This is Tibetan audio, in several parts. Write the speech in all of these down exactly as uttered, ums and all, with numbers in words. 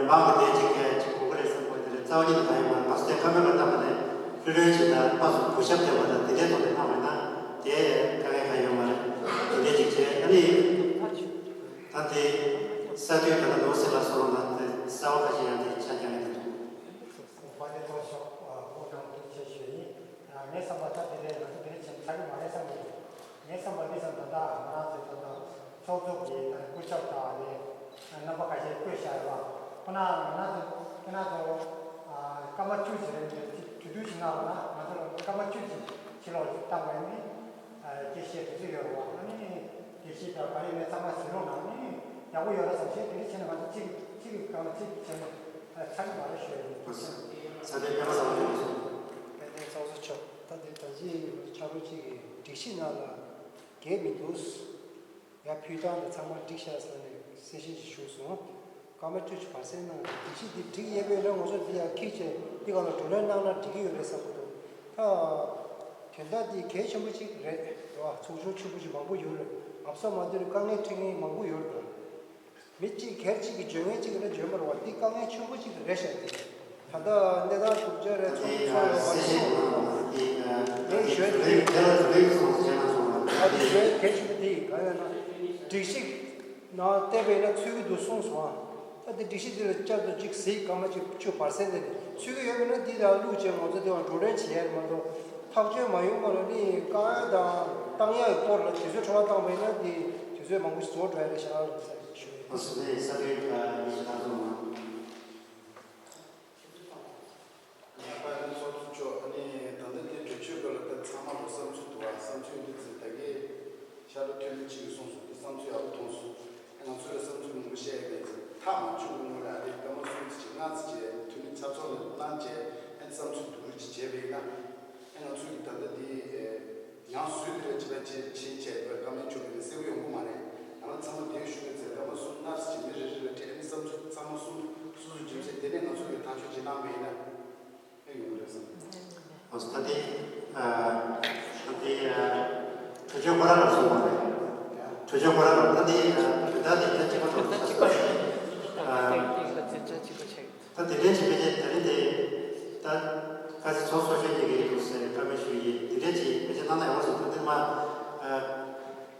རང་གི་དེ་ཅིག་གིས་ཅིག་གོ་གི་རེད་བསམ་གི་འདི་རེད། རྩ་བ་ཉིད་ནས་གང་ཡོད་མ་རེད། ཕར་སྟེང་ཁ་མེད་པར་བཏང་བ་ནས་ལྷོད་ལྷོད་བྱས་ད་ཕར་ཚུར་གུས་ཞབས་བསྟན་པ་དང་དེ་འདྲའི་ཐོག་ནས་གནང་བ་ཡིན་ན་དེ་དཀའ་ངལ་གང་ཡོད་མ་རེད། དེ་འདྲའི་ཅིག་བྱས་ཨ་ནི། ད་དེ་ས་དུས་ད་ལྟ་ནོར་སྲིད་ལ་སོགས་ལ་དེ་གསར་པ་ཁ་ཤས་ཡང་དེ་ཆ་རྐྱང་ཡིན་འདུག་དཔལ་ལྡན་ཚོགས་གཙོ་མཆོག་སྐུ་ཁམས་བདེ་ཆེ་ཞུ་ཡིན། ངའི་བསམ་པར་ད་དེ་རེད། ང་ཚོ་དེ་རིང་ཆེན་ཚ་གི་མ་རེད་བསམ་གི་འདུག་ངའི་བསམ་པར་འདི་ཙམ་ད་ལྟ་ང་རང་ཚོའི་ད་ལྟ་ཚོགས་གཙོ་གི་ད་སྐུ་ཞབས་དང་ནི་རྣམ་པ་ཁ་ཤས་བསྐོས་བཞག་ཡོད་པ། ཁོ་ན་ང་རང་ཚོ་ཁྱེད་རང་ཚོ་སྐར་མ་བཅུ་ཞིག་རེད། དེ་གྲོས་བསྡུར་ཞིག་གནང་རོགས་གནང་། ང་ཚོ་སྐར་མ་བཅུ་ཞིག་ཕྱི་ལོགས་ལ་བཏང་བ་ཡིན་ནི་དེ་བཤད་དུས་ཚོད་ཡོད་རེད་བ། ཨ་ནི་དེ་བཤད་ད་ག་རེ་ཡིན་ནའི་ཚང་མ་ཟིན་རོགས་གནང་ནི་ཡག་པོ་ཡོད་རེད་བསམ་བྱས། དེ་འདྲ་བྱས་ན་ང་ཚོ་གཅིག་གཅིག་གི་སྒང་ལ་གཅིག་བྱས་ན་ཚ་གི་མ་རེད་ཞུ་ཡ་ཡིན། ས་དེ་པད་མ་ཚང་མ་ཡོད་སོང་། དཔལ་ལྡན་ཚོགས་གཙོ་མཆོག་ད་འདི་ད་ཅི་ཕྱག་རོགས་གཅིག་གིས་སྒྲིག་གཞི་ནང་ལ་འགལ་མི་འདུག་ཡ་ཕུལ་སྟངས་དང་ཚང་མ་འགྲིག་ཤག་ཟེར་ནས་གསལ་བཤད་ཅིག་ཞུས་སོང་། སྐར་མ་བཅུ་ཅིག་བར་གསེང་གནང་། སྒྲིག་གཞི་འདི་འགྲིག་ཡོད་པས་ན་ང་ཚོ་འདི་ཡང་ཁྱེར་བྱས་འདི་སྒང་ལ་བགྲོ་གླེང་གནང་ན་འགྲིག་གི་ཡོད་རེད་བསམ་གི་འདུག་ད་དོན་དག་འདི་གལ་ཆེན་པོ་ཅིག་རེད་རེད་བ། ཚོགས་ཆུང་ཆེན་པོ་ཅིག་མང་པོ་ཡོད་རེད། ང་ཚོ་མ་འདི་རུ་དཀའ་ངལ་འཕྲད་མཁན་མང་པོ་ཡོད་རེད། མི་གཅིག་སྒེར་གཅིག་གིས་འཇོན་མཁན་གཅིག་གིས་ན་འཇོན་པ་རེད་བ། འདི་དཀའ་ངལ་ཆེན་པོ་གཅིག་རེད་ཤག་འདི་ད་ལྟ་གནས་སྟངས་སྡུག་ཅག་རེད། ཚོགས་འདུ་ཚོགས་ཡོད་པ་རེད་སོང་། ངས་ཞུ་ཡ་དེ་ད་དེ་ཞུ་ཡ་གལ་ཆེན་པོ་དེ་གང་ཡོད་ན་སྒྲིག་གཞི་ནང་བལྟས་པ་ཡིན་ན་ཚུད་ཀྱི་འདུག་གསུངས་སོང་ཨ། ད་དེ་སྒྲིག་གཞི་འདི་ལ་བསྐྱར་དུ་གཅིག་གཟིགས། སྐར་མ་གཅིག་བཅུ་བར་གསེང་དེ་ནས་ཚུད་ཀྱི་ཡོད་པ་ན་འདི་ལ་བླུགས་བྱས་ང་ཚོ་དེ་བ་བགྲོ་གླེང་བྱེད་ཡ་རེད་མ་གཏོགས་ཐག་གཅོད་མ་ཡོང་བ་ལ་ནི་དཀའ་ངལ་དང་བཏང་ཡ་ཡི་སྐོར་ལ་དུས་ཚོད་འཕྲོ་བརླག་བཏང་བ་ཡིན་ན་འདི་དུས་ཚོད་མང་པོ་ཞིག་རྫོགས་འགྲོ་ཡ་རེད་ཤག་ཟེར་ཞུ་ཡ་ཡིན། ཨོ་སི་ལེ་ས་རེད། ཨ་ནི་ཞིག་ད་སོང་ང་། ཨ་ནི་ཚོགས་གཙོ་མཆོག་ཨ་ནི་ད་ལྟ་འདི་གྲོས་ཆོད་སྐོར་ལ་ད་ཚང་མ་ལ་བསམ་ཚུལ་འདུག་བ། བསམ་ཚུལ་འདི་ཚོ་ད་གའི་ཤར་ལྷོ་མཐུན་ལམ་གཅིག་གིས་གསུངས་སོང་། འདི་བསམ་ཚུལ་ཡག་པོ་མཐོང་སོང་། ང་ཚོ་ལ་བསམ་ཚུལ་མང་པོ་བཤད་ཡ་མེད་ཚེ་མཐའ་མ་བཅུག་གི་ནོར་ལ་ཨ་ནི་སྐར་མ་གསུམ་ཙམ་ཅིག་ལྔ་ཙམ་ཅིག་མཐུན་ལམ་ཆ་ཚང་ལ་གནང་བྱས་ཨ་ནི་བསམ་ཚུལ་བསྡུ་རུབ་ཅིག་བྱས་པ་ཡིན་ན་ཨ་ང་ཚོ་གི་ད་ལྟ་འདི་ཡང་སུས་དེ་ལ་བྱེད་པ་བྱེད་བྱེད་བྱས་པ་བཀའ་མོལ་བྱུང་བ་ནི་གསལ་པོ་ཡོང་གི་མ་རེད། ང་རང་ཚང་མ་དེ་ཞུ་གི་ཚེ་སྐར་མ་གསུམ་ལྔ་ཙམ་ཅིག་མི་རེ་རེ་ལ་སྤྲད་ཨ་ནི་བསམ་ཚུལ་ཚང་མ་གསུང་སོ་སོ་རྒྱུ་མཚན་དེ་ནས་ང་ཚོ་གི་ཐག་གཅོད་བྱེད་གནང་བ་ཡིན་ན། ཨེ་ཡོང་གི་རེད་བསམ། ཨོ་ད་དེ་ཨ་ད་དེ་ཨ་གྲོས་ཆོད་ཁོ་རང་ལ་སོང་བ་རེད། གྲོས་ཆོད་ཁོ་རང་ལ་ད་དེ་ཨ་དོན་དག་དེ་ད་གཅིག་པ་གྲོགས་ད་གཅིག་པ་ཨ་ད་དེ་འདྲའི་ཅིག་ཕལ་ཆེར་ད་རིང་དེ་ད་ཁ་སང་ཚོགས་གཙོ་མཆོག་གཉིས་ཀྱིས་འདུག་ཟེར་བཀའ་མོལ་ཞུ་ཡིན། དེ་འདྲའི་ཅིག་ཕལ་ཆེར་གནང་ན་ཡག་པོ་བཟོ་ད་དེ་མ་ཨ།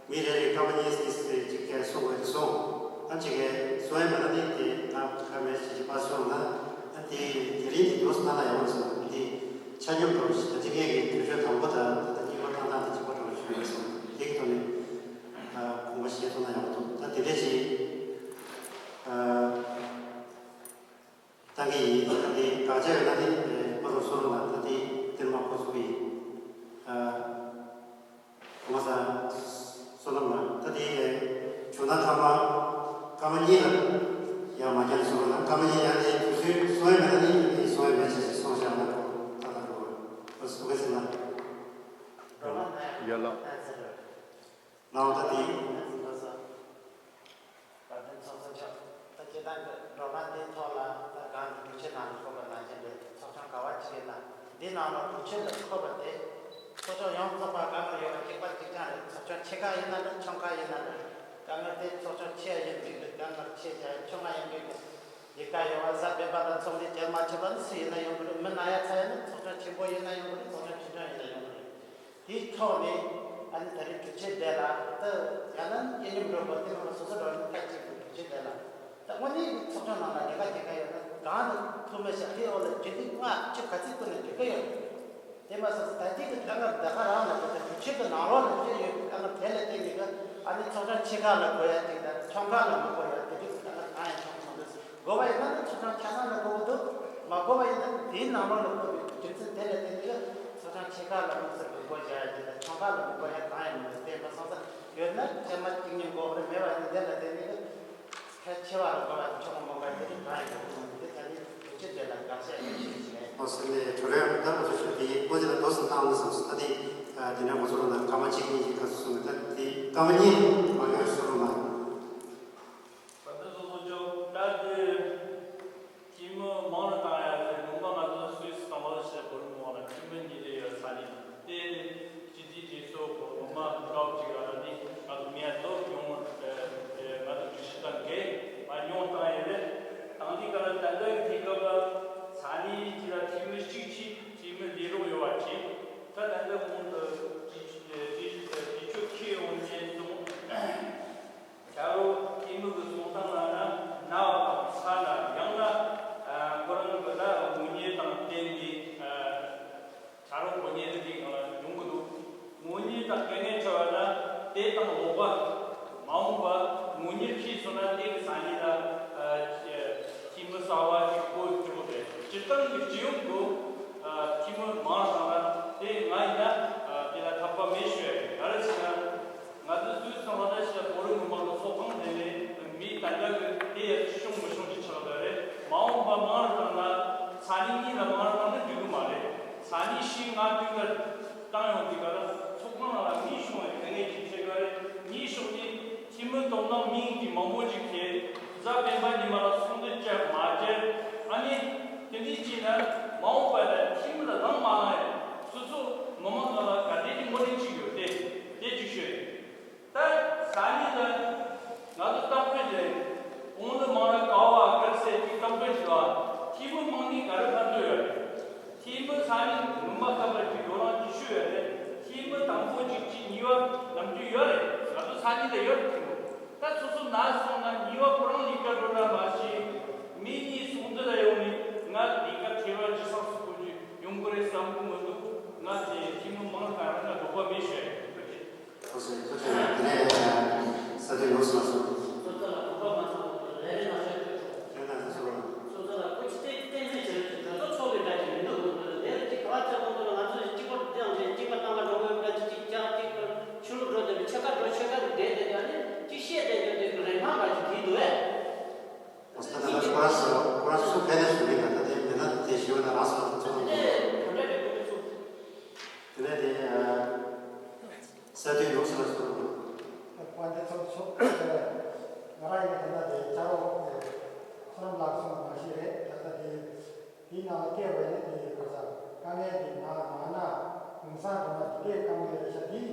མི་རེ་རེས་སྐར་མ་གཉིས་གཉིས་ཙམ་ཅིག་གིས་གསུང་དགོས་ཀྱི་སོང་། ཨ་ཅིག་གིས་གསུང་ཡ་མེད་ན་ནི་དེ་ད་ཁ་མེད་ཅིག་ཅིག་ཕར་སོང་ན་ཨ་དེ་དེ་རིང་དེ་འདུག་སེ་གནང་ན་ཡག་པོ་སོང་། དེ་ཆ་སྙོམས་འགྲོ་ཞིག་ད་ཅི་ངས་ཀྱི་གྲོས་ཆོད་དང་པོ་དང་ད་ལྟ་གཉིས་པ་བཏང་སྟངས་དེ་གཅིག་པ་འགྲོ་ཞུ་ཡ་སོང་། དེ་གི་ཐོག་ནས་ཨ་དགོངས་པ་བཞེས་ཐུབ་ན་ཡག་པོ་འདུག་ད་དེ་འདྲས་ཅིག་ཨ། བཏང་གི་ཡིན། ད་དེ་དགག་བྱ་ཡོད་ན་ནི་ཕ་རོགས་བསོད་ནམས་ལགས་ད་དེ་འདིར་མ་འགོ་ཚུགས་ཀྱི་ཡིན། ཨ་ངོ་མ་ས་བསོད་ནམས་ལགས་ད་དེ་བྱུང་ན་སྐར་མ་སྐར་མ་གཉིས་ལ་ཡར་མ་བརྒྱབ་སོང་ན་སྐར་མ་གཉིས་ཡར་དེ་དུས་ཚོད་སོང་ཡ་མེད་ན་ནི་ཡིན་སོང་ཡ་མེད་ཅེས་སོང་བཞག་ན་ད་ད་འགྲོ་བ་སུ་ག་ཟེར་ན། ཡ་ལགས། ལའང་ད་དེ། དཔལ་ལྡན་ཚོགས་གཙོ་མཆོག་ད་སྤྱིར་བཏང་གི་སྒྲོལ་མ་འདིའི་ཐོག་ལ་ད་གང་གི་གྲོས་ཆོད་ནང་ལ་འཁོད་པ་ནང་བཞིན་རེད། ཚོགས་ཆུང་ག་བ་ཅིག་ཡིན་ན་འདིའི་ནང་ལ་གྲོས་ཆོད་ལ་འཁོད་པ་དེ་ཚོགས་ཆུང་ཡོངས་རྫོགས་པ་གང་ག་ཡོད་པ་གཅིག་པ་གཅིག་རྐྱང་རེད། ཚོགས་ཆུང་ཆེ་ཁག་ཡིན་ན་འདྲ་ཆུང་ཁག་ཡིན་ན་འདྲ་གང་ག་དེ་ཚོགས་ཆུང་ཆེ་ཡ་ཡིན་དུས་གང་ག་ཆེ་བྱ་ཡ་ཆུང་ང་ཡིན་དུས་ཀྱི་ལས་ཀ་ཡོད་པ་གཟའ་སྤེན་པ་དང་ཚོགས་འདུ་བཅར་མ་བྱས་པ་ནི་སུ་ཡིན་ན་ཡོང་གི་རེད། མི་ན་ཡ་ཚ་ཡ་ནི་ཚོགས་ཆུང་ཆེན་པོ་ཡིན་ན་ཡོང་གི་རེད། ཚོགས་ཆུང་ཆུང་ཆུང་ཡིན་ན་ཡོང་གི་རེད། དེའི་ཐོག་ནས་ཨ་ནི་ད་རེས་གྲོས་ཆོད་དེ་ལ་ད་ཡང་ན་སྐྱེ་སྙོམས་འགྲོ་དགོས་དེ་མ་ལ་སོ་སོ་འགྲོ་ནས་ཁ་གཅིག་ཏུ་གྲོས་ཆོད་དེ་ལ་ད་དངོས་གནས་ཀྱི་ཚོགས་ཆུང་ནང་ལ་ལས་ཀ་བྱེད་ཀ་ཡོད་ན་གང་དུ་ཐུག་མི་ཤག་དེའི་འོག་ལ་རྒྱུན་ལས་ལྔ་བཅུ་ག་ཚོད་ཀུན་ནས་འགྲིག་གི་ཡོད་རེད། དེ་མ་ཟད་ད་ལྟའི་གི་ད་ག་ད་ག་རང་ལ་གོ་ད་གྲོས་ཆོད་ཀྱི་ནང་ལོགས་ལ་བསྐྱོད་ཡོད་པའི་ད་ག་དེ་ལ་བརྟེན་ནས་གི་ཨ་ནི་ཚོགས་ཆུང་ཆེ་ཁག་ལ་དགོས་ཡ་ཅིག་དང་ཆུང་ཁག་ལ་མི་དགོས་ཡ་དེ་འདྲའི་ད་ག་གང་ཡང་བྱུང་གི་མི་འདུག་དགོས་པ་ཡིན་ན་ནི་ཚོགས་ཆུང་ཆ་ཚང་ལ་དགོས་ཀྱི་འདུག་མ་དགོས་པ་ཡིན་ན་ནི་དེའི་ནང་ལོགས་ལ་དགོས་པའི་རྒྱུ་མཚན་དེ་ལ་བརྟེན་ནས་ཚོགས་ཆུང་ཆེ་ཁག་ལ་དམིགས་བསལ་དགོས་མཁོ་བཞག་ཡ་དེ་དང་ཆུང་ཁག་ལ་དགོས་མཁོ་ཡ་གང་ཡང་མི་འདུག་དེ་མ་སོང་ཙང་ཡོད་ན་བཅའ་མར་གཅིག་མཉམ་དགོས་པ་རེད། མེད་པ་ཡིན་ན་དེ་ལ་བརྟེན་ནས་ཕལ་ཆེ་བ་ལ་དགོས་པ་དེ་ཆོག་གི་མ་དགོས་པ་དེ་རིགས་གང་ཡང་དགོས་ཀྱི་མི་འདུག་དེ་ད་ནི་དུས་ཚོད་དེ་ལ་དགག་བྱ་ཡོད་ཞེས་བྱས། ཨོ་སི་ལེ་གྲོ་རེ་ད་ང་ཚོ་ཞུ་དེ་ཡིན། ཨོ་ཙི་ལ་དོ་སི་ཏང་ནི་སོང་སི་ད་དེ་དེ་ནས་ང་ཚོ་རོ་ན་སྐར་མ་གཅིག་གཉིས་ཀྱི་སྐབས་སུ་སོང་ད་དེ་སྐར་མ་གཉིས་མ་ཡོད་སོ་རོ་ན། བདག་ཚོ་ཚོ་ཅོག་ད་དེ་སྐྱེས་མོ་མང་རུ་བཏང་ཡ་ཟེར་ནུས་པ་ང་ཚོ་སུད་སི་དང་བ་ཞེས་བོར་མོ་ལ་སྐྱེས་མོ་གཉིས་རེ་ཡོད་ས་ནི་དེ་ནི་སྤྱི་འཐུས་གྲོས་ཚོགས་གོ་ངོ་མ་སྐབས་ཅིག་ལ་ནི་ང་ཚོ་མི་ཡ་ཚོ་ཉུང་ང་ཚོ་གྲོས་གཞི་དང་འགལ་མ་ཉུང་བཏང་ཡོད་རེད། དང་དེ་ག་ལ་ དེ་དང་ལོག་པ། མ་འོངས་པ་དངོས་གཉེར་ཤེས་སོང་ན་དེ་གི་ས་གནས་ལ་ཨ་འཐུས་མི་གསར་བ་ཞིག་བསྐོ་རྒྱུ་རེད། སྤྱིར་བཏང་གི་སྤྱི་ཡོངས་སུ་ཨ་འཐུས་མི་མང་བ་བཏང་ན་དེ་ང་ཡིན་ན་ཨ་དེ་ལ་འཐད་པ་མེད་ཞུ་ཡ་ཡིན། ག་རེ་ཟེར་ན། ང་ཚོའི་སུད་སི་ལྷོ་ད་ཞིག་ལ་བོད་རིགས་མི་མང་གི་ཚོགས་ཁང་དེ་ནས་མི་ད་ལྟ་གི་དེ་ཡར་ཤོང་མི་ཤོང་གི་ཆགས་པ་རེད། མ་འོངས་པ་མང་རུ་བཏང་ན་ས་གནས་གཉིས་ལ་མང་རུ་བཏང་ན་འགྲིག་གི་མ་རེད། ས་གནས་བཞི་ལྔ་དྲུག་ལ་བཏང་ཡོང་དུས་ག་ལ་ཚོགས་ཁང་ནང་ལ་མི་ཤོང་བའི་དཀའ་ངལ་ཅིག་འཕྲད་ཀྱི་རེད། གཉིས་ཤོག་ནི་འཐུས་མི་སྟོབས་ལྡན་མི་ཡིན་གྱི་མང་པོ་ཅིག་གིས་གཟའ་སྤེན་པ་ཉི་མ་ལ་ཚོགས་འདུ་བཅར་མ་བཅར། ཨ་ནི་དེ་འདྲའི་བྱས་ན་མ་འོངས་པ་ལ་འཐུས་མི་ལ་ལངས་མ་ལངས་ཡ་སོ་སོ་མི་མང་ནང་ལ་ག་དེ་ཅིག་ངོས་ལེན་བྱེད་ཀྱི་ཡོད་དེ་དེ་ཅིག་ཤོད་ཡིན། ད་ས་གནས་ལ་ང་ཚོ་གཏམ་དཔེ་ལས་གོང་དུ་མང་ར་ག་བ་གར་སའི་ཅིག་གཏམ་དཔེ་ཞིག་ལ་འཐུས་མི་མང་ནི་ག་རེ་ཕན་ཐོགས་ཡོད་རེད། འཐུས་མི་ས་གནས་མི་མང་སྐབས་ལ་ཅིག་བགྲོ་གླེང་ཅིག་ཞུ་ཡོད་རེད། འཐུས་མི་དང་པོ་ཅིག་ཅིག་གཉིས་པ་ལམ་རྒྱུ་ཡོད་རེད། ང་ཚོ་ས་གནས་ལ་ཡོད་རེད། འཐུས་མི་ད་སོ་སོ་ན་སོང་ན་གཉིས་པ་ཁོ་རང་ལས་ཀ་འགྲོ་ར་མ་ཤེས། མི་གཉིས་ཚོགས་འདུ་ལ་ཡོང་ནས་ང་ལས་ཀ་ཐེ་བ་ཇི་སང་སུ་གོ་རྒྱུ་ཡོང་གི་རེད་བསམ་གི་མི་འདུག་ང་དེ་འཐུས་མི་མང་གང་རུང་ལ་དོགས་པ་མེད་ཞུ་ཡ་ཡིན། ཐུགས་རྗེ་ཆེ། ཐུགས་རྗེ་ཆེ། དེ་ནས་ས་དེ་ཡོངས་སུ་ལ་སོ། ཚོགས་གཙོ་ལ་དགོངས་པ་མ་ཚོམ་ལས་རེ་གནང་ཤོག་ཅེས་ཞུ། ཁྱེད་རང་ཚོ་ཚོགས་ལ། ཚོགས་གཙོ་ལ་སྐུ་ཚེ་བརྟན་བརྟན་བཞུགས་བྱེད་རྒྱུ་ང་ཚོ་ཚོགས་པའི་འདྲ་ཅིག་མི་འདུག་ལས་རེ་གཅིག་ག་བ་ཚོད་མང་པོ་ལ་ང་ཚོ་གཅིག་པ་དེའང་རེད། གཅིག་པ་བཏང་ག་འགྲོ་དགོས་འདྲ་ཅིག་གཅིག་རྒྱག་གཅིག་ཆུ་ལུག་འགྲོ་དེ་ཆེ་ཁ་འགྲོ་ཆེ་ཁ་དེ་བསྡད་དེ་ཡང་ནི་གཅིག་བཤད་བསྡད་རྒྱུ་དེ་རེ་སྨྲ་འདྲ་ཅིག་གིས་འདུག་ཨེ། ད་ལྟ་ཁོ་རང་ཚོ་ཁོ་རང་ཚོ་ཕན་ནས་སུ་མེད་ན་ད་ལྟའི་མི་སྣ་དེ་ཞིག་ཡོད་ན་རང་སོ་སོ་ཚོ་ལ་འདུག་དེ་ག་འདྲ་རེད་དགོས་ཚུལ། དེ་ནས་དེ་ས་དེ་ཡོངས་སུ་ལ་སོ། དཔལ་ལྡན་ཚོགས་གཙོ་མཆོག་ང་རང་ཡིན་ན་ད་ལྟ་དེ་བཅར་རོགས་ཁོ་རང་ལགས་སོང་མ་ཤེས་རེད། ད་ལྟ་དེ། དེའི་ནང་ལ་བལྟས་པ་ཡིན་ན་དེ་ཡི་གོ་ས་དཀའ་ངལ་དེ་ནང་ནང་ན་གུང་སེང་གོང་ན་དེ་གའི་དཀའ་ངལ་རེད་ཤག་དེའི་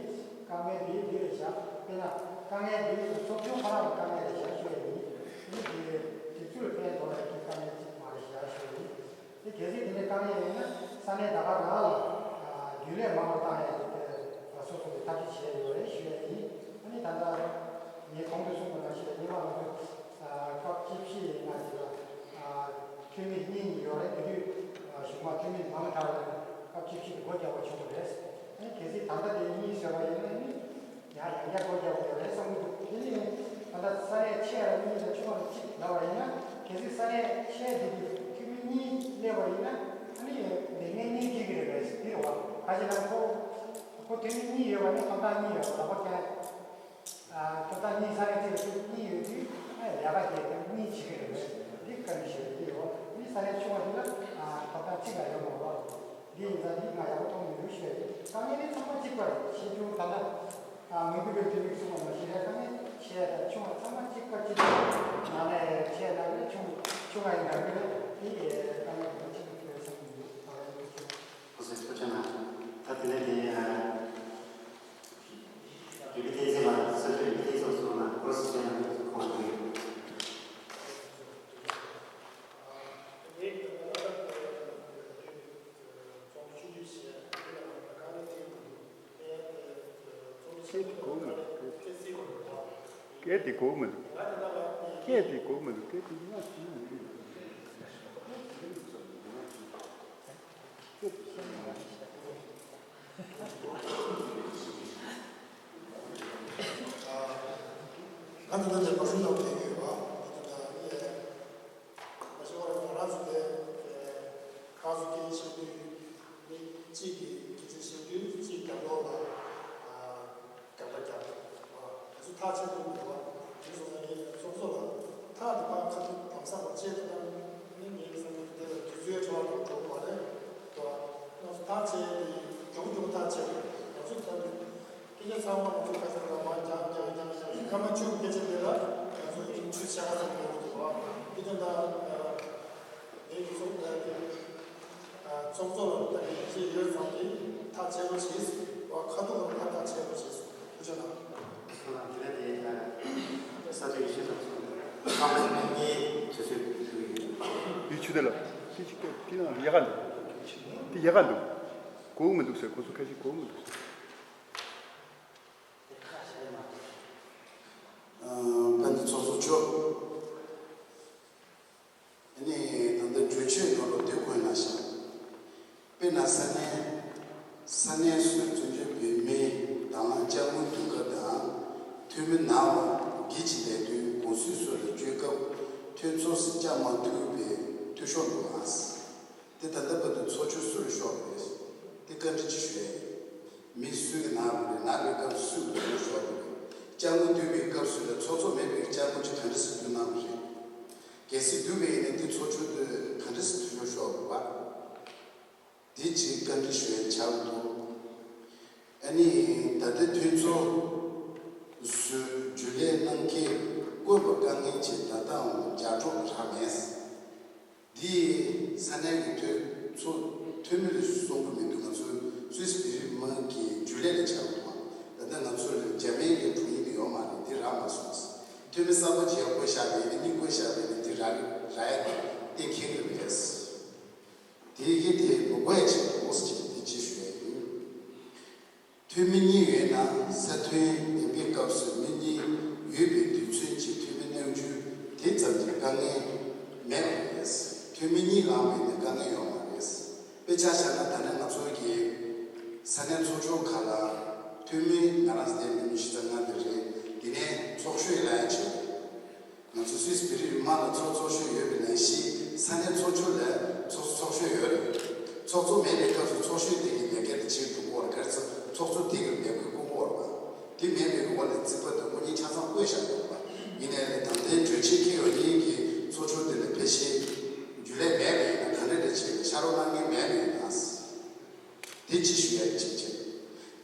དཀའ་ངལ་དེ་འདི་རེད་ཤག་དཔེར་ན་དཀའ་ངལ་དེ་ཚོགས་ཆུང་ཁོ་རང་གི་དཀའ་ངལ་རེད་ཤག་ཞུ་ཡ་ཡིན། དེ་དེ་དེ་ཚུར་ཕན་ཐོགས་ཡ་གི་དཀའ་ངལ་ཅིག་མ་རེད་ཤག་ཞུ་ཡ་ཡིན། དེ་གལ་སྲིད་དེ་འདྲའི་དཀའ་ངལ་ཡོད་ན་ས་གནས་ད་ག་རང་ལ་རྒྱུན་ལས་མང་རུ་བཏང་ཡ་ཡིན་པས་སོ་སོ་གི་ཐབས་ཤེས་བྱས་ཡོད་རེད་ཞུ་ཡ་ཡིན། ཨ་ནི་ད་ལྟ་ངས་གོང་དུ་གསུངས་པ་ནང་བཞིན་ཉི་མ་ང་ཚོ་སྐབས་བཅུ་བཞི་ཡི་ནང་ཞིག་ལ། འཐུས་མི་གཉིས་ཡོད་རེད། དེ་དུས་གཞུག་མ་འཐུས་མི་མང་དྲགས་ནས་སྐབས་བཅུ་བཞི་སྒོ་རྒྱག་པ་བྱུང་བ་རེད། ཨ་ནི་གལ་སྲིད་ད་ལྟ་དེ་གཉིས་ཟེར་བ་ཡིན་ན་ནི་ཡང་ཡང་བསྐྱར་སྒོ་རྒྱག་དགོས་ཡོད་རེད་བསམ་གྱི་འདུག་དེ་ནི་ད་ལྟ་ས་གནས་ཆེ་ར་གཉིས་དང་ཆུང་བ་གཅིག་ལབ་པ་ཡིན་ན་གལ་སྲིད་ས་གནས་ཆེ་དེ་དུས་འཐུས་མི་གཉིས་སླེབས་པ་ཡིན་ན་ཨ་ནི་ལས་ངན་གཉིས་སྐྱེ་གི་རེད་པས་དེ་རེད་བ། ག་ཞིག་ན་ཁོ་ཁོ་འཐུས་མི་གཉིས་ཡོད་པ་ནི་ཐོབ་ཐང་གཉིས་ཡོད་པ་ལག་པ་འཁྱེར། ཐོབ་ཐང་གཉིས་ས་གནས་གཅིག་ལ་ཤུགས་གཉིས་ཡོད་དུས་ལས་ཀ་དེ་གཉིས་བྱེད་ཀྱི་རེད་པས། འདི་བཀའ་འདྲི་ཞུ་ཡ་ཡོད། འདི་ས་གནས་ཆུང་བ་འདི་ལ་ཐོབ་ཐང་གཅིག་ལ་ཡོད་མ་རེད། འདི་ཡིན་ཙང་འདི་ང་ཡག་པོ་མཐོང་མི་འདུག་ཞུ་ཡ་ཡོད། དཀའ་ངལ་ནི་ཚང་མ་གཅིག་པ་རེད། ཆེ་ཆུང་ད་ལྟ་མི་འདུག་པའི་དུས་ཚོད་སོང་བ་མ་ཤེས་ཡ། དཀའ་ངལ་ཆེ་དང་ཆུང་བ་ཚང་མ་གཅིག་པ་གཅིག་པ་ནང་ནས་ཆེ་ན་གི་ཆུང་ཆུང་བ་ཡིན་ན་གི་འདི་དཀའ་ངལ་དེ་མ་གཅིག་པ་ཐོན་བསམ་གྱི་འདུག་ད་ལྟ་འདི་ཆེ། ཁོ་ཚོས་ཐུགས་རྗེ་གནང་། ད་དེ་ནས་དེ། ཡུལ་མི་བསྟན་འཛིན་ལགས། ས་ཆུ་ཡུལ་མི་བསྟན་འཛིན་ལགས་ཚོ་ལ་སྐོར་ཞིག་བྱས་ན་ཁོང་དགོས། སྐད་དེ་གོ་མི་འདུག་སྐད་དེ་གོ་མི་འདུག་སྐད་དེ་གོ་མི་འདུག་སྐད་དེ་ཉག་ཅིག་མི་འདུག་ང་ཚོ་ནང་ནས་བག་ཟོན་ལ་ཕེབས་ཡོད་པ། ད་ལྟ་ངས་མ་གཞི་བར་ང་རང་ཚོ་དེ་ཁ་སོ་སྐད་བཤད་དུས་ནི་གཅིག་གིས་སྐད་ཆ་བཤད་དུས་གཅིག་རྒྱབ་ལོགས་ལ་རྒྱབ་ལ་རྒྱབ་པ་དེ་ཚོ་ཐག་ཆོད་པོ་མི་འདུག་བ། དེ་སོང་ཙང་ངས་ཚོགས་གཙོ་ལ་ཐག་དེ་ཕར་ཁ་ཐུག་དམ་ས་བར་ཆད་དུ་བཏང་ནི་ངའི་བསམ་ཚུལ་དེ་ལ་དུས་ཚོད་འཕྲོ་བརླག་འགྲོ་གི་མ་རེད་དོ། ང་ཚོ་ཐག་བཅད་དེ་མགྱོགས་མགྱོགས་ཐག་བཅད་དགོས། ང་ཚོ་ད་ནི་སྐད་ཆ་ཚང་མ་ང་ཚོ་ཁ་ཤས་ལ་མར་རྒྱག་རྒྱག་རྒྱག་རྒྱག་སྐར་མ་བཅུ་སྐད་ཆ་དེ་ལ་ང་ཚོ་ཡིན་ཚུལ་བྱ་བ་ཙམ་ཡོང་གི་འདུག་བ། དེ་དོན་དག་ངའི་ཚོགས་ཚོགས་གཙོ་ལ་ད་ནི་ཅི་ཡོད་ཙམ་གྱིས་ཐག་བཅད་རོགས་བྱེད། བ་ཁ་ཐུག་ལ་ཐག་ཐག་བཅད་རོགས་བྱེད། ཐུགས་རྗེ་གནང་། ཁོ་རང་དེ་ལ་དེ་ས་དེ་ཡེ་ཤེས་དང་སོང་ཁམས་གཉིས་དུས་ཚོད་ཕུལ་གྱི་ཡོད། དེ་ཆུ་དེ་ལ་དེ་ཅིག་དེ་ནང་ཡ་ག་འདུག་དེ་ཡ་ག་འདུག་གོ་མི་འདུག་ཟེར། ཁོ་ཚོ་ཁ་ཤས་གོ་མི་འདུག་ཟེར། ཨ། ཕན་ཚུན་ཚོགས་གཙོ་མཆོག་ཨ་ནི་ད་ལྟ་གྲོས་ཆོད་ནང་ལ་དེ་བཀོད་གནང་ཤག་དཔེར་ན་ས་གནས་ས་གནས་སུ་བཙན་བྱོལ་བོད་མིའི་དང་བླངས་དཔྱ་དངུལ་བསྡུ་སྐབས་དང་ འཐུས་མི་ནང་ལ་བགྱིས་ཀྱི་ལས་དོན་དགོངས་ཚུལ་སོགས་ལ་བསྐྱོད་སྐབས་འཐུས་ཚོགས་སུ་བཅའ་མ་ཐུབ་པའི་འཐུས་ཤོར་འདུག་ཨང་། དེ་ད་ལྟ་བར་དུ་ཚོགས་ཆུང་སུ་ལ་ཤོར་བ་རེད། དེ་བཀའ་འདྲི་ཅིག་ཞུ་ཡ་ཡིན། མི་སུའི་ནང་ལ་རེད། ནང་པའི་སྐབས་སུ་སུ་ལ་ཤོར་བ་རེད། སྐྱབས་མགོན་འདུས་པའི་སྐབས་སུ་ལ་ཚོགས་གཙོ་མེད་པའི་སྐྱབས་མགོན་ཅིག་ག་འདྲ་སེ་འདུས་གནང་བ་རེད། གལ་སྲིད་འདུས་པ་ཡིན་ན་དེ་ཚོགས་ཆུང་དེ་ག་འདྲ་སེ་འཐུས་ཤོར་ཤོར་བ་རེད་པ། དེ་ཅིག་བཀའ་འདྲི་ཞུ་ཡ་ཆགས་འདུག་ཨ་ནི་ད་ལྟའི་འཐུས་ཚོགས་སུ་རྒྱུན་ལས་གནང་མཁན་བསྐོས་པ་དཀའ་ངལ་ཆེ། ད་ལྟའང་རྒྱག་གྲབས་རག་མེད། འདི་ས་གནས་ཀྱི་འཐུས་ཚོགས་འཐུས་མི་ལ་གསུང་གི་མི་འདུག་ང་ཚོ་སུད་སི་བོད་རིགས་མི་མང་གི་རྒྱུན་ལས་ལ་ཆགས་འདུག་ད་ལྟ་ང་ཚོ་ལ་འཇར་མན་གྱི་དྲུང་ཡིག་དེ་ཡོད་མ་རེད། དེ་རག་མ་སོང་། འཐུས་མི་གསར་པ་ཅིག་ཡར་བསྐོས་བཞག་པ་ཡིན་ན། གཉིས་བསྐོས་བཞག་པ་ཡིན་ན་དེ་རག་རག་ཡ་དེ་གཏན་འཁེལ་གྱི་རེད། དེ་གི་དེ་མི་དགོས་ཅིག་འོག་ཅིག་དེ་ཅི་ཞུ་ཡ་ཡིན། འཐུས་མི་གཉིས་ཡོད་ན་ས་མཐོའི་འདེམས་པའི་སྐབས་སུ་མི་གཉིས་ཡོད་པའི་དུས་ཚོད་ཀྱི་འཐུས་མི་གནང་རྒྱུ་དེ་ཙམ་གྱི་དཀའ་ངལ་མེད་པ་རེད། འཐུས་མི་གཉིས་ལངས་པ་ཡིན་ན་དཀའ་ངལ་ཡོད་མ་རེད། དཔེ་ཆ་བཞག་ན་ད་ནས་ང་ཚོ་གི་ས་གནས་ཚོགས་ཆུང་ཁག་ལ་འཐུས་མི་ང་རང་ཚོ་དེ་མི་ཉི་ཤུ་རྩ་ལྔ་དེ་རེད། དེ་ནས་ཚོགས་གཞོན་ལ་ཡ་བྱེད། ང་ཚོ་སུད་སི་བོད་རིགས་མི་མང་ལ་ཚོགས་ཚོགས་གཞོན་ཡོད་པའི་ནང་བཞིན་ས་གནས་ཚོགས་ཆུང་ལ་ཚོགས་ཚོགས་གཞོན་ཡོད་རེད། ཚོགས་གཙོ་མེད་པའི་སྐབས་སུ་ཚོགས་གཞོན་དེ་གི་ལས་ཀ་དེ་བྱེད་འགྲོ་གི་ཡོད་རེད། ག་རེ་ཟེར་ཚོགས་གཙོ་དེ་གི་ལས་ཁུར་བསྐུར་གི་ཡོད་རེད་པ། དེ་མེད་པའི་འོག་ལ་རྩིག་པ་དང་དངུལ་རྙིང་ཆ་ཚང་བརྐོས་བཞག་ཡོད་རེད་པ། ཡིན་ནའི་ལས་དང་ལེན་གྲོས་ཆོད་ཁྱེར་ཡོང་མཁན་གྱི་ཚོགས་ཆུང་དེ་ལ་ཕལ་ཆེར་རྒྱུན་ལས་མེད་པ་ཡིན་ན། ག་འདྲ་འདྲ་བྱས་ནས་ཤ་རོགས་གནང་མཁན་མེད་པ་ཡིན་ན། དེ་ཅི་ཞུ་ཡ་ཅིག་བྱས།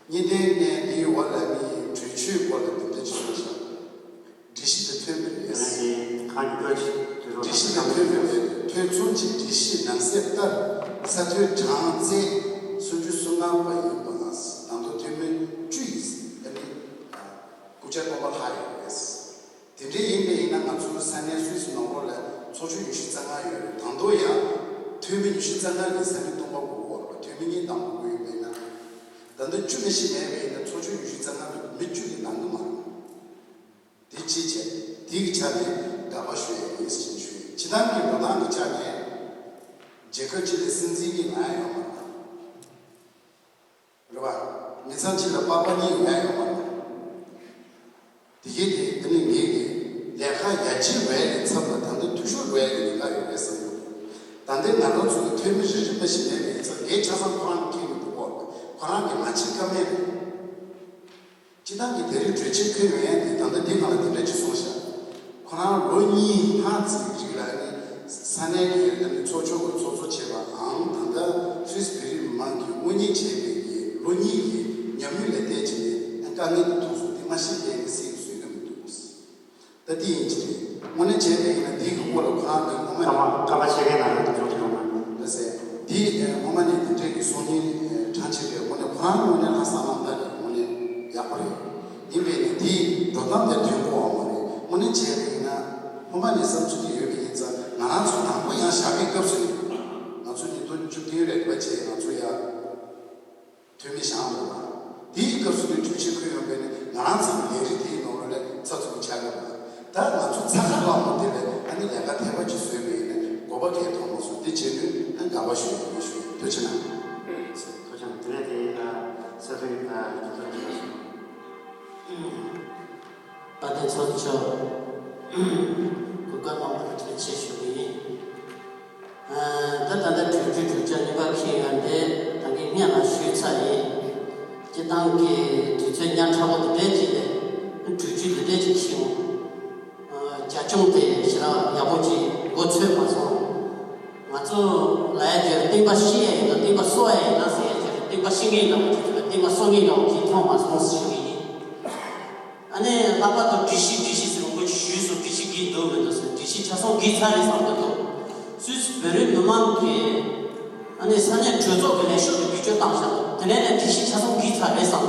གཉིས་ལྡན་ནས་དེའི་འོག་ལ་ནི་གྲོས་ཆོད་སྐོར་ལ་འདི་འདྲ་ཅིག་གསུངས་ཤག་སྒྲིག་གཞི་དང་མཐུན་པ་རེད། ཁ་ཉོ་ཅིག་དུས་རོགས་སྒྲིག་གཞི་དང་མཐུན་པ་རེད། འཐུས་ཚོགས་ཀྱི་སྒྲིག་གཞི་ནང་གསལ་ལྟར་ས་མཐོའི་གྲངས་ཚད་སུམ་ཅུ་སོ་ལྔ་པ་ཡིན་པ་ལ། ད་དུང་འཐུས་མི་བཅུ་ཡིས་ཨ་ནི་སྐུ་ཆ་སྟོང་པ་ལྷག་ཡོད་རེད། དེ་འདྲ་ཡིན་པ་ཡིན་ན་ང་ཚོ་ས་གནས་སུད་སི་ནང་ལོགས་ལ་ཚོགས་ཆུང་ཉི་ཤུ་རྩ་ལྔ་ཡོད་རེད། ད་དུང་ཡང་འཐུས་མི་ཉི་ཤུ་རྩ་ལྔ་ནས་ས་མཐོའི་སྟོང་པ་དགོས་ཀྱི་ཡོད་རེད་པ། འཐུས་མི་གཉིས་གདམ་དགོས་ཀྱི་ཡོད་པ་ཡིན་ན། ད་ལྟ་བཅུ་ནས་བཞི་མེད་པ་ཡིན་ན་ཚོགས་ཆུང་ཉི་ཤུ་རྩ་ལྔ་ནས་མི་བཅུ་གིས་གདམ་གི་མ་རེད། དེ་ཅིའི་ཕྱིར། དེ་གི་ཆ་ནས་དགག་པ་ཞུ་ཡ་ཡིན་ཟེར་ཞུ་ཡ། སྤྱིར་བཏང་གི་འགྲོ་སྟངས་ཀྱི་ཆ་ནས་རྒྱལ་ཁབ་གཅིག་ལ་སྲིད་འཛིན་གཉིས་ལངས་ཡ་ཡོད་མ་རེད། རེད་པ། མི་ཚང་གཅིག་ལ་པ་ཕ་གཉིས་ཡོང་ཡ་ཡོད་མ་རེད། དེ་གས་དེ་དེ་ནི་ངེད་ཀྱི་ལས་ཀ་ཡར་རྒྱས་འགྲོ་ཡ་གི་ཚབ་ལ་ད་ལྟ་འཐུས་ཤོར་འགྲོ་ཡ་གི་ཉེན་ཁ་ཡོད་རེད་བསམ་གྱི་འདུག་ད་ལྟའི་ང་རང་ཚོ་གི་འཐུས་མི་རེ་རེ་མ་ཞིག་མེད་པའི་ཚབ་ངས་ཆ་ཚང་ཁོ་རང་གི་མཁྱེན་གྱི་འདུག་གོ་ཁོ་རང་གི་མ་བྱེད་ཀ་མེད་རེད། སྤྱིར་བཏང་གི་དེ་རིང་གྲོས་ཆོད་འཁོད་ཡོང་ཡ་དེ་ད་ལྟ་འདི་སྒང་ལ་དེ་འདྲ་ཅིག་གསུངས་ཤག་ཁོ་རང་ལོ་གཉིས་ལྷག་ཙམ་རིང་ལ་ནི་ས་གནས་ཀྱི་ཚོགས་ཆུང་གི་ཚོགས་གཙོ་བྱས་པའམ། ད་ལྟ་སུད་སི་བོད་རིགས་མི་མང་གིས་དངོས་གཉེར་བྱས་པའི་གི་ལོ་གཉིས་ཀྱི་ཉམས་མྱོང་ལ་བརྟེན་བྱས་ནས་དཀའ་ངལ་དེ་མཐོང་སོང་། དེ་མ་ཤེས་མཁན་གྱི་སྲིད་ཀྱི་བཟོད་ཀྱི་མི་འདུག་ད་དེ་ཡིན་གྱི་རེད། དངོས་གནས་བྱས་པ་ཡིན་ན་དེའི་གི་སྐོར་ལ་ཁོ་རང་གི་སྔོན་མ་ནས་སྐར་མ་ཕྱེད་ཀའི་ནང་ལ་འདི་ཚོ་ཡོང་ན་ལ་ཟེར། དེ་སྔོན་མ་ནས་དེ་འདྲའི་གི་གསུང་སྙན་གྲངས་ཅིག་རེད། དངོས་གནས་ཁོ་རང་དངོས་གནས་ལྷག་བསམ་རྣམ་དག་རེད། དངོས་གནས་ཡག་པོ་རེད། ཡིན་པས་ནས་དེའི་འགྲོ་སྟངས་དེ་དོན་གོ་བ་མ་རེད། དངོས་གནས་བྱས་པ་ཡིན་ན་སྔོན་མ་ནས་བསམ་ཚུལ་དེ་ཡོད་པ་ཡིན་ཙང་ང་རང་ཚོ་དང་པོ་ཡང་བཞག་པའི་སྐབས་སུ་ཡིན། ང་ཚོ་ཉིས་སྟོང་བཅུ་བདུན་རེད་པ་བྱས་ང་ཚོ་ཡ། འཐུས་མི་བཞེངས་འདུག་ལ། དེའི་སྐབས་སུ་ནི་གྲོས་ཆོད་འཁོད་ཡོང་བས་ནི་ང་རང་ཚོའི་ལས་རིགས་དེའི་ནང་ལོགས་ནས་ཚགས་ཚུད་པོ་ཆགས་ཡོད་ལ། ད་ང་ཚོ་ཚ་ཁ་ལག་མོ་དེ་ལས་ཨ་ནི་ལས་ཀ་དལ་བ་ཅིག་བཟོས་པས་ནི་དགོས་པ་གས་མཐོང་མ་སོང་། དེ་བྱས་ནས་ཨ་དགག་པ་ཞུ་ཡོང་ཞུ་ཐུགས་རྗེ་གནང་། ཐུགས་རྗེ་གནང་། དེ་ནས་དེ་ས་ཐོག་ཡིན་ད་དུས་ཚོད་ཀྱི་དཔལ་ལྡན་ཚོགས་གཙོ་མཆོག་གོ་སྐབས་གནང་བར་ཐུགས་རྗེ་ཆེ་ཞུ་གི་ཡིན། ད་ད་ལྟ་དྲུག་ཅུ་དྲུག་ཅུ་གཉིས་པ་འཁེལ་ཡོད་འདི་ད་གིན་སྔོན་ལ་ཞུས་ཚར་ཡིན། སྤྱིར་བཏང་གི་དུས་ཚོད་ཉག་ཕྲ་བོ་དེ་འདྲས་ཅིག་ལས་དྲུག་ཅུ་དེ་འདྲས་ཅིག་འཁེལ་འོང་། རྒྱབ་ལྗོངས་དེ་ཞེ་དྲག་ཡག་པོ་ཅིག་མགོ་ཚོས་མ་སོང་། ང་ཚོ་ལ་ཡ་གྱི་རྟིང་པ་བཤིག་ཡ་ཡིན་ན་རྟིང་པ་གསོ་ཡ་ཡིན་ན་ཟེར་ཡ་གྱི་རྟིང་པ་བཤིག་མཁན་འདྲ་བོ་ཅིག་རྟིང་པ་གསོ་མཁན་འདྲ་བོ་ཅིག་མཐོང་མ་སོང་ཞུ་གི་ཡིན། ཨ་ནི་ལྷག་པར་དུ་སྒྲིག་གཞི་སྒྲིག་གཞི་ཟེར་བ་ཁོ་ཅིག་ཞུས་སོང་། སྒྲིག་གཞི་བགྱིས་འདུག་མི་འདུག་ཟེར། སྒྲིག་གཞི་ཆ་ཚང་བགྱིས་ཚར་རེད་བསམ་གྱི་འདུག་སུད་སི་བོད་རིགས་མི་མང་གིས་ཨ་ནི་ས་གནས་གྲོས་ཚོགས་ཀྱི་ལས་ཤོག་དེ་བེད་སྤྱོད་བཏང་བཞག་འདུག་དེ་ནས་ནས་སྒྲིག་གཞི་ཆ་ཚང་བགྱིས་ཚར་རེད་བསམ་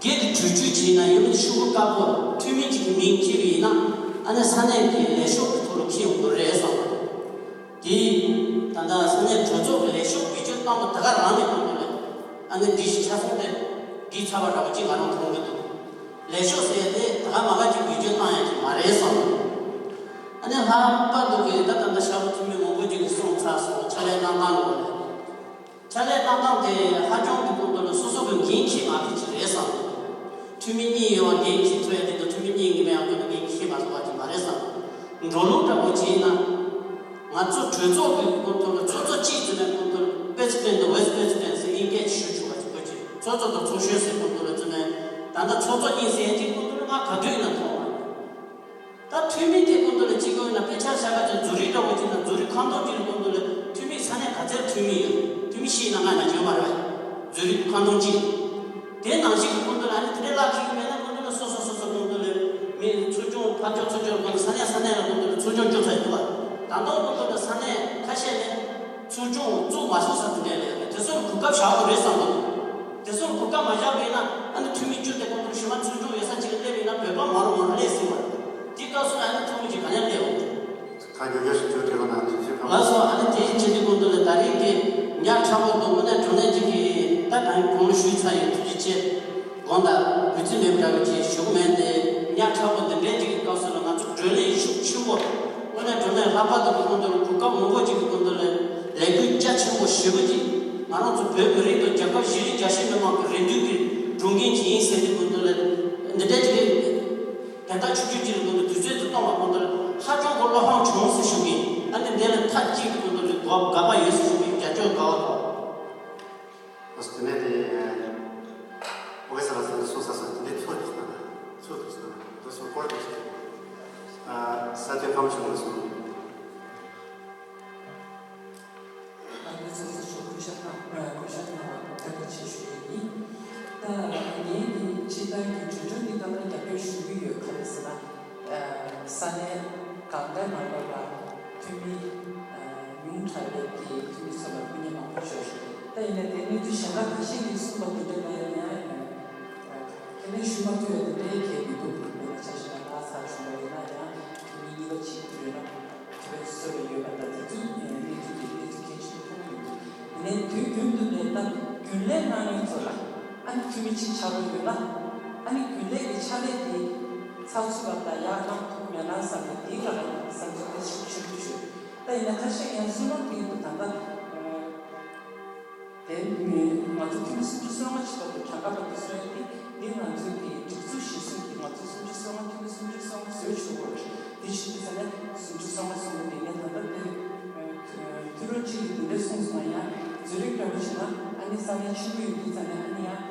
གྱི་འདུག་སྒེར་གྱི་གྲོས་ཆོད་བྱས་ན་ཡོད་མེད་ཤོག་བུ་དཀར་པོ་འཐུས་མི་གཅིག་གི་མིང་འཁྱེར་བ་ཡིན་ན་ཨ་ནི་ས་གནས་ཀྱི་ལས་ཤོག་གི་ཐོག་ལ་འཁྱེར་ཡོང་གི་རེད་བསམ་གྱི་འདུག་དེ་ད་ལྟ་ས་གནས་གྲོས་ཚོགས་ཀྱི་ལས་ཤོག་བེད་སྤྱོད་བཏང་བ་ད་ག་རང་ནས་གོང་དུ་ལས་ཨ་ནི་སྒྲིག་གཞི་ཆ་ཚང་དེ་བགྱིས་ཚར་བ་འདྲ་བོ་ཅིག་ང་རང་མཐོང་གི་འདུག་ལས་ཤོག་ཟེར་དེ་ད་ག་མ་ག་ཅིག་བེད་སྤྱོད་བཏང་ཡ་ཅིག་མ་རེད་བསམ་གྱི་འདུག་ཨ་ནི་ལྷག་པར་དུ་གི་ད་ད་ལྟ་ཤར་པ་འཐུས་མི་མང་པོ་ཅིག་གིས་གསུངས་ཚར་སོང་། ཕྱག་ལས་གནང་སྟངས་ལ་ཕྱག་ལས་གནང་སྟངས་དེ་ཧ་ཅང་གི་གོང་དུ་ལ་སོ་སོ་གི་འགན་འཁྱེར་མ་ཐུབ་ཅིག་རེད་བསམ་གྱི་འདུག་འཐུས་མི་གཉིས་ཡོད་པ་འགན་འཁྱེར་ཐུབ་ཡ་དེ་དང་འཐུས་མི་གཉིས་ཀྱི་མེད་ཡང་ཁྱོད་ཀྱིས་འགན་འཁྱེར་མ་ཐུབ་པ་ཅིག་མ་རེད་བསམ། འགྲོ་ལུགས་འདྲ་པོ་བྱས་ན། ང་ཚོ་གྲོས་ཚོགས་ཀྱི་སྐུ་མདུན་ལ་ཚོགས་གཙོ་གཅིག་བྱས་ནས་སྐུ་མདུན་ལ་president དང་vice president ཟེར་དབྱིན་སྐད་ཅིག་ཞུ་ཆོག་པ་ཅིག་དགོས་ཀྱི། ཚོགས་གཙོ་དང་ཚོགས་གཞོན་ཟེར་སྐུ་མདུན་ལ་བརྩི་ནས་ད་ལྟ་ཚོགས་གཙོ་གཉིས་ཟེར་ཡ་ཅིག་སྐུ་མདུན་ལ་ང་ག་དུས་ཡིན་ན་མཐོང་བ་རེད། ད་འཐུས་མི་དེ་སྐུ་མདུན་ལ་གཅིག་དགོས་ཡིན་ན་དཔེ་ཆ་བཞག་ག་ཚོད་འཛུལ་རིགས་འདྲ་པོ་གཅིག་དང་འཛུལ་རིགས་ཁང་སྟོང་གཅིག་ལ་སྐུ་མདུན་ལ་འཐུས་མི་ས་གནས་ག་ཚད་འཐུས་མི་ཡོད། འཐུས་མི་བཞི་ཡིན་ན་ལྔ་ཡིན་ན་བརྗོད་མ་རེད་པ། འཛུལ་རིགས་ཁང་སྟོང་གཅིག་དེ་ནང་བཞིན་གྱི་སྐུ་མདུན་ལ་ཨ་ནི་དེ་འདྲའི་ལག་ཁྱེར་གྱི་མེད་ན་སྐུ་མདུན་ལ་སོ་སོ་སོ་སོ་སྐུ་མདུན་ལ་མི་ཚོགས་ཆུང་ཕར་ཕྱོགས་ཚོགས་ཆུང་སྐུ་མདུན་ས་གནས་ས་གནས་ལ་སྐུ་མདུན་ལ་ཚོགས་ཆུང་བཅུ་ཚར་ཡོད་པ། ད་དུང་སྐུ་མདུན་ལ་ས་གནས་ཁ་ཤས་ནས་ཚོགས་ཆུང་བཙུགས་མ་སོང་ས་དེ་འདྲ་ཡོད་རེད། དེ་ཚོར་གོ་སྐབས་བཞག་དགོས་རེད་བསམ་གི་འདུག་དེ་ཚོར་གོ་སྐབས་མ་བཞག་པ་ཡིན་ན་ཨ་ནི་འཐུས་མི་བཅུ་དེ་སྐུ་མདུན་ཞུ་མ་ཚོགས་ཆུང་ཡོད་ས་གཅིག་ལ་སླེབས་ཡིན་ན་བོད་པ་མ་རུང་བ་རུ་སླེབས་སྲིད་པ་རེད། དེ་སྐབས་སུ་ཨ་ནི་ཚོགས་མི་གཅིག་ག་ནས་སླེབས་འོང་། ཁ་རྒྱ་རྒྱ་ཞིག་བརྗོད་དེ་ལ་ན་ཐུགས་རྗེ་ཆེ། ལགས་སོ། ཨ་ནི་དེ་བཞིན་བྱེད་དུས་སྐུ་མདུན་ལ་ད་རེས་ཀྱི་ཉག་ཕྲ་བོ་དང་དངོས་གནས་དྲང་གནས་ཅིག་གིས་ད་གང་གོང་ལ་ཞུས་ཚར་ཡོད། ཐུགས་རྗེ་ཆེ། དགོངས་དག་འབུལ་རྩིས་མེད་པ་འདྲ་བོ་ཅིག་ཞུ་གི་མེད་དེ། ཉག་ཕྲ་བོ་འདི་འདྲའི་ཅིག་གི་སྐབས་སུ་ལ་ང་ཚོ་བགྲོ་གླེང་ཤུགས་ཆེན་པོ་དངོས་གནས་དྲང་གནས་ལྷག་པར་དུ་སྐུ་མདུན་ལ་གོ་སྐབས་མང་པོ་ཅིག་གི་སྐུ་མདུན་ལ་ལས་འགུལ་རྒྱ་ཆེན་པོ་ཞེ་པོ་ཅིག་ང་རང་ཚོ་བོད་མི་རིགས་དང་རྒྱལ་ཁབ་གཞིས་རིམ་རྒྱ་ཆེ་མི་མང་གི་རེ་འདུན་གྱི་སྒྲུབ་མཁན་ཅིག་ཡིན་ཟེར་དུས་སྐུ་མདུན་ལ་འདི་འདྲའི་ཅིག་གི་དེ་དག་ཆུ་ཆུ་ཅིག་ལ་སྐུ་མདུན་དུས་ཚོད་དུ་གཏོང་བ་སྐུ་མདུན་ལ་ཧ་ཅང་གི་བློ་ཕམ་བྱུང་ཟེར་ཞུ་གི། ཨ་ནི་འདི་ལ་མཐའ་གཅིག་ཏུ་སྐུ་མདུན་ལ་དགའ་དགའ་པ་ཡོད་ཟེར་ཞུ་གི། རྒྱབ་སྐྱོར་དགའ་བ་དང་། ཨོ་སི་ཏྲེ་ལི་ཡ་དེ་ཨོ་ཁེ་ས་ལ་ས་ལ་སོ་ས་ས་དེ་འདྲའི་ཚོགས་ཀྱི་སྟངས་ཚོགས་ཀྱི་སྟངས་དུ་སོང་སྐོར་གྱི་ཨ་ས་དེ་ཕམ་བྱུང་བ་སོང་། ཨ་ནི་ཚོགས་གཙོ་མཆོག་སྐུ་ཞབས་གནང་སྐུ་ཞབས་གནང་བ་ཐུགས་རྗེ་ཆེ་ཞུ་ཡས་ཡིན། ད་ངས་ནི་སྤྱིར་བཏང་གི་གྲོས་ཆོད་འདི་ད་ལྟ་རྒྱབ་སྐྱོར་ཞུ་གི་ཡོད། ག་རེ་ཟེར་ན། ས་གནས་གང་འདྲ་མང་པོ་ལ་འཐུས་མི་ཉུང་དྲགས་པའི་གི་འཐུས་མི་ཚོ་ལ་སྐུ་ཉིད་མང་པོ་ཞུ། ད་ཡིན་ན་དེ་གནས་ཚུལ་གཞན་དག་ཁ་ཤས་ཀྱིས་གསུངས་པ་དེ་འདྲ་ལ་ཡང་ཡང་ཁས་ལེན་ཞུ་མ་ཐུབ་ཡ་དེ་འདྲའི་གལ་མི་འདུག་དཔེར་ན་ཆ་བཞག་ན་ལྷ་སར་བྱུང་བ་ཡིན་ན་ཡང་འཐུས་མི་གཉིས་པ་གཅིག་ཡོད་ན། དེ་བས་སུ་ལ་ཡོད་པ་དང་དེ་ཚོའི་གནས་ཚུལ་དེ་གནས་ཚུལ་གལ་ཆེན་པོ་ཁོང་ཡོད་འདུག་ཡིན་ནའི་དུས་རྒྱུན་དུ་ནས་ད་རྒྱུན་ལས་གནང་མཁན་ཚོ་ལ་ཨ་ནི་འཐུས་མི་གཅིག་ཆགས་རོགས་ཡོད་ན། ཨ་ནི་རྒྱུན་ལས་ཀྱི་ཕྱག་ལས་དེ་ཚགས་ཚུད་པ་དང་ཡག་གནང་ཐུབ་མེད་ན་བསམ་ནས་དེའི་སྒང་ལ་བསམ་ཚུལ་དེ་ཤུགས་ཆེན་པོ་བརྗོད། ད་ཡིན་ན་ཁ་ཤས་ཀྱང་བསམ་བློ་དེ་ཡིན་དུ་ད་ལྟ། དེ་ནི་ང་ཚོ་འཐུས་མི་སུམ་ཅུ་སོ་ལྔ་ཞིག་བར་དུ་གྲངས་ཀ་བར་དུ་སོན་ཏེ་འདི་ང་ཚོའི་གི་སྒྲིག་འཛུགས་གཞིར་བཟུང་གིས་ང་ཚོ་སུམ་ཅུ་སོ་ལྔ་འཐུས་མི་སུམ་ཅུ་སོ་ལྔ་བཟོས་ཆོག་གི་རེད། དེ་བཞིན་དུ་ས་ནས་སུམ་ཅུ་སོ་ལྔ་སོང་བ་དེ་ནས་ད་ལྟ་དེ་ཐུ་རུ་གཅིག་གིས་དེ་འདྲ་གསུངས་སོང་ན་ཡང་འཛུལ་རིགས་འདྲ་པོ་བྱས་ན་ཨ་ནི་ས་གནས་ཆེན་པོ་ཡོད་དུས་ཙང་ནས་ཨ་ནི་ཡང་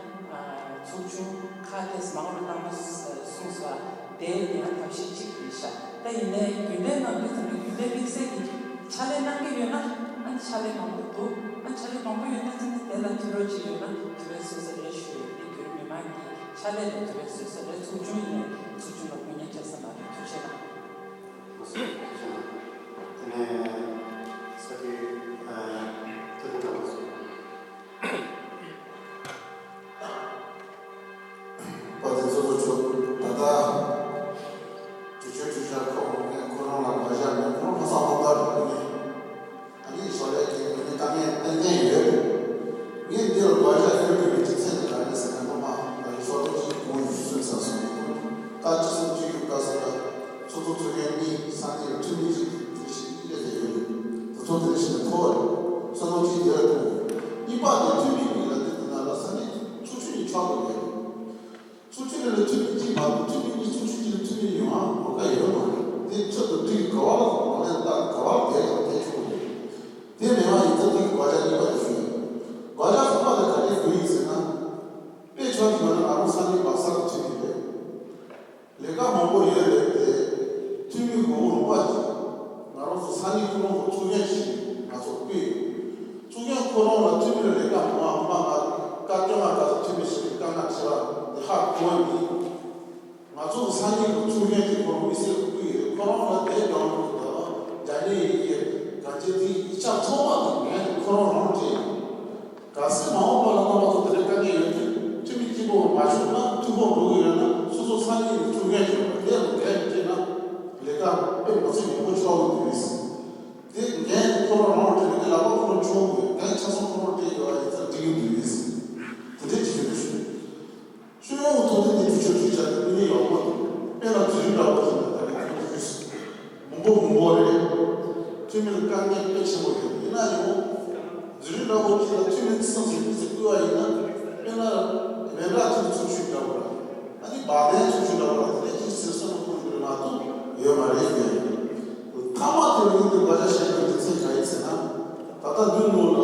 ཚོགས་ཆུང་ཁག་དེས་མང་རུ་བཏང་ན་གསུངས་སོང་བ་དེ་ཡང་ཐབས་ཤེས་གཅིག་རེད་ཤག་ད་ཡིན་ནའི་རྒྱུན་ལས་གནང་དུས་ཙམ་ནས་རྒྱུན་ལས་དམིགས་བསལ་གྱི་ཕྱག་ལས་གནང་གི་ཡོད་ན་ཨ་ནི་ཕྱག་ལས་མང་པོ་འདུག་ཨ་ནི་ཕྱག་ལས་མང་པོ་ཡོད་དུས་ཙམ་ནས་དེ་ལ་ཐུགས་རོགས་ཅིག་ཡོད་ན་དེ་བས་སོ་སོ་རེ་ཞུ་ཡོད། དེ་བརྒྱུད་མི་མང་གི་ཕྱག་ལས་ལ་དེ་བས་སོ་སོ་རེ་ཚོགས་ཆུང་ཡིན་ནའི་ཚོགས་ཆུང་ལ་དགོས་ངེས་ཆགས་ས་མ་རེད། ཐུགས་རྗེ་གནང་། དེ་ནས་ས་དེ་ཐུགས་རྗེ་གནང་། པ་དེ་ཚོ་ཚོ་ཆོག་ད་ལྟ་དུས་ཆོད་དུས་ཆར་ཁོ་ངས་ཁོ་རང་ལ་དགའ་ཞག་མེད། ཁོ་རང་ལྷ་ས་ལྷོ་ཁ་རེད། ངས་ཨ་ནི་ཞོར་ལས་ཀྱི་ངས་དཀའ་ངལ་ཏན་ཏན་ཡོད། ངས་འདི་ལ་དགའ་ཞག་ཤོད་དགོས་པའི་རྒྱུ་མཚན་དེ་ག་རེ་ཟེར་ན་སློབ་མ་ད་ལྟ་ཤོག་ཐོག་གཅིག་གོང་ཡུལ་ཤུལ་ས་སོང་། ད་ཅི་སོང་ཅི་ཡོད་ག་ཟེར་ན་ཚོགས་གཙོ་ཚོགས་ཡན་གཉིས་ས་གནས་ལ་འཐུས་མི་གཅིག་དེ་བཞིན་སླེབས་བསྡད་ཡོད། དེ་ཚོ་དེ་བཞིན་མཐོ་བ་རེད། ས་ཐོག་གཅིག་དེ་ལ་ཐུག་གཉིས་པ་དེ་འཐུས་མི་གཉིས་ལ་དེ་དེ་ན་ལ་ས་གནས་ཚོགས་ཆུང་གཉིས་ཆགས་དགོས་ཡོད། ཚོགས་ཆུང་ལ་འཐུས་མི་གཅིག་མ་གཏོགས་འཐུས་མི་གཉིས་ཚོགས་ཆུང་གཅིག་ལ་འཐུས་མི་ཡོང་ཡ་གོ་སྐབས་ཡོད་མ་རེད། དེ་ཆེད་དུ་འགྲིག་ག་བ་ལ་གོ་ལེན་བཏང་ག་བ་ལ་དེ་ཡང་དེ་ཆོག་གི་རེད། དེ་མེད་པ་ཡིན་ཙང་འགྲིག་དགོས་ཆ་གཉིས་པ་དེ་ཞུ་ཡིན། དགོས་ཆ་གསུམ་པ་དེ་ག་རེ་དགོས་ཡིན་ཟེར་ན། དཔེ་ཆ་གི་ཡོད་ན་ང་རང་ས་གནས་པ་གསར་དུ་འཐུས་ཡིན་རེད། ལས་ཀ་མང་པོ་ཡོད་རེད་དེ། འཐུས་མི་མགོ་བོ་ལུང་པ་ཅིག་ང་རང་ཚོ་ས་གནས་ཁོ་རང་གི་གཙུག་རྒྱན་ཞིག་ང་ཚོ་བསྐོས་ཡོད། གཙུག་རྒྱན་ཁོ་རང་ལ་འཐུས་མི་ལ་ལས་ཀ་མང་བ་མང་བ་ང་བཀའ་བཀྱོན་ང་ག་ཚོད་འཐུས་མི་ཞིག་གི་དཀའ་ངལ་ཆེ་བ་དེ་ཧ་གོ་ཡིན། ང་ཚོ་གི་ས་གནས་ཀྱི་གཙུག་རྒྱན་གྱི་ཁོ་རང་མི་སེར་བསྐོས་ཡོད། ཁོ་རང་ལ་དེ་སྦྱོང་ལུགས་དང་རྒྱ་ནས་ཡི་གེ་ག་ཅེ་དེ་ཡིག་ཆ་ཚང་མ་དེ་ངས་ཁོ་རང་རང་སྤྲད་ཡོད། གལ་སྲིད་མ་འོངས་པ་ལ་རྣམ་པ་ཚོ་དེ་འདྲའི་དཀའ་ངལ་ཡོད་དུས་འཐུས་མི་གཅིག་པོ་མ་ཤོར་ན་འཐུས་ཁོངས་འགྲོ་གི་ཡོད་ན་སོ་སོ་ས་གནས་ཀྱི་གཙུག་རྒྱན་ཞིག་ཡོད་པ་དེ་ལ་འགན་སྤྲད་ན་ལས་ཀ་དཔེ་མི་སྲིད་ཡག་པོ་ཆགས་ཡོད་དུས་རེད། དེ་འགན་ཁོ་རང་རང་སྤྲད་ནས་ལག་པ་ཁོ་རང་ཆུང་དགོས། འགན་ཆ་ཚང་ཁོ་རང་སྤྲད་ཡོད་པ་ཡིན་ཙང་འགྲིག་གི་འདུག་རེད། དེ་འདྲའི་ཅིག་ཡོད་རེད་ཞུ། སྤྱི་ཡོངས་ཐོག་ནས་དེ་འདྲ་ཆོས་ཁྲིད་བྱ་དེ་དེ་ནས་ཡག་པོ་འདུག་དཔེར་ན་འཛིན་རིམ་འདྲ་པོ་ཞིག་ལ་ད་རེས་ཁོང་ཚོས་མང་པོ་མང་པོ་རེད། འཐུས་མི་ལ་དཀའ་ངལ་དཔེ་ཆེན་པོ་ཡོད། ཡིན་ན་ཡང་འཛིན་རིམ་འདྲ་པོ་ཞིག་ལ་འཐུས་མི་བརྩི་སྲིད་ཟེར་བསྐུལ་བ་ཡིན་ན། དཔེར་ན་མི་འདྲ་འཐུས་མི་ཚོགས་ཆུང་འདྲ་པོ་ལ། ལག་ལེན་ཚུལ་ཆུང་འདྲ་བོ་ལ་དེ་འདྲ་ཅིག་ཟེར་སོང་ན་ཁོང་འདིར་མ་གཏོགས་ཡོད་མ་རེད་ཟེར། མཐའ་མ་དེ་ལ་ཡིན་དུས་བཀའ་རྒྱ་བཤད་པའི་རྒྱུ་མཚན་གང་ཡིན་ཟེར་ན། ད་ལྟ་མདུན་ནང་ལ་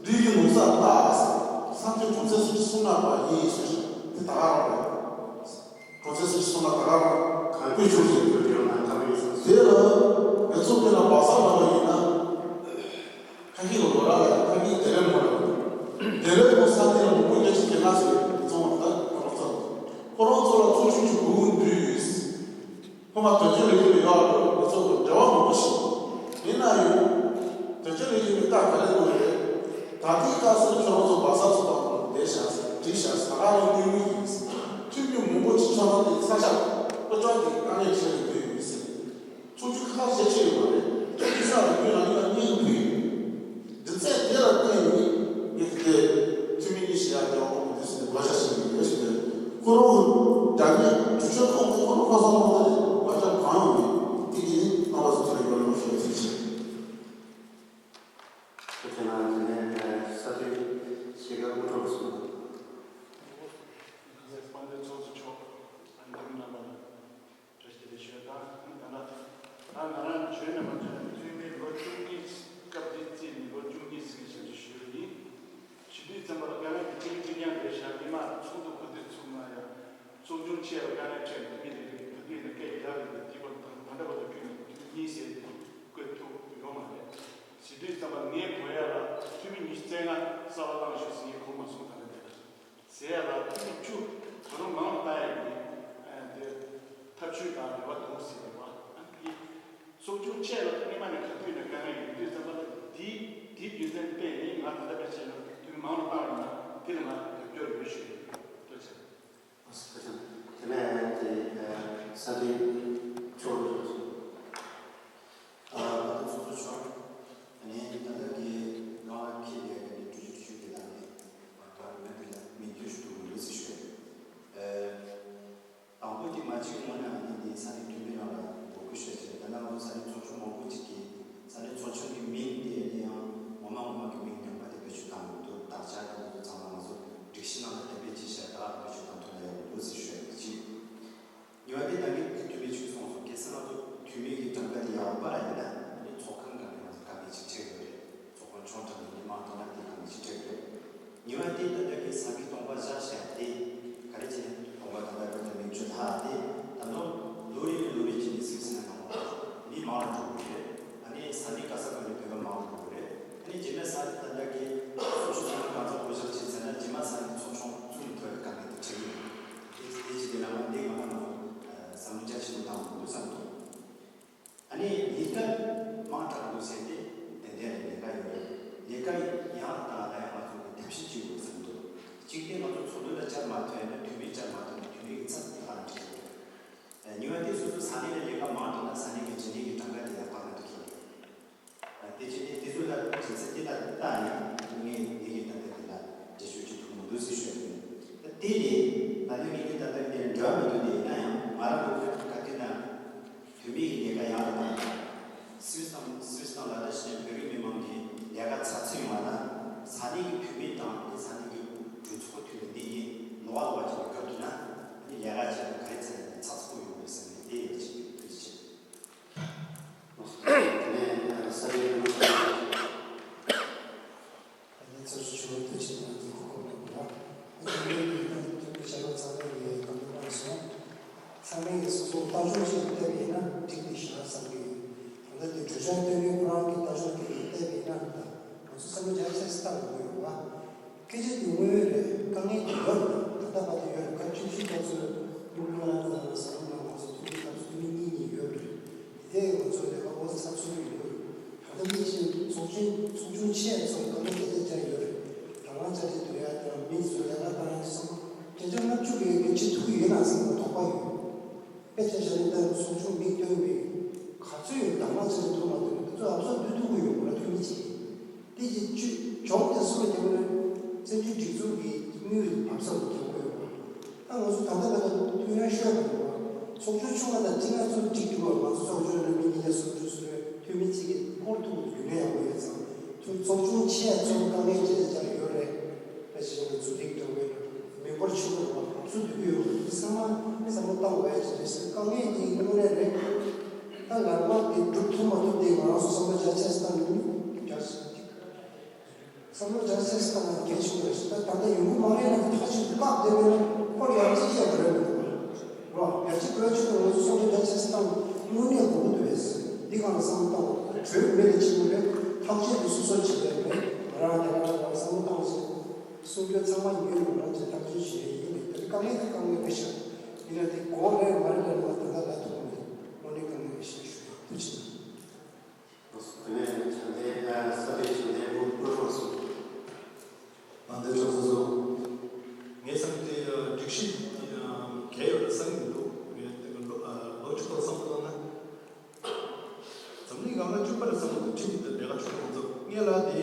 བདུད་ཀྱི་ནོར་ས་བཏགས་ཟེར། སངས་རྒྱས་གྲོང་གསེབ་སུ་གསུང་ན་པ་ཡིན་ཟེར་ཞིང་དེ་ད་ག་རང་རེད། གྲོང་གསེབ་སུ་གསུང་ན་ད་ག་རང་གང་དགོས་ཆོག་ཅེས་བོད་ཡོད་ན་གང་ཡིན་ཟེར། དེ་ལ་ངེད་ཚོ་དེ་ལ་བག་ས་ལ་བ་ཡིན་ན། ཁ་ཤས་ལ་ལོ་ར་ལ་ཁ་ཤས་དེ་ལས་མོ་ར། དེ་ལས་མོ་ས་དེ་ལ་མོ་པོ་རྒྱ་ཆེ་རྒྱ་ལ་ཟེར་བའི་ཚོང་བ་ད་ཁོ་རང་ཚོ་ཁོ་རང་ཚོ་ལ་ཚོགས་ཆུང་གི་སྒོ་འདུས་ཡོད། ཁོ་མ་དོན་གཅོད་ལས་ཀྱི་ཡོད་རེད། ང་ཚོ་དང་འབྲེལ་བ་མང་པོ་ཞིག་ཡིན་ན་ཡང་། དོན་གཅོད་ལས་ཀྱི་རྟགས་ག་རེ་དགོས་རེད། ད་ལྟའི་སྐབས་སུ་ཁྱོད་རང་ཚོ་བག་ས་ཚོ་དང་བསྡད་བཞག་ཟེར་བྲིས་བཞག་ཟེར་ད་ག་རང་དངོས་མིང་ཡིན་ཟེར། ཐུན་མོང་མང་པོ་ཅིག་ཆགས་ན་དེ་ས་ཆ་ཀོ་ཅོག་གི་དཀའ་ངལ་ཆེ་རུ་འགྲོ་ཡོད་ཟེར། ཚོགས་ཆུང་ཁག་ཤས་ཆེ་ཡོད་པ་རེད། ཁྱོད་ཀྱི་ས་དང་ཁྱོད་རང་ཉིད་ལ་གནས་ཕུལ་ཡོད། རྒྱུ་མཚན་དེ་ལ་བརྟེན་ནས་ངས་དེ་འཐུས་མི་གཉིས་ཤིག་ཡར་བསྐྱལ་བ་ཁོང་གིས་འདུག་ཟེར་ནས་བཀའ་ཤག་ཞིག་ཡོད་ཞེས་པས། ཁོ་རང་གི་དྲ་རྒྱའི་གྲོས་ཆོད་ཁག་དེ་ཁོ་རང་ཁ་སང་ལོག་ནས་བཀའ་ཤག་གང་ཡོང་མེད། དེ་གིས་རྣམ་པ་ཚོ་ཐུགས་ལ་ཡོད་ལ་ཞུ་བ་ཞིག་བྱས། ཁྱེད་ཚོས་ང་དེ་ནས་ས་དོན་ཞིག་ག་དབུ་ཁྲོད་སོང་། དཔལ་ལྡན་ཚོགས་གཙོ་མཆོག་འདེམས་རྣམ་པ། བཀྲ་ཤིས་བདེ་ལེགས་ཞུ་ཡ་དང་། ད་ལྟ་ད་ང་རང་བརྗོད་ནས་མ་བརྗོད་ནས་འཐུས་མི་ལོ་བཅུ་གཉིས་སྐབས་འདི་བརྩིས་ནས་ལོ་བཅུ་གཉིས་ཟིན་ཞབས་ཕྱི་ཞུས་པ་ཡིན། ཞུ་དུས་ཙམ་པ་ལ་དཀའ་ངལ་དེ་ཅི་ལ་ཅི་ཡང་རེད་ཤག་ཉི་མ་ཚོགས་འདུ་ག་དུས་ཚུགས་ན་ཡང་ཚོགས་ཆུང་ཆེ་བ་དཀའ་ངལ་འཕྲད་འཐུས་མི་རེ་རེ་གི་ག་དུས་ཡིན་ན་སྐད་རྒྱག་རེད་དེ་དེ་བར་དང་ད་ལྟ་བར་དུ་ཁྱོན་ནས་འཐུས་མི་གཉིས་ཟེར་ཏེ་བཀོད་ཐུབ་ཡོད་མ་རེད། ཞུ་དུས་ཙམ་པ་ངས་གོ་ཡ་ལ་འཐུས་མི་ཉི་ཤུ་རྩ་ལྔ་གསར་པ་བླངས་ཞུས་ཟིན་ཡིན་གོ་མ་སོང་ད་ལྟ་དེ་ལ། ཟེར་ཡ་ལ་ཐིག་བཅུ་ག་རུ་མང་རུ་བཏང་ཡ་ཡིན། ཨ་འདི་ཐབས་ཇུས་དང་རེ་བ་འདུག་ཟེར་བ། ཨ་འདི་ཚོགས་ཆུང་ཆེ་ལ་སྔོན་མ་ནས་ག་དུས་ནས་དཀའ་ངལ་ཡོད་དུས་ཙམ་པ་ལ་འདི་འདི་རྒྱུ་མཚན་དཔེ་ནི་ང་ད་ལྟ་བེད་སྤྱད་ན་དུས་མང་རུ་བཏང་ཡོད་ན་དེ་ལ་ང་རྒྱབ་སྐྱོར་ཡོད་ཞུ་ཡོད། ཐུགས་རྗེ་ཆེ། ཐུགས་རྗེ་ཆེ། དེ་ནས་དེ་ས་དེ་ཕྱོགས་རུ་སོང་། ཨ་ད་ལྟ་ཚོགས་གཙོ་མཆོག་ནས་ད་ལྟ་གི་རང་ལ་འཁེལ་བའི་གྲོས་ཆོད་ཞུ་གི་ལ་ནས་ད་མི་འདི་ལ་མི་འདོད་ཞུ་དུ་མི་འདུག་ཟེར་ཞུ། ཨ་དང་པོ་དེ་མ་གཅིག་སྔོན་ན་ནི་འདི་ས་གནས་འཐུས་མི་རང་ལ་འབོད་སྐུལ་ཞུ་ཆེད་ད་ལྟ་ང་ཚོ་ས་གནས་ཚོགས་ཆུང་མང་པོ་ཅིག་གིས་ས་གནས་ཚོགས་ཆུང་གི་མིང་དེ་ནི་ཡང་ངོ་མ་ངོ་མ་གི་མིང་ངོ་མ་དེ་བེད་སྤྱོད་བཏང་མི་འདུག་དག་ཆ་དེ་ཚོ་ཚང་མ་ང་ཚོ་སྒྲིག་གཞི་ནང་ལ་གཏན་འབེབས་བྱས་ཤག་ད་བེད་སྤྱོད་བཏང་ཐུབ་ན་ཡག་པོ་འདུག་ཟེར་ཞུ་ཡ་གཅིག་གཉིས་པ་དེ་ད་གིན་དེ་འཐུས་མི་གཅིག་གསུངས་སོང་། གལ་སྲིད་ང་ཚོ་འཐུས་མི་གི་གྲངས་ཀ་དེ་ཡག་པ་ར་ཡིན་ན་ཨ་ནི་ཚོགས་ཁང་གང་གི་ང་ཚོ་དཀའ་ངལ་ཅིག་འཕྲད་ཡོད་རེད། ཚོགས་ཁང་ཆུང་དྲགས་ནས་མི་མང་སྟོང་ཕྲག་དེ་གང་གི་ཅིག་འཕྲད་ཡོད་རེད། གཉིས་པ་དེ་ད་ལྟ་གི་ས་ཁུལ་སྟོང་པ་བཞག་བཞག་དེ་ག་རེ་བྱས་ནས་སྟོང་པ་ད་ལྟ་བོད་དུ་མི་བཅུ་ལྷག་དེ་ད་དུང་ལོ་རེ་ནས་ལོ་རེ་བྱས་ནས་སིབ་སིབ་ནས་གང་བ་མི་མང་རུ་འགྲོ་གི་རེད། ཨ་ནི་ས་གནས་ག་ས་ག་ནས་བོད་པ་མང་རུ་འགྲོ་གི་རེད། ཨ་ནི་རྗེས་མ་ས་གནས་ད་ལྟ་གི་སོ་སོ་ཚང་མ་གང་ཚོད་བགོ་བཤའ་བྱས་ཚར་ན་རྗེས་མ་ས་གནས་ཚོགས་ཆུང་ཚུགས་མི་ཐུབ་པའི་དཀའ་ངལ་དེ་འཕྲད་ཀྱི་ཡོད། དེ་དེ་ཅི་དེ་ལ་མ་འདི་ང་མ་ནོར་བསམ་བློ་རྒྱ་ཆེན་པོ་བཏང་དགོས་འདུག་བསམ་འདུག་ཨ་ནི་ལས་ཀ་མང་དྲགས་འདུག་ཟེར་ཏེ་ཏན་ཏན་རེད། ལས་ཀ་ཡོད་རེད། ལས་ཀ་ཡང་དང་ལ་ཡང་ང་ཚོ་གི་ཐབས་ཤེས་བྱེད་དགོས་བསམ་འདུག་གཅིག་དེ་ང་ཚོ་ཚོགས་འདུ་ལ་བཅར་མ་ཐུབ་ཡ་ན་འཐུས་མི་བཅར་མ་ཐུབ་ན་འཐུས་མི་གི་ཚབ་དེ་ག་ལ་བྱེད་དགོས། གཉིས་པ་དེ་སོ་སོ་ས་གནས་ལ་ལས་ཀ་མང་དྲགས་ན་ས་གནས་ཀྱི་རྒྱུན་ལས་ཀྱི་གྲངས་ཀ་དེ་ཡང་འཕར་ན་འགྲིག་གི་རེད། དེ་བྱས་ཏེ་དེ་ཚོ་ལ་སྦྱིན་སྲེག་དེ་ལ་བལྟས་ནས་ངས་ངེད་ཀྱི་ད་ལྟ་དེ་ལ་འགྲེལ་བརྗོད་བྱེད་ཐུབ་མི་འདུག་ཟེར་ཞུ་ཡ་ཡིན། ད་དེ་ནས་ད་ལྟ་ངེད་ཀྱི་ད་ལྟ་དེ་འགྲོ་བ་མི་འདུག་དེ་ཡིན་ན་ཡང་ང་རང་གི་བཀའ་དྲིན་དང་བོད་མི་གི་ལས་ཀ་ཡག་ལ་བཏང་། སིལ་དང་སིལ་དང་ལ་དྭགས་ཤིག་ནས་བོད་རིགས་མི་མང་གི་ལས་ཀ་ཚགས་ཚུད་ཡོང་བ་ན་ས་གནས་ཀྱི་འཐུས་མི་དང་དེ་ས་གནས་ཀྱི་གྲོས་ཚོགས་འཐུས་མི་འདི་གཉིས་ལོགས་ལོགས་ཀྱི་སྐབས་དུ་ན་ལས་ཀ་བྱས་ན་ག་རེ་ཚད་ཚགས་ཚུད་པོ་ཡོང་བའི་བསམ་ནས་དེ་ཡོད་ཅིག་ཐུགས་རྗེ་ཆེ། དེ་ནས་ས་གནས་ཚོགས་ཞུགས་ཐུབ་ཆེད་ང་ཚོ་གོ་སྐབས་གནང་བ། ཨ་ནི་ང་ཚོ་ཐུགས་ཁུར་བྱ་བ་ཚང་མ་ཡིན་གང་ལ་གནང་སོང་། ཚང་མས་སོ་སོ་ལྟ་ཕྱོགས་ཤིག་བལྟས་པ་ཡིན་ན་འགྲིག་མི་ཤག་བསམ་གྱི་ཡོད། ད་ལྟ་དེ་གྲོས་འཆར་བཏོན་མཁན་ཁོ་རང་གི་ལྟ་ཕྱོགས་དེ་ལ་བལྟས་པ་ཡིན་ན་ད་ང་ཚོ་བསམ་བློ་རྒྱ་ཆེ་ཙམ་བཏང་དགོས་ཡོད་པ། སྐད་ཆ་དེ་དངོས་ཡོད་རེད། དཀའ་ངལ་དེ་ཡོད་རེད། ད་ལྟ་བར་དུ་ཡོད་རེད། སྐབས་བཅུ་བཞི་སྐབས་སུ་སྨུག་ལ་ཟ་ལུ་ལ་ང་ཚོ་ཐུག་གི་སྐབས་སུ་ཐུག་མི་གཉིས་གཉིས་ཡོད་རེད། དེ་ང་ཚོ་ལས་ཀ་འོ་ཚ་ཚུགས་ཡོད་རེད། ད་ལྟ་མི་ཆེ་ཚོགས་ཆུང་ཚོགས་ཆུང་ཆེ་ཚོ་དཀའ་ངལ་དེ་འདྲ་ཡོད་རེད། རང་དབང་ཆ་རེ་འདོན་ཡ་དང་མི་ཚོ་ལས་ཀ་བཏང་ཡ་སོགས་བརྒྱ་ཆ་ལྔ་བཅུ་གི་མི་ཆེ་ཐུག་གི་ཡོད་ན་ཟེར་ན་དོགས་པ་ཡོད། དཔེ་ཆ་བཞག་ན་ད་ཚོགས་ཆུང་མིང་བཏོན་པའི་ག་ཚོད་ཡོད་དང་མ་ཚོད་འདུག་མ་འདུག་ང་ཚོ་ཨབ་སོ་བསྡུ་ཐུབ་ཀྱི་ཡོད་མ་རེད། ཐུགས་མི་ཆེ། དེ་ཀྱི་བཅུད་སྦྱོང་དེ་སུ་ལ་སྐྱོན་ན་བཙན་བྱོལ་སྒྲིག་འཛུགས་ཀྱི་དངུལ་ཨབ་སོ་ལ་སྐྱོན་དགོས་ཡོད་མ་རེད། ད་ང་ཚོ་ད་ལྟ་ང་ཚོ་ཐུགས་ཡང་ཤོད་པ་ཡོད་མ་རེད། ཚོགས་ཆུང་ཆུང་བ་དང་ཁྲི་ལྔ་ཚོ་སྒྲིག་འགྲོ་བ་ང་ཚོ་ཚོགས་ཆུང་ལ་མི་ཉིས་བརྒྱ་སུམ་ཅུ་སུ་རེད། ཐུགས་མི་ཆེ་གི་སྐོར་ཐུག་རྒྱུ་ནས་ཡག་པོ་ཡོད་ཙང་ཐུགས་ཚོགས་ཆུང་ཆེ་ཚོ་དཀའ་ངལ་ཇི་ལྟར་ཡོད་རེད། ད་ཅི་ང་ཚོ་རིག་འགྲོ་བའི་མི་འབོར་ཆུང་བ་རེད་བ། སུ་འདུག་གི་ཡོད་འདུག་བསམ་བློ་བསམ་བློ་བཏང་དགོས་ཡ་ཅིག་རེད་ཟེར། དཀའ་ངལ་གྱི་དངོས་གནས་རེད། ད་ལག་པ་དེ་སྒྲུབ་ཐུབ་མ་ཐུབ་དེ་ང་རང་ཚོ་བསམ་བློ་རྒྱ་ཆེ་ཙམ་བཏང་ནས་རྒྱ་ཆེ་བསམ་བློ་རྒྱ་ཆེ་ཙམ་བཏང་ན་གལ་ཆེན་པོ་རེད་ཟེར། ད་ད་ལྟ་ཡོང་གི་མ་རེད་ན་ཁ་ཆེ་བཀག་བསྡད་པས་ན་ཁོ་ཡར་རྒྱས་ཡག་པོ་རེད་མི་འདུག་ར། ཡར་རྒྱས་དགོས་ཆེད་དུ་ང་ཚོ་བསམ་བློ་རྒྱ་ཆེ་ཙམ་བཏང་དངོས་གནས་དགོས་ཀྱི་འདུག་བས་ཟེར། འདི་གང་བསམ་བློ་བཏང་བ་གྲོས་མེད་ལ་ཆེན་པོ་རེད། ཐག་གཅོད་དེ་སོ་སོར་བྱེད་པའི་མེད། ང་རང་དེ་ག་རང་བསམ་བློ་བཏང་ཟེར། གསུང་རྒྱུ་ཚང་མ་ཉོན་མོངས་རང་གི་ཐག་གཅོད་བྱེད་ཡ་ཡིན་པས། དེ་དཀའ་ངལ་དེ་དཀའ་ངལ་རེད་ཤག་ཡིན་ན་དེ་གོ་རེད་མ་རེད་ལབ་ན་ད་ལྟ་ལབ་ཐུབ་མི་འདུག་དངོས་གནས་དཀའ་ངལ་རེད་ཤག་ཞུ་ཡ། ཐུགས་རྗེ་ཆེ། དེ་ནས་བྱམས་བརྩེ་ས་དེ་བྱམས་བརྩེ་དངོས་དངོས་རོགས་སོང་། ཨ་འདི་ཚོ་ཚོ་ཚོ། ངའི་བསམ་དེ་སྒྲིག་གཞི་གལ་ཡོད་ལ་བསམ་གྱི་མི་འདུག་ངས་ལོ་ལོ་གཅིག་ཐོག་བསམ་བློ་བཏང་ན། འཛམ་གླིང་སྒང་ལ་གཅིག་པ་རེད་བསམ་གྱི་འདུག་ཁྲིམས་འདི་ལས་ཀ་ཆོག་མི་འདུག་ངས་ལ་དེ་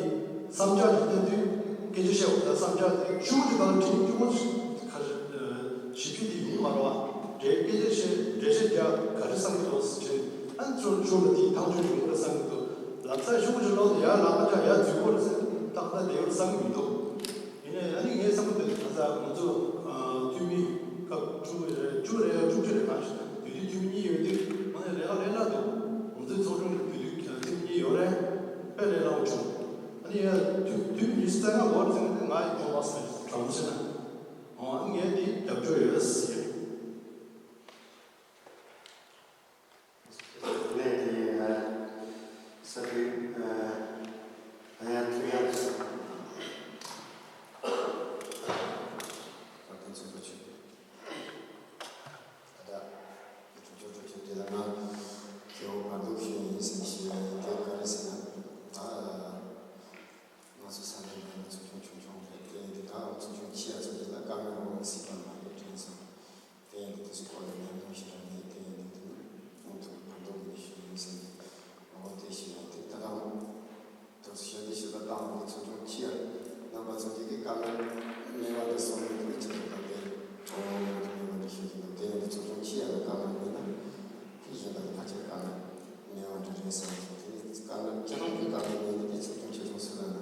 བསམ་འཆར་དེ་བསྟན་དུས་སྐད་ཆ་བཤད་འོ་ད་བསམ་འཆར་དེ་ཤུགས་དེ་གང་ཁྲིམས་གཅིག་པོ་ཁ་ཞིབ་ཕྲ་དེ་ཡིན་མ་རེད་བ། འདྲེ་སྐད་ཆ་བཤད་འགྲེལ་བཤད་རྒྱག་ག་རེ་བསམ་གྱི་འདུག་ཟེར་ཨ་ནི་ཚུར་ཤུགས་ལ་དེ་ཐག་གཅོད་བྱུང་བ་རེད་བསམ་གྱི་འདུག་ལམ་སང་ཤུགས་ཆེ་ལོག་ཡ་ལག་པ་འཆང་ཡ་འཛུལ་གོ་རེད་ཟེར་ཏག་ཏག་བསྡད་ཡོད་བསམ་གྱི་མི་འདུག་ཡིན་ནའི་ཨ་ནི་ངའི་བསམ་པ་འདི་ད་ལྟ་ང་ཚོ་འཐུས་མི་སྐབས་དྲུག་རེད་བཅུ་རེད་དྲུག་ཅུ་རེད་གང་ཞིག་དུས་དུས་འཐུས་མི་གཉིས་ཡོད་དུས་ང་ནི་ལས་ཀ་ལས་སླ་འདུག་ང་ཚོའི་ཚོགས་ཆུང་དུས་དུས་འཐུས་མི་གཉིས་ཡོད་རེད། དཔེ་ལས་སླ་བོ་བྱུང་། ཨ་ནི་ཡ་འཐུས་འཐུས་མི་ཉི་ཤུ་རྩ་ལྔ་ལོར་ཟིན་ཏེ་ང་ཡི་ཐོག་མ་སོང་དྲང་པོ་བཤད་ན། ཨོ་ཨ་ནི་ངས་འདི་རྒྱབ་སྐྱོར་ཡོད་ཟེར། ནས་དེ་ས་དེ་ཨ་ཡ་ཐུ་ཡ་ས་དེ་ཚོ་ཆུ་ད་ད་དྲུག་ཅུ་དྲུག་ཅུ་དེ་ལ་ང་ཁྱེད་འོ་བར་འདུག་ཤེས་ཡིན་ཟིན་ཞེས་དེ་ག་རེ་ཟེར་ན་ད་ང་ཚོ་ས་གནས་འདི་ཚོ་ཆུང་ཆུང་ཆུང་རེད་དེ་འདི་ད་ཚོ་ཆུང་ཆེ་ཡ་ཚོ་དེ་ལ་དཀའ་ངལ་འོང་སྲིད་པ་མ་རེད་དྲན་སོང་། དེ་ཡིན་དུས་དེ་ཚོའི་སྐོར་ལ་ཉམས་མྱོང་ཞིག་རག་ནས་དེ་ཡིན་དུས་དེ་ནི་མུ་མཐུད་བར་འདུམ་གྱི་ཤེས་ཡོན་ཟིན་ཏེ་ངོ་བོ་དེ་ཤེས་ཡོན་དེ་ལྟ་སྟངས་དུ་ཞོད་དེ་ཤེས་པ་བཏང་བའི་ཚོ་ཆུང་ཆེ་ཡ་རྣམ་པ་ཚོ་གིས་དཀའ་ངལ་མེད་པ་འདྲ་སོང་ནས་དེ་ཅི་ཐུབ་པ་དེ་གཙོ་བོ་མུ་མཐུད་མེད་པ་འདྲ་ཤེས་ཀྱི་འདུག་དེ་ཡིན་དུས་ཚོ་ཆུང་ཆེ་ཡ་ལ་དཀའ་ངལ་མེད་ན་དེ་གཞན་པ་ལ་ཕལ་ཆེར་དཀའ་ངལ་མེད་པ་འདྲ་རེད་བསམ་སོང་། དེ་ནི་དཀའ་ངལ་ཁྱེད་རང་གི་དཀའ་ངལ་མེད་ན་དེ་ཚོ་ཆུང་ཆེ་ཆུང་སུ་ལ་ན།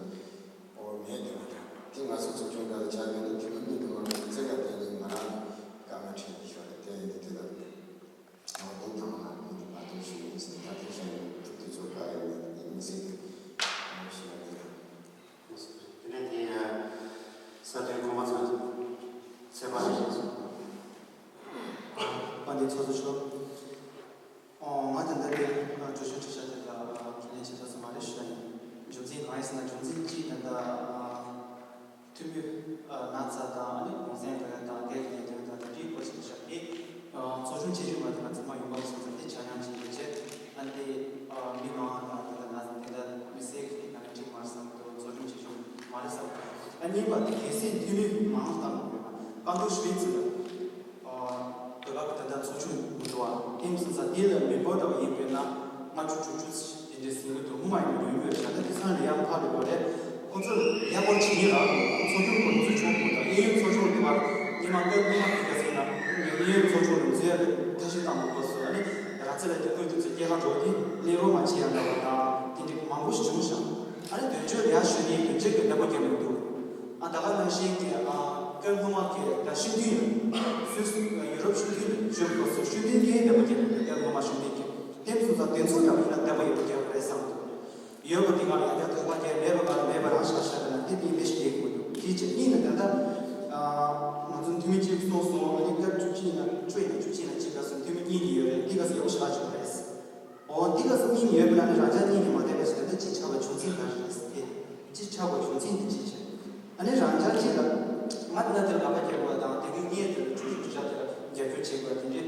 འོ་མེད་དེ་མ་འདྲ། དེ་ང་ཚོ་ཚོ་ཆུང་འདྲ་ལ་ཆ་ཡོད་ན་དེ་མ་མི་དུ་མ་བརྩེ་བ་དེ་ནི་ང་རང་ལ་དཀའ་ངལ་འཕྲད་ཀྱི་ཤོག་རེད། དེ་ཡིན་དུས་དེ་ལ་འོ་དེ་དང་ང་མི་འདི་མ་གཏོགས་ཞུ་ཡིན་ཟེར་ད་དེ་བཞིན་ཐུབ་དུས་ཚོ་ག་ཡོད་ནི་མི་ཟེར་དུས་ཞུ་བ་རེད། དེ་ནས་དེ་ས་དེ་ཁོ་མ་ཚོ་ཚེ་པ་ཞིག་སོང་། པ་འདི་ཚོ་ཚོ་ཆོག་ཨོ་ང་ད་ལྟ་དེ་གྲོས་ཆོད་ཁྲིད་བྱ་དེ་ལ་ཁས་ལེན་བྱེད་ཐུབ་ས་མ་རེད་ཞུ་ཡ་ཡིན། རྒྱུ་མཚན་གང་ཡིན་ཟེར་ན་རྒྱུ་མཚན་གཅིག་ད་ལྟ་འཐུས་མི་ན་ཚ་དང་ཨ་ནི་གུང་སེང་གི་དང་དེ་གི་ལས་དོན་དང་དེ་འདྲའི་སྐོར་ཞིག་བཞག་ནས་ཚོགས་ཆུང་ཆེ་ཆུང་མ་དེ་ང་ཚང་མ་ཡོང་འབབ་སོང་ཙང་དེ་ཆ་སྙོམས་བྱེད་དགོས་ཆེད་ཨ་ནི་དེ་མི་མང་དང་དེ་ལ་ན་དེ་ལ་མི་སེར་གི་ནང་ནས་གཅིག་མ་བསམ་དུ་ཚོགས་ཆུང་ཆེ་ཆུང་མ་རེད་བསམ། ཨ་གཉིས་པ་དེ་གལ་སྲིད་འཐུས་མི་མང་བཏང་དགོས་ན་བཀའ་འདུག་ཞུ་ཡིན་ཚུལ་ལ། བོད་པ་གི་ད་ལྟ་ཚོགས་ཆུང་མི་འདུག་བ། དེ་མི་སོང་ཙང་དེ་ལ་མི་འབོར་འདྲ་བ་ཡིན་པས་ན་ལྔ་བཅུ་དྲུག་ཅུ་དེ་འདྲའི་ཟིན་གྱི་འདུག་སྔོན་མ་ཡིན་ན་ཉུང་ཉུང་རེད་ཤག་ད་དེ་ཚང་ལ་ཡང་ཕར་ལུས་པ་རེད། ཁོ་ཚོ་ཡག་པོ་བྱེད་ཀྱི་རེད། ཚོགས་ཆུང་ཁོ་ཚོ་ཆུང་པོ་དང་གཡས་གཡོན་ཚོགས་ཆུང་དེ་བར་ཉི་མ་སྟོན་སྔོན་མ་དེ་ག་ཟིན་ན་གཡས་གཡོན་ཚོགས་ཆུང་ལ་འཛུལ་ཡ་ཐབས་ཤེས་བཏང་དགོས་སྐབས་སུ་ཨ་ནི་ར་ཙི་ལ་དེ་ཁོས་དུས་ཚོད་སྐྱེལ་ག་འགྲོ་དེ་ལས་རོགས་མ་བྱེད་ཡ་འདྲ་བ་དང་དེ་འདྲའི་མང་པོ་ཞིག་བྱུང་ཤག་ཨ་ནི་དོན་གཅོད་ལ་ཡ་ཞུ་ནས་དོན་གཅོད་ཀྱི་བདེ་པོ་རྒྱབ་མི་འདུག་ཨ་ད་ག་ནང་བཞིན་གྱི་ཨ་ཀན་ལྷོ་མ་གི་ད་ཤུགས་ལྡན་ཡོད། སུད་སི་ཡུ་རོབ་ཤུགས་ལྡན་ཡོད་ཞུ་དགོས་སུ་ཤུགས་ལྡན་གྱི་བདེ་པོ་རྒྱབ་མི་འདུག་ཀན་ལྷོ་མ་ཤུགས་ལྡན་གྱི་དེ་མི་སོང་ཙང་དེ་ཚོ་འདྲ་མི་ལ་བདེ་པོ་ཡོད་པ་རྒྱབ་རེད་བསམ་འདུག་ཡོད་པ་དེ་ག་ལ་ཡང་བསྐྱར་དོགས་པ་རྒྱབ་མེད་པ་ག་ལ་མེད་པ་རང་ཤག་ཤག་རེད་ན་དེ་དེ་འདྲ་ཞིག་རྒྱག་གི་མི་འདུག་དེ་བྱས་གཉིས་ནས་ད་ལྟ་ང་ཚོ་འཐུས་མི་གཅིག་སོང་སོང་ཨ་ནི་སྐབས་བཅུ་གཅིག་ན་བཅུ་ཡིན་ན་བཅུ་གཅིག་ན་གཅིག་ག་སོང་འཐུས་མི་གཉིས་ནས་ཡོད་རེད། དེ་ག་སོང་ཡག་པོ་ཞིག་ཆགས་བྱུང་བ་རེད། འོ་འདི་ག་སོང་གཉིས་ནས་ཡོད་པ་ན་ནི་རང་ཅག་གཉིས་ནས་མ་བསྡད་པ་ཞིག་ད་ལྟ་གཅིག་ཆགས་པ་བྱུང་ཚིག་ག་རེ་རེད་ཟེར་ཏེ། གཅིག་ཆགས་པ་བྱུང་ཚིག་འདི་གཅིག་བྱས། ཨ་ནི་རང་ཅག་གཅིག་ལ་ང་འདི་ན་དེར་ལག་པ་བརྒྱབ་པ་དང་དེ་གི་ངས་དེར་གྲུ་གཟིངས་གྲུ་ཆ་དེར་རྒྱབ་སྐྱོར་བྱེད་དགོས་དེ་འདྲའི་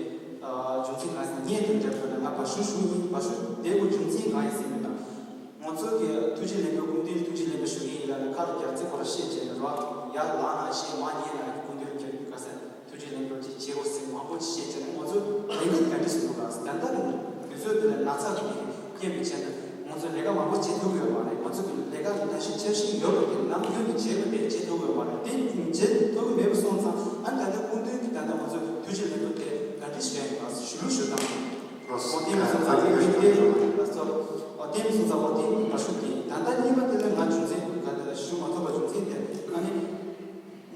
བྱུང་ཚིག་ག་ཟེར་ངས་དེར་རྒྱབ་དགོས་ན་ང་བ་ཤུ་ཤུ་ཡིན་བ་ཤུ་དེ་གོ་བྱུང་ཚིག་གང་ཡིན་ཟེར་མིན་ན། ང་ཚོ་གི་ཐུགས་རྗེ་ལེགས་འབུལ་སྐུ་མདུན་ཐུགས་རྗེ་ལེགས་འབུལ་ཞུ་གི་ཡིན་ལ་ནི་ཁ་ལ་རྒྱག་ཚིག་ཁོ་ར་བཤད་བྱས་ནས་རོ། ཡར་ལངས་ན་བཤད་མ་ཉན་ན་སྐུ་མདུན་རྒྱབ་ག་ཟེར། ཐུགས་རྗེ་ལེགས་འབུལ་ཅིག་བྱེད་དགོས་ཟེར་མང་པོ་ཅིག་བཤད་བྱས་ནས་ང་ཚོ་ལས་འགུལ་ག་འདྲ་ཞིག་འདུག་ག་ཟེར་ད་ལྟ་ནི་དུས་ཚོད་འདི་ལ་ན་ཚ་གི་རྐྱེན་པས་བྱས་ན་ང་ཚོ་ལས་ཀ་མང་པོ་བྱེད་ཐུབ་ཀྱི་ཡོད་མ་རེད། ང་ཚོ་གི་ལས་ཀ་ལ་ནང་བཞིན་འཆར་གཞི་ཡོད་པ་དེ་ནམ་རྒྱུན་དུ་བྱེད་པ་དེ་བྱེད་ཐུབ་ཀྱི་ཡོད་མ་རེད། དེ་བྱེད་ཐུབ་ཀྱི་མེད་པ་སོང་ཙང་ཨ་ད་ལྟ་སྐུ་མདུན་གྱིས་ད་ལྟ་ང་ཚོ་ཐུགས་རྗེ་ལེགས་འབུལ་དེ་ག་འདྲ་ཞིག་ཡོད་ཡིན་པ་ཞུ་རུ་ཞུ་དང་། ཨོ་དེ་མི་སོང་ཙང་དེ་གི་དེ་ཨོ་དེ་མི་སོང་ཙང་ཨོ་དེ་མི་ཞུ་དེ་ད་ལྟ་གཉིས་པ་དེ་ལ་ང་རྒྱུ་མཚན་ག་དེ་ལ་ཞུ་མ་ཐུབ་པ་རྒྱུ་མཚན་དེ་ཨ་ནི།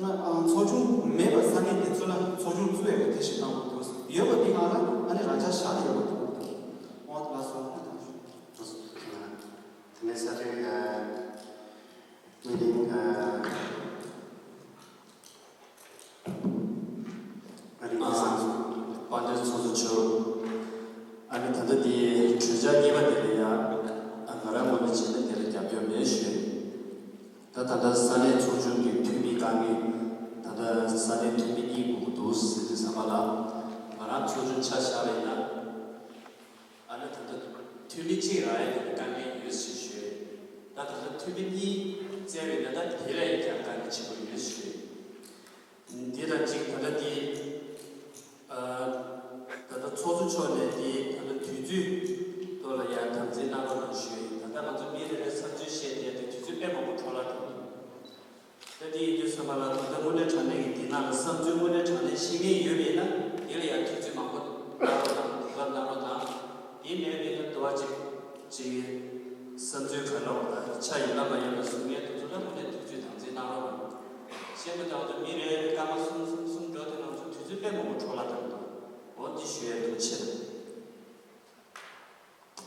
ང་ཚོགས་ཆུང་མེད་པ་ས་གནས་དེ་ཚོ་ལ་ ཨ་ནི་རང་ཅག་བཞག་ནས་ཡོད་པ་འདུག་འོ་དེ་ལ་སོང་ན་དང་ཞུ། དེ་ནས་ས་དེ་ནས་ས་དེ་མི་རིང་ཨ་ནི་དེང་སང་དཔལ་ལྡན་ཚོགས་གཙོ་མཆོག་ཨ་ནི་ད་ལྟ་འདི་གྲོས་འཆར་གཉིས་པ་དེ་ལ་ཡང་ང་རང་ངོས་ནས་བྱས་ན་དེ་ལ་རྒྱབ་སྐྱོར་མེད་ཞུས། ད་ད་ལྟ་ས་གནས་ཚོགས་ཆུང་གི་འཐུས་མི་དཀའ་ངལ་ད་ལྟ་ས་གནས་འཐུས་མི་གཉིས་དགོས་ཀྱི་འདུག་ཟེར་དུས་ཙམ་པ་ལ་ང་རང་ཚོགས་ཆུང་ཆ་བཞག་པ་ཡིན་ན། ཨ་ནི་ད་ལྟ་འཐུས་མི་གཅིག་རག་ཡས་དེ་དཀའ་ངལ་ཡོད་ཞེས་ཞུས། ད་ད་ལྟ་འཐུས་མི་གཉིས་བཙལ་བས་ན་ད་དེ་ལས་ཀྱང་དཀའ་ངལ་ཆེན་པོ་ཡོད་ཞུས། དེ་དང་གཅིག་ད་ལྟ་དེ་ཨ་ད་ལྟ་ཚོགས་གཙོ་མཆོག་ནས་དེ་ད་ལྟ་དུས་ཚོད་ཐོག་ལ་ཡང་དམ་འཛིན་གནང་རོགས་གནང་ཞུས། ད་ལྟ་ང་ཚོ་མི་རེ་རེ་བསམ་ཚུལ་བཤད་བསྡད་དེ་དུས་ཚོད་དཔེ་མང་པོ་འཕྲོ་བརླག་བཏང་འདུག་ད་དེ་ཡིན་དུས་ཙམ་པ་ལ་ད་ལྟ་དངོས་གནས་དྲང་གནས་ཀྱི་འདི་ནང་ལ་བསམ་ཚུལ་དངོས་གནས་དྲང་གནས་བཤད་མཁན་ཡོད་པས་ན་དེ་ལ་ཡང་དུས་ཚོད་མང་པོ་གནང་རོགས་དང་དུས་བབ་གནང་རོགས་དང་། དེ་མེད་པས་ན་དུ་བ་གཅིག་གཅིག་བསམ་ཚུལ་ག་རེ་ལབ་དགོས་ད་ཆ་ཡིན་ལ་མ་ཡིན་ལ་གསུང་མཁན་དེ་ཚོ་ལ་དངོས་གནས་དུས་ཚོད་དམ་འཛིན་གནང་རོགས་གནང་། ཤེས་མི་ཐག་ཏུ་མི་རེ་རེ་སྐར་མ་གསུམ་གསུམ་འགྲོ་དེ་ནང་ཚོ་དུས་ཚོད་དཔེ་མང་པོ་འཕྲོ་བརླག་བཏང་འདུག་འོ་འདི་ཞུ་ཡ་འདུག་ཆེ།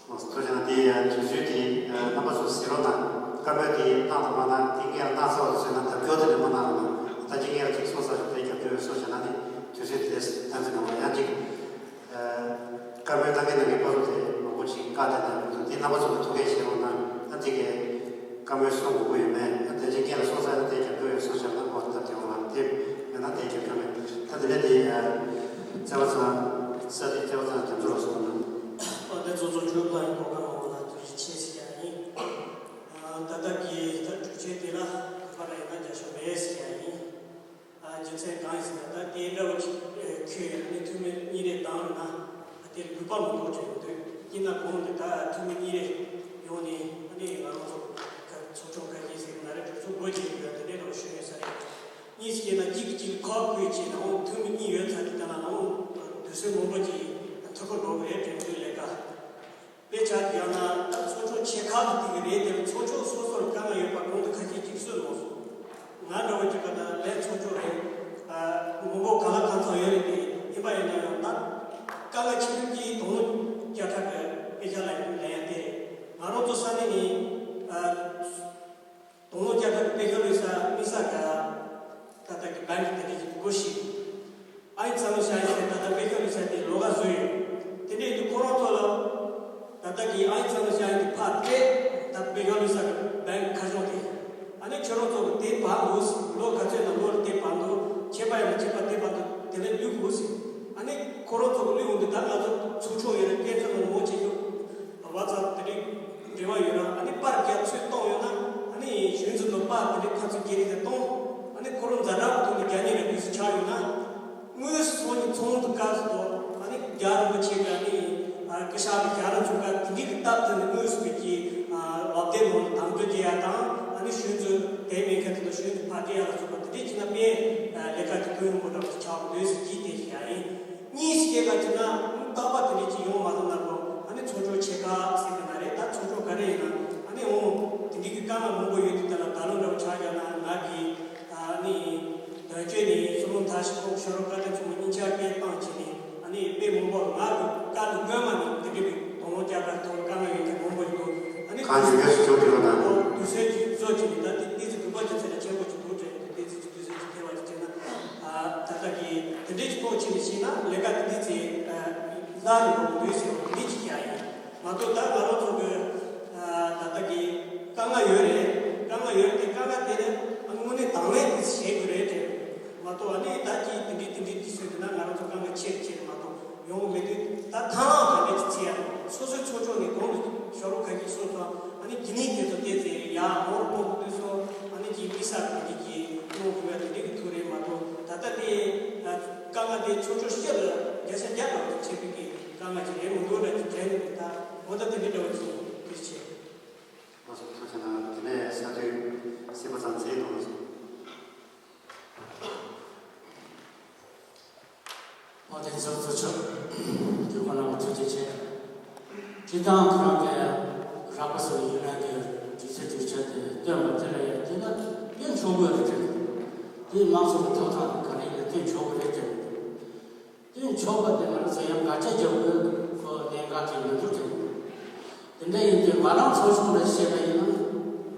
ཐུགས་རྗེ་གནང་། དེ་ཡང་དུས་ཚོད་དེ་རྣམ་པ་ཚོས་གཟིགས་རོགས་གནང་། བཀའ་མོལ་དེ་གནང་དང་མ་གནང་དེ་ངས་གནང་ཚར་བ་བཟོས་ན་ཐབས་སྐྱོ་དེ་ནས་མ་གནང་རོགས་གནང་། ད་ཅི་ངས་ཅིག་གསུངས་ཚར་ཞིག་དེ་རྒྱབ་སྐྱོར་ཡོད་སོ་བྱས་ན་ནི་དུས་ཚོད་དེ་ལས་ཐན་ཚོད་གནང་བ་ཡང་ཅིག་བཀའ་མོལ་གནང་མཁན་གནང་མཁན་པ་ཚོ་དེ་མང་པོ་ཅིག་བཀའ་དེ་དང་མི་འདུག་དེ་རྣམ་པ་ཚོ་གི་ཐུགས་འགན་བཞེས་རོགས་གནང་། ད་དེ་གས་བཀའ་མོལ་གསུང་དགོས་ཀྱི་ཡོད་མེད་ད་དེ་ཅི་ངས་ལ་གསུངས་ཚར་ན་དེ་རྒྱབ་སྐྱོར་ཡོད་སོ་བྱས་ན་ཨོ་ཐབས་དེ་འོང་ལ་དེ་མེད་ན་དེ་རྒྱབ་སྐྱོར་མེད། ད་དེ་ནས་དེ་བརྩེ་བ་ཚང་ས་དེ་བརྩེ་བ་ཚང་རྒྱབ་སྐྱོར་རོགས་གསུངས་གནང་། ཨོ་དེ་ཚོ་ཚོ་ཆོས་པ་ཡིན་གོ་སྐབས་མང་པོ་ལ་ཐུགས་རྗེ་ཆེ་ཟེར་ཡ་ཡིན། ཨ་ད་ལྟ་གི་ད་གྲོས་ཆོད་དེ་ལ་ག་པར་ཡིན་ན་རྒྱབ་སྐྱོར་མེད་ཟེར་ཡ་ཡིན། ཨ་རྒྱུ་མཚན་གང་ཡིན་ཟེར་ན་ད་དེ་འདྲ་བོ་ཅིག་ཁྱོད་ནི་འཐུས་མི་གཉིས་རེ་བཏང་ན་ཨ་དེར་དགོས་པ་མི་འདུག་དྲན་འདུག་ཡིན་ན་གོང་དུ་ད་འཐུས་མི་གཉིས་རེ་ཡོང་ནས་ཨ་ནི་ང་རང་ཚོ་ཚོགས་ཆུང་ག་གིས་ཟེར་གི་ན་རེ་གྲོས་ཚོགས་སྒོ་འབྱེད་ཡོད་དེ་འདྲའི་འདྲ་བོ་ཞུ་ཡོད་ས་རེད། གཉིས་སུ་སྐྱེས་ན་གཅིག་གིས་གཅིག་ཁག་བཀོད་བྱས་ནའང་འཐུས་མི་གཉིས་ཡོད་ཚར་དུས་ད་ན་ནའང་དུས་ཚོད་མང་པོ་ཅིག་མཐུད་པ་འགྲོ་གི་རེད་དྲན་འདུག་ལས་ཀ། དཔེ་ཆ་དེ་ཡང་ན་ད་ཚོགས་ཆུང་ཆེ་ཁག་གི་སྟེང་གི་རེད་དེ་ཚོགས་ཆུང་སོ་སོར་དཀའ་ངལ་ཡོད་པ་གོང་དུ་ཁ་ཤས་ཅིག་གསུངས་མ་སོང་། ང་འདྲ་བོ་ཅིག་ག་ད་ལས་ཚོགས་ཆུང་རེད། མང་པོ་ག་ལ་གང་འཚམ་ཡོད་རེད་དེ་ཡིན་པ་ཡིན་ན་ཡང་ད་དཀའ་ངལ་ཆེ་ཤོས་ཀྱི་དང་བླངས་བསྐྱར་ཁྲིད་ཀྱི་དཔེ་ཆ་ལ་ཡང་ལེན་ཡ་དེ་རེད། ང་རང་ཚོ་ས་གནས་ནི། དང་བླངས་བསྐྱར་ཁྲིད་ཀྱི་དཔེ་ཆ་ལུས་ས་དམིགས་བསལ་ག་ད་ལྟ་གི་བྷེང་ཀི་དེ་འདྲ་ཞིག་དགོས་ཤིང་། ཨ་ཡིག་ཚང་མ་བཞག་ཡིན་ཟེར་ད་ལྟ་དཔེ་ཆ་ལུས་ས་དེ་ལོགས་ཀ་བཟོས་ཡོད། དེ་འདྲ་ཡིན་དུས་ཁོ་རང་ཚོ་ལ་ད་ལྟ་གི་ཨ་ཡིག་ཚང་མ་བཞག་ཡིན་དུས་ཕར་སྤྲད་ད་དཔེ་ཆ་ལུས་ས་གི་བྷེང་ཀི་ཁ་བྱང་དེ། ཨ་ནི་ཁྱོད་རང་ཚོ་གི་དེ་བར་འདུག་ཟེར་ལོ་ག་ཚོད་ནང་ལོ་ལ་དེ་བར་འདུག་ཁྱད་པར་ཡིན་ན་ཁྱད་པར་དེ་བར་འདུག་དེ་ལས་བླུག་དགོས་ཟེར། ཨ་ནི་ཁོ་རང་ཚོ་གི་བླུག་འོང་དུས་ད་ང་ཚོ་ཚོགས་ཆུང་ཡོད་རེད་སྐད་ཆ་ནང་མང་ཆེ་ཤོས་བ་ཚ་དེ་འདྲའི་འབྲེལ་བ་ཡོད་ར། ཨ་ནི་པར་རྒྱ་ཚོད་གཏོང་ཡོད་ན་ཨ་ནི་གཞོན་ཚོ་དང་པར་དེ་འདྲའི་ཕར་ཚུར་བརྗེ་རེས་དེ་གཏོང་། ཨ་ནི་ཁོ་རང་ཛ་དྲག་གི་ཐོག་ནས་རྒྱ་ཉེ་རེ་དུས་སུ་ཆགས་ཡོད་ན། དངོས་སུ་ཚོགས་ནི་ཚོགས་འདུ་སྐབས་སུ་ཨ་ནི་རྒྱ་རིན་པོ་ཆེ་གི་ཨ་ནི་སྐུ་ཞབས་ཀྱི་རྒྱ་རིན་ཚོགས་སྐབས་དེ་འདྲའི་གི་སྟབས་བསྟུན་ནས་དངོས་སུ་བོད་ཀྱི་ལག་དེབ་ནང་ལ་དམ་དྲི་རྒྱག་ཡ་དང་ཨ་ནི་གཞོན་ཚོ་དེ་མེད་མཁན་དེ་ལ་གཞོན་ཚོ་ཕར་སྤྲད་ཡ་ལ་སོགས་པ་དེ་འདྲའི་བྱས་ན་དཔེ་ལས་ཀ་དེ་ཕུན་སུམ་ཚོགས་པོ་ཆགས་འོང་འདོད་ཟེར་གྱི་དེ་ཞིག་ཡ་ཡིན། གཉིས་སུ་སྐྱེས་པ་བྱས་ན་རྟག་པ་དེ་འདྲའི་ཅིག་ཡོང་མ་སོང་ན་གོ་ཨ་ནི་ཚོགས་ཆུང་ཆེ་ཁག་ཟེར་གི་ན་རེད། ད་ཚོགས་ཆུང་ག་རེ་ཡིན་ན་ཨ་ནི་འོང་དེ་འདྲའི་གི་དཀའ་ངལ་མང་པོ་ཡོད་དུས་ད་ལ་ད་ལོ་འདྲ་བོ་ཆགས་ཀྱང་ན་ང་གི་ཨ་ནི་དོན་གཅོད་ནས་བསོད་ནམས་མཐར་ཕྱིན་ཁོང་ཤ་རོགས་བཀའ་བསྟན་ཚོགས་མི་གཉིས་ཆ་སྐད་བཏང་བྱས་ནས་ཨ་ནི་དཔེ་མང་པོ་ང་གི་བཀའ་ལུང་སྔོན་མ་ནས་དེ་འདྲའི་གི་དང་བླངས་བསྐྱར་དུ་ཐོག་དཀའ་ངལ་ཡོད་མཁན་མང་པོ་ཡོད་འདུག་ཨ་ནི་གང་ཡོད་ཡོད་ཞིག་བྱུང་དུས་ལ་ད་དུས་ཚོད་ཅིག་བཟོ་བྱས་ནས་ད་དེ་ཏི་ཙི་དགོས་པ་ཅིག་ཚེ་ལ་ཆེན་པོ་ཅིག་འདུག་དྲན་ཏི་ཙི་ཅིག་དུས་ཚོད་ཅིག་ཐེ་བ་ཅིག་བྱས་ན། ད་ལྟ་གི་དེ་འདྲའི་ཕྱོགས་ཕྱིན་ནས་ཤེས་ན་ལས་ཀ་དེ་འདྲའི་ཚེ་ལྷ་རེ་འགྲོ་དགོས་ཟེར་བ་དེ་འདྲའི་ཅིག་ཡང་ཡིན་མ་གཏོགས། ད་ང་རང་ཚོ་གི་ད་ལྟ་གི་དཀའ་ངལ་ཡོད་རེད། དཀའ་ངལ་ཡོད་རེད་དེ་དཀའ་ངལ་དེ་ནི་དངོས་གནས་དང་ལེན་དེ་བྱེད་དགོས་རེད་དྲན་མ་གཏོགས། ཨ་ནི་ད་ཀྱི་དེ་འདྲའི་དེ་འདྲའི་དུས་ཚོད་དེ་ན་ང་རང་ཚོ་དཀའ་ངལ་ཆེ་རུ་ཆེ་རུ་མ་གཏོགས་ཡོང་གི་མེད་དུས། ད་ཐང་ལའང་ག་འདྲ་ཅིག་བྱེད་ཡ་རེད། སོ་སོའི་ཚོགས་ཆུང་ནས་གོང་དུ་ཞོགས་རོགས་ཁ་ཤས་གསུངས་སོང་། ཨ་ནི་ཇི་ནིང་དེ་ཚོ་བལྟས་ཚེ་ཡ་ངོ་རུ་གཏོང་དུས་སོ་ཨ་ནི་ཀྱི་མི་ས་གི་འདི་ཀྱི་གཏོང་དགོས་པ་དེ་འདྲའི་གི་ཐུག་རེད་མ་གཏོགས། ད་ལྟ་དེ་དཀའ་ངལ་དེ་ཚོགས་ཆུང་སྤྱི་ལ་བརྒྱ་ཆ་བརྒྱ་འདྲ་བོ་ཆེ་བའི་གི་དཀའ་ངལ་ཅིག་རེད་མི་འདུག་འདྲ་ཅིག་དྲན་གི་འདུག་ད་འོ་ད་དེ་འདྲའི་འདྲ་བོ་ཅིག་འདིར་བྱེད། ང་ཚོ་ཐུགས་རྗེ་གནང་། དེ་ནས་ས་དུས་སྲིད་པ་ཚང་མཛད་གནང་སོང་། དཔལ་ལྡན་ཚོགས་གཙོ་མཆོག་དུས་ཁོ་ནར་ཐུགས་རྗེ་ཆེ། སྤྱིར་བཏང་ཁོ་རང་གིས་རགས་པ་སོགས་ཡུན་རིང་གི་དུས་ཚོད་དུས་ཆེན་དེ་བཏོན་པ་དེ་ལ་ཡང་དེ་ལ་བཏོན་ཆོག་གི་རེད་དྲན། དེ་མང་ཚོགས་ཀྱི་ཐོབ་ཐང་ག་རེ་ཡིན་ན་བཏོན་ཆོག་གི་རེད་དྲན། དོན་ཆོག་པ་དེ་ང་ཚོ་ཡང་དགག་བྱ་རྒྱག་དགོས་ཁོ་གནད་འགག་གི་མི་འདུག་དྲན། དེ་འདྲ་ཡིན་དུས་ང་རང་ཚོགས་ཆུང་ལ་བཤད་པ་ཡིན་ན་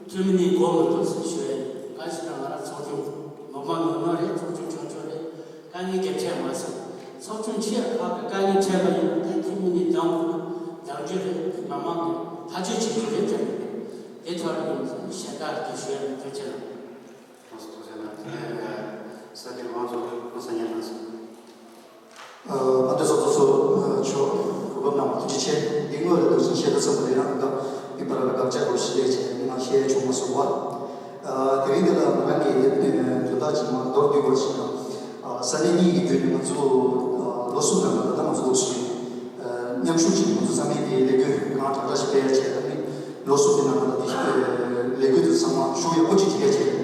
འཐུས་མི་གཉིས་དགོས་མི་འདུག་ཟེར་ཞུ་ཡ་ཡིན། གང་ཞིག་ན་ང་རང་ཚོགས་ཆུང་མི་མང་ཉུང་ཉུང་རེད། ཚོགས་ཆུང་ཆུང་ཆུང་རེད། དཀའ་ངལ་གང་འཕྲད་མ་སོང་། ཚོགས་ཆུང་ཆེ་ཁག་གི་དཀའ་ངལ་འཕྲད་པ་ཡིན་ན་དེ་འཐུས་མི་གཉིས་འདང་དགོས་འདང་རྒྱུ་རེད། མི་མང་གི་ཐག་གཅོད་བྱེད་རྒྱུ་རེད་དྲན་གི་རེད། དེ་ཐོག་ལ་ཡིན་ཙང་གཞན་དག་གི་ཞུ་ཡ་ཡིན། ཐུགས་རྗེ་གནང་། ལགས་སོ། ཐུགས་རྗེ་གནང་། དེ་ནས་ས་འདིར་དབང་ཚོགས་ཁོང་ས་ཉན་གནང་སོང་། ཨ། ཕན་ཚུན་སོ་སོ་སོ་ཆོག་གོ་སྐབས་གནང་བ་ཐུགས་རྗེ་ཆེ། འདི་དངོས་ལ་འདུག་ཅིང་བཤད་ད་ཚང་མ་ལ་ཡང་འདུག་ག་དེ་བར་ལ་དགག་བྱ་དགོས་ཞིག་ལས་བྱས་ནས་ང་བཤད་ཆོག་མ་སོང་བ། ཨ། དེ་རིང་འདི་ལ་ང་རང་གིས་དོན་དག་ཅིག་མ་མདོར་བསྡུས་པ་ཞིག་དང་། ཨ། ས་གནས་གཉིས་ཀྱི་བརྒྱུད་ནས་ང་ཚོ་ཨ་ལོ་གསུམ་ནང་ལ་ད་ལྟ་ང་ཚོ་འདུག་ཞིག་ཨ་མཉམ་ཞུགས་ཀྱིས་ང་ཚོ་ཚང་མས་ཀྱི་ལས་འགུལ་གང་དྲག་དྲག་ཞིག་སྤེལ་ཡ་བྱས། ཨ་ནི་ལོ་གསུམ་གྱི་ནང་ལ་དེ་ལས་འགུལ་དེ་ཚང་མ་ཤུགས་ཡག་པོ་ཅིག་བྱེད་ཡ་བྱས།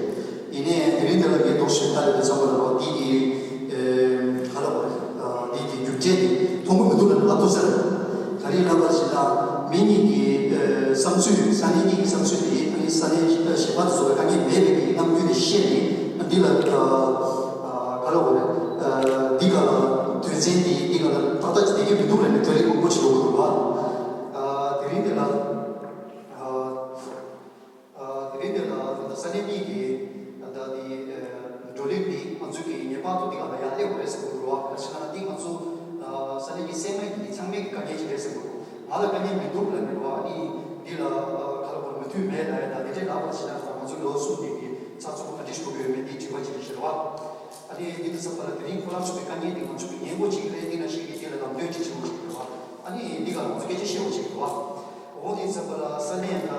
ཡིན་ནའི་དེ་རིང་འདི་ལ་ངས་འདུག་ཞིག་ལྟ་ལས་དེ་ཚང་མ་ལ་རོགས་འདི་གི་ཨ་ག་ལ་བ་རེད། ཨ་འདི་གི་རྒྱུ་རྐྱེན་དེ་མཐོང་གི་མི་འདུག་ལབ་ལབ་ཐུབ་ས་རེད། ག་རེ་ལབ་པ་ཞིག་ལ་མི་གཉིས་ཀྱི་ཨ་བསམ་ཚུལ། ས་གནས་གཉིས་ཀྱི་བསམ་ཚུལ་དེ་ཨ་ནི་ས་གནས་གཞན་པ་དེ་ཚོ་ལ་དཀའ་ངལ་མེད་པའི་གི་རྣམ་འགྱུར་དེ་བཤད་ནས་འདི་ལ་ཨ་ག་ལ་བ་རེད། ཨ་འདི་ག་ལ་དོན་ཚན་དེ་འདི་ག་ལ་ཏག་ཏག་ཅིག་བསྡད་ཀྱི་མི་འདུག་ལབ་ནས་གྲ་སྒྲིག་མང་པོ་ཞིག་ཡོང་གི་འདུག་བ། ཨ་དེ་རིང་འདི་ལ་ཨ། ཨ་དེ་རིང་འདི་ལ་ད་ལྟ་ས་གནས་གཉིས་ཀྱི་ད་ལྟ་དེ་ཨ་བགྲོ་གླེང་འདི་ང་ཚོས་ཀྱི་ངེས་པར་དུ་འདི་ག་ལ་ཡར་སླེབས་དགོས་རེད་བསམ་གྱི་འདུག་རེད་བ། ག་རེ་ཟེར་ན་འདི་ང་ཚོ་ཨ་ས་གནས་ཀྱི་སེམས་ནང་གི་ཚང་མའི་གི་དཀའ་ངལ་ཅིག་རེད་བསམ་གྱི་འདུག་ང་ལ་དཀའ་ངལ་མི་འདུག་ལབ་མི་འདུག་ཨ་ནི་འདི་ལ་ཨ་ག་ལ་གོ་མོས་མཐུན་མེད་ལབ་ཡ་ད་དེ་འདྲས་ལབ་པ་ཞིག་ན་ང་ཚོ་ལོ་གསུམ་འདི་གི་ཚགས་ཚུད་པོ་ག་འདྲས་ཞིག་དགོས་ཀྱི་ཡོད་མེད་འདི་དྲི་བ་ཅིག་རེད་ཟེར་བ། ཨ་ནི་འདི་འདི་ཚོ་བར་ལ་དེ་རིང་ཁོ་རང་ཚོ་གི་དཀའ་ངལ་འདི་ང་ཚོ་གི་ཉན་པོ་ཅིག་རེད། འདི་ན་ཞིག་གི་འདི་ལ་ལམ་སྟོན་ཅིག་བྱེད་དགོས་ཅིག་རེད་བ། ཨ་ནི་འདི་ག་ང་ཚོ་སྐད་ཆ་བཤད་དགོས་ཅིག་རེད་བ། འོ་འདི་ཚོ་བར་ལ་ས་གནས་ད།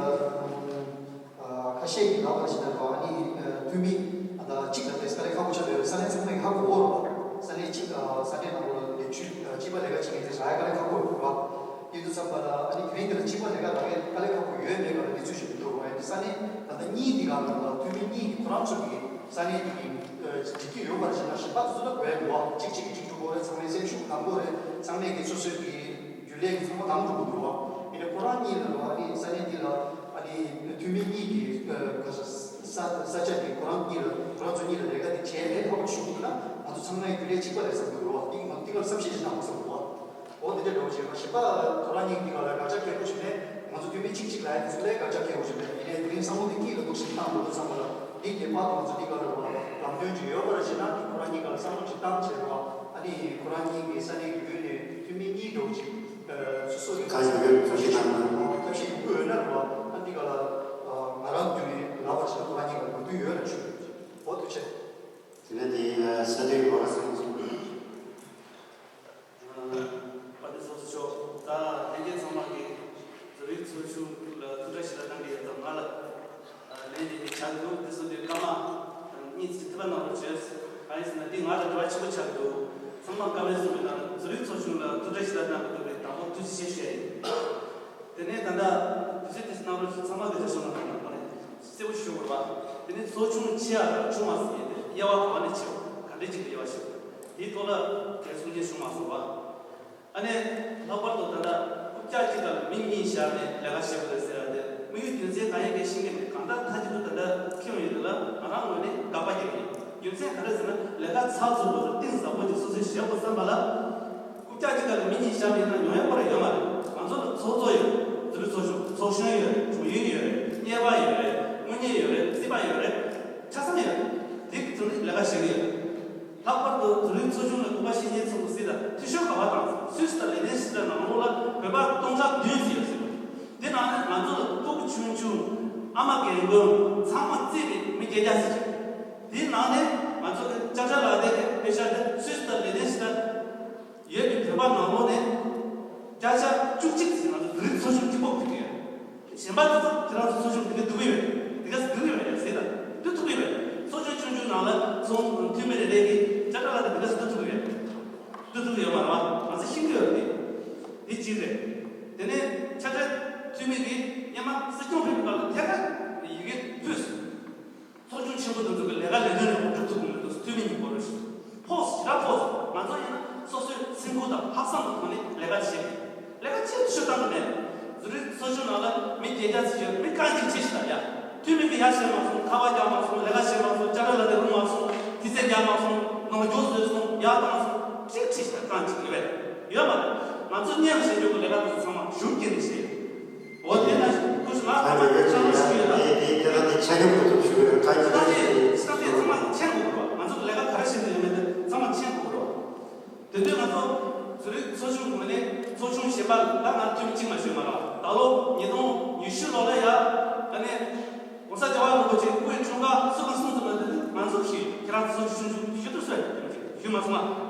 ཨ་ཁ་ཤས་ཀྱིས་ལབ་པ་ཞིག་ན་རེད་བ། ཨ་ནི་ཨ་འཐུས་མི་ཨ་ད་གཅིག་ལ་དེ་དཀའ་ལས་ཁག་པོ་ཆགས་ཡོད་རེད། ས་གནས་ཚང་མས་ཧ་གོ་གོ་རེད་བ། ས་གནས་གཅིག་ཨ་ས་གནས་ནང་ལོགས་ལ་ལས་བྱེད་ཨ་སྤྱི་པ་ལས་ཀ་བྱེད་མཁན་དེ་རག་ཡ་དཀའ་ལས་ཁག་པོ་ཡོད་རེད་བ། དེ་དུས་ཙམ་པ་ལ་ཨ་ནི་དེ་རིང་འདི་ལ་སྤྱི་པ་ལས་ཀ་རག་ཡ་དཀའ་ལས་ཁག་པོ་ཡོད་མེད་ག་ལ་གནས་ཚུལ་ཞིག་མི་འདུག་རེད་བ། ཡིན་དུས་ས་གནས་ད་ལྟ་གཉིས་འདི་ག་ལ་རེད་བ། འཐུས་མི་གཉིས་ཀྱིས་ཁོ་རང་ཚོ་གི་ས་གནས་འདི་གི་ཨ་སྒྲིག་གི་ཡོད་པ་ཞིག་ན་གཞན་པ་དེ་ཚོ་ལ་གོ་ཡ་མི་འདུག་བ། གཅིག་གཅིག་གིས་གཅིག་འགྲོ་དགོས་རེད། ཚང་མས་སེམས་ཤུགས་གཏང་དགོས་རེད། ཚང་མས་ཀྱི་སོ་སོའི་གི་རྒྱུན་ལས་ཀྱི་ཚང་མ་དང་འགྲོ་གི་འདུག་བ། ཡིན་ནའི་ཁོ་རང་གཉིས་ལ་རེད་བ། ཨ་ནི་ས་གནས་འདི་ལ་ཨ་ནི་འཐུས་མི་གཉིས་ཀྱི་ཨ་ག་ས་ས་ས་ཆ་འདི་ཁོ་རང་གཉིས་ལ་ཁོ་རང་ཚོ་གཉིས་ལ་ལས་ཀ་འདི་བྱས་ནས་ཐོག་ཞུགས་འདུག་ན་ང་ཚོ་ཚང་མའི་རྒྱུན་ལས་གཅིག་པ་རེད་བསམ་གི་འདུག་རེད་བ། འདི་ང་ཚོ་འདི་ག་ལ་བསམ་ཤེས་ཤིག་གནང་དགོས་བསམ་གི་འདུག་བ། འོ་འདི་འདྲ་འདྲ་བོ་ཞིག་རེད་བ། གཞན་པ་ཁོ་རང་གཉིས་འདི་ག་ལ་དགག་བྱ་གལ་པོ་ཞིག་མེད། ང་ཚོ་འཐུས་མི་གཅིག་གཅིག་ལ་ཡ་འདི་ཚོ་ལ་དགག་བྱ་གལ་པོ་ཞིག་མེད། ཡིན་ནའི་དེ་རིང་བསམ་བློ་འདི་དཀྱིལ་ལ་འདུག་ཞིག་བཏང་འགྲོ་དུས་ཙམ་པ་ལ་འདི་ངེས་པར་དུ་ང་ཚོ་འདི་ག་ལ་རེད་བ། ལམ་སྟོན་ཅིག་ཡོད་པ་རེད་བྱས་ན་འདི་ཁོ་རང་གཉིས་ག་ལ་བསམ་བློ་ཅིག་བཏང་བྱས་རེད་བ། ཨ་ནི་ཁོ་རང་གཉིས་ཀྱི་ས་གནས་ཀྱི་བརྒྱུད་ནས་འཐུས་མི་གཉིས་འདྲ་བོ་ཅིག་ཨ་སོ་སོ་གི་ག་ཡོད་ཡོད་ཐབས་ཤེས་གནང་ན། ཐབས་ཤེས་ཡོང་གི་ཡོད་ན་རེད་བ། ཨ་འདི་ག་ལ་ཨ་ང་རང་བརྒྱུད་ནས་ལབ་པ་ཞིག་ན་ཁོ་རང་གཉིས་ཀ་ལ་མོས་མཐུན་ཡོད་ལ་ཞུ། འོ་ཐུགས་རྗེ་ཆེ། དེ་ནས་དེ་ས་དེའི་སྐོར་ལ་གསལ་པོ་གསུངས་དགོས། ཨ་དཔལ་ལྡན་ཚོགས་གཙོ་མཆོག་ད་ལྷན་རྒྱས་ཚང་མ་གིས་འཛམ་གླིང་ཚོགས་ཆུང་ལ་ཐུགས་ཁྲལ་ཞིག་ལ་གནང་གི་ཡོད་ཙང་ང་ལ་ལན་དེ་ནས་བྱ་འདུག་དེ་སོང་དུས་སྐར་མ་གཉིས་ཙམ་ཐུགས་ཁྲལ་གནང་རོགས་བྱོས། གང་ཡིན་ཟེར་ན་འདི་ང་ལ་འབྲེལ་བ་ཆེན་པོ་ཆགས་ཀྱི་འདུག་ཚང་མ་བཀའ་མོལ་གསུངས་པའི་ནང་འཛམ་གླིང་ཚོགས་ཆུང་ལ་ཐུགས་ཁྲལ་ཞིག་ལ་གནང་གི་འདུག་པས་དང་པོ་ཐུགས་རྗེ་ཆེ་ཞུ་ཡ་ཡིན། དེ་ནས་ད་ལྟ་དུས་ཚོད་དེ་གནང་རོགས་ཞུ། ཚང་མ་གི་རེ་ཞུ་གནང་རོགས་གནང་། གསལ་པོ་ཞུ་དགོས་པ། དེ་ནས་ཚོགས་ཆུང་ཆེ་བ་དང་ཆུང་བ་ཟེར་ཡས་དེ་དབྱེ་བ་ག་བ་ནས་ཕྱེ་བ། ག་འདྲའི་ཅིག་ལ་དབྱེ་བ་ཕྱེ་བ། དེའི་ཐོག་ལ་གལ་གསུང་ཆེན་བྱུང་མ་སོང་བ། ཨ་ནི་ལྷག་པར་དུ་ད་ལྟ་རྐུབ་བཀྱག་གཅིག་ལ་མི་གཉིས་བཞག་ནས་ལས་ཀ་བྱེད་དགོས་རེད་ཟེར་ཡ་དེ་དམིགས་ཡུལ་རྒྱུ་མཚན་གང་ཡིན་གང་ཤེས་ཀྱི་མེད། གང་ལྟར་མཐའ་གཅིག་ཏུ་ད་ལྟ་ཁེངས་ཡོད་དེ་ལ་ང་རང་ངོས་ནས་དགག་པ་རྒྱག་གི་ཡིན། རྒྱུ་མཚན་ག་རེ་ཟེར་ན་ལས་ཀ་ཚགས་ཚུད་པོ་དང་གཏིང་ཟབ་པོ་ཅིག་སོ་སོས་བྱེད་དགོས་བསམ་པ་ལ། རྐུབ་བཀྱག་གཅིག་ལ་མི་གཉིས་བཞག་པ་ཡིན་ན་ཡོང་ཡ་ཁོ་རང་ཡོད་མ་རེད། ང་ཚོ་ལ་ཚོགས་གཙོ་ཡོད། འཛམ་གླིང་ཚོགས་ཆུང་ཚོགས་གཞོན་ཡོད་རེད། དྲུང་ཡིག་ཡོད་རེད། གཉེར་པ་ཡོད་རེད། དངུལ་གཉེར་ཡོད་རེད། སྲིད་པ་ཡོད་རེད། ཆ་ཚང་ཡོད་རེད། དེ་གི་ཚོ་ནི་ལས་ཀ་བྱེད་ཀྱི་ཡོད། ལྷག་པར་དུ་འཛམ་གླིང་ཚོགས་ཆུང་ལ་སྐུ་པར་ཤེས་ཉེན་ཚོགས་པ་ཟེར་ད་འཐུས་ཤོར་ག་བ་བཏང་སོང་། སུད་སི་དང་ལི་ཐན་ཞི་ལ་ནང་ལོགས་ལ་བོད་པ་སྟོང་ཕྲག་བདུན་ཟིན་ཡོད་ཟེར་བ། དེ་ནང་ནས་ང་ཚོ་ལ་སྤུ་གུ་ཆུང་ཆུང་ཨ་མ་རྒན་རྒོན་ཚང་མ་བརྩིས་ཏེ་མི་བརྒྱད་བརྒྱ་ཟིན་ཡོད། དེའི་ནང་ནས་ང་ཚོ་གི་ཅ་ཅ་ལགས་དེ་གི་དཔེ་ཆ་དེ་སུད་སི་དང་ལི་ཐན་ཞི་ལ། ཡོད་པའི་བོད་པ་ནང་ལོགས་ནས་བརྒྱ་ཆ་བཅུ་གཅིག་ཙམ་ང་ཚོ་འཛམ་གླིང་ཚོགས་ཆུང་གཅིག་པོ་ཕུད་ཀྱི་ཡོད། གཞན་པ་ཚོ་ཁྱེད་རང་ཚོ་ཚོགས་ཆུང་འདི་ག་འདུག་གི་ཡོད། འདི་ག་འདུག་གི་ཡོད་ཟེར་ད་འདུག་ཐུབ་ཀྱི་ཡོད། ཚོགས་ཆུང་ཆུང་ཆུང་ནང་ལ་ཚོགས་འཐུས་མི་རེ་རེ་གིས་ཅ་ཀྲ་ལ་ད་འདི་ག་འདུག་ཐུབ་ཀྱི་ཡོད། འདུག་ཐུབ་ཀྱི་ཡོད་མ་རེད་བ། ང་ཚོ་ཤེས་ཀྱི་ཡོད་རེད། འདི་གཅིག་རེད། དེ་ནས་ཆ་ཚང་འཐུས་མི་གིས་སྔོན་མ་སྲིད་སྐྱོང་ཕེབས་པའི་སྐབས་ལ་ཐད་ཀར་ཡི་གེ་ཕུལ་སོང་། ཚོགས་ཆུང་ཆེན་པོ་དེ་ཚོ་གི་ལས་ཀ་ལས་དོན་རེ་བ་འགྲུབ་ཐུབ་ཀྱི་མི་འདུག་འཐུས་མི་གཉིས་སྐོར་རེ་ཞིག་ཕོགས་ཞེ་དྲག་ཕོགས་སོང་། ང་ཚོ་ཡིན་ན་སོ་སོའི་སེམས་ཁུར་དང་ལྷག་བསམ་གྱི་ཐོག་ནས་ལས་ཀ་བྱེད་ཀྱི་ཡོད། ལས་ཀ་ཆེ་ཤོས་བཏང་གི་མེད། འཛམ་གླིང་ཚོགས་ཆུང་ནང་ལ་མི་བརྒྱད་བརྒྱ་ཙམ་ཡོད། མི་རྐང་གཅིག་ཕྱེས་ཤིག་ལ་ཡ། འཐུས་མི་གིས་ཡར་བཞེངས་མ་སོང་། ཁ་པར་རྒྱག་མ་སོང་། ལས་ཀ་བྱེད་མ་སོང་། ཅ་ཀྲ་ལ་དེ་རུང་མ་སོང་། དུས་ཚོད་རྒྱག་མ་སོང་། ནོར་འཁྱོག་བཟོས་སོང་། ཡར་བཏང་སོང་། ཅིག་ཁྲིད་ཤག་བཏང་ཅིག་ཡོད་པས། ཡོད་མ་རེད། ང་ཚོ་སྙན་ཞིང་འཇུག་གི་ལས་ཀ་དེ་ཚོ་ཚང་མ་གཞུང་སྐྱེལ་ནས་བྱས་ཡོད། འོ་དེ་ན་སྐུ་ཞབས་ལགས་ཨ་ཚང་མ་ཡོད་ཅིག་ཡོད་ལ་དེ་དེ་དེ་ལ་དེ་ཆ་སྙོམས་ཁོ་ཚོ་ཞུ་གི་རེད། ཁ་ཅིག་དེ་ཚང་མ་མཁྱེན་དགོས་རེད་བ། ང་ཚོ་གི་ལས་ཀ་ག་རེ་བྱེད་འདོད་ཡོད་མེད་དེ་ཚང་མ་མཁྱེན་དགོས་རེད་བ། དེ་དུས་ང་ཚོ་ཛུ་རིག་ཚོགས་ཆུང་ངོས་ནས་ཚོགས་ཆུང་གཞན་པ་ལ་ང་འཐུས་མི་གཅིག་མ་ཞུས་མ་རེད་བ། ད་ལོ་ཉིས་སྟོང་ཉི་ཤུ་ལོ་ལ་ཡ་ཨ་ནི། ༸གོང་ས་༸རྒྱལ་བ་རིན་པོ་ཆེ་སྐུའི་འཁྲུངས་སྐར་སྲུང་བརྩི་གནང་དུས་ང་ཚོ་ཞིག་ཁྱེད་རང་ཚོ་ཞུ་ཞུ་ཞུ་ཞུ་ཐུབ་སོང་ཞུ་མ་སོང་ང་།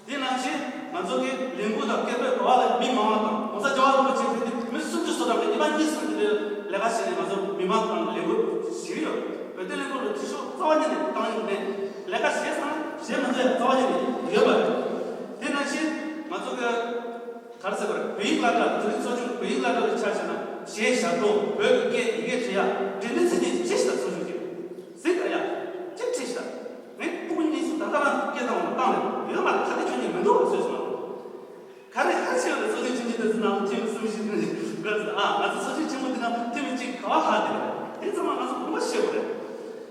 དེ་ནང་བཞིན་ང་ཚོ་གི་ལས་འགུལ་དང་སྐད་འབོད་གོ་བ་ལ་མི་མང་བ་དང་༸གོང་ས་༸རྒྱལ་བ་རིན་པོ་ཆེ་ཕེབས་དུས་མི་སུམ་ཅུ་སོ་ཐམ་གྱི་ཉི་མ་གཉིས་གསུམ་དེ་འདྲའི་ལས་ཀ་བྱས་ནས་ང་ཚོ་མི་མང་དང་ལས་འགུལ་བྱེད་ཀྱི་ཡོད། བོད་དོན་ལས་འགུལ་ལ་འཐུས་ཤོར་རྩ་བ་ཉིད་ནས་བཏང་ཡོད་མེད། ལས་ཀ་བྱས་ཚར་ན་བྱས་མ་ཚར་ཡང་རྩ་བ་ཉིད་ནས་ཡོད་པ་རེད། དེ་ནང་བཞིན་ང་ཚོ་གི་ག་རེ་ཟེར་དགོས་རེད། བོད་ཡིག་སློབ་གྲྭ་ཛུ་རིག་ཚོགས་ཆུང་བོད་ཡིག་སློབ་གྲྭ་ལ་ཆ་བཞག་ན་གཞས་ཞབས་བྲོ་བོད་ཀྱི་སྐད་ཡི་གེ་འབྲི་ཡག་འབྲི་འདི་ཚེ་ཉིད་ཅི་ཞིག་དང་ཚོགས་ཆུང་གི་གཟིགས་དང་ཡག་ཅི་ཁྲིད་ཞིག་དང་ངས་ཕྲུ་གུ་གཉིས་སུ་ད་ལྟ་རང་སྐད་བཏང་བ་བཏང་ལས་ཡོད་མ་རེད། ཁ་བརྡ་ཁྱོན་ནས་མི་འདུག་བ་ཟེར་སོང་། ག་རེ་ག་རེ་བྱས་ཡོད་རེད། ཚོགས་ཆུང་ཆུང་ཆུང་དེ་ཚོ་ནང་ལ་འཐུས་མི་གསུམ་བཞི་འདུག་ཟེར་ཨ། ང་ཚོ་ཚོགས་ཆུང་ཆེན་མོ་འདི་ནང་འཐུས་མི་གཅིག་ག་བ་ལྷག་འདུག་རེད། དེ་ཚང་མ་ང་ཚོ་དགོངས་པ་བཞེས་དགོས་རེད།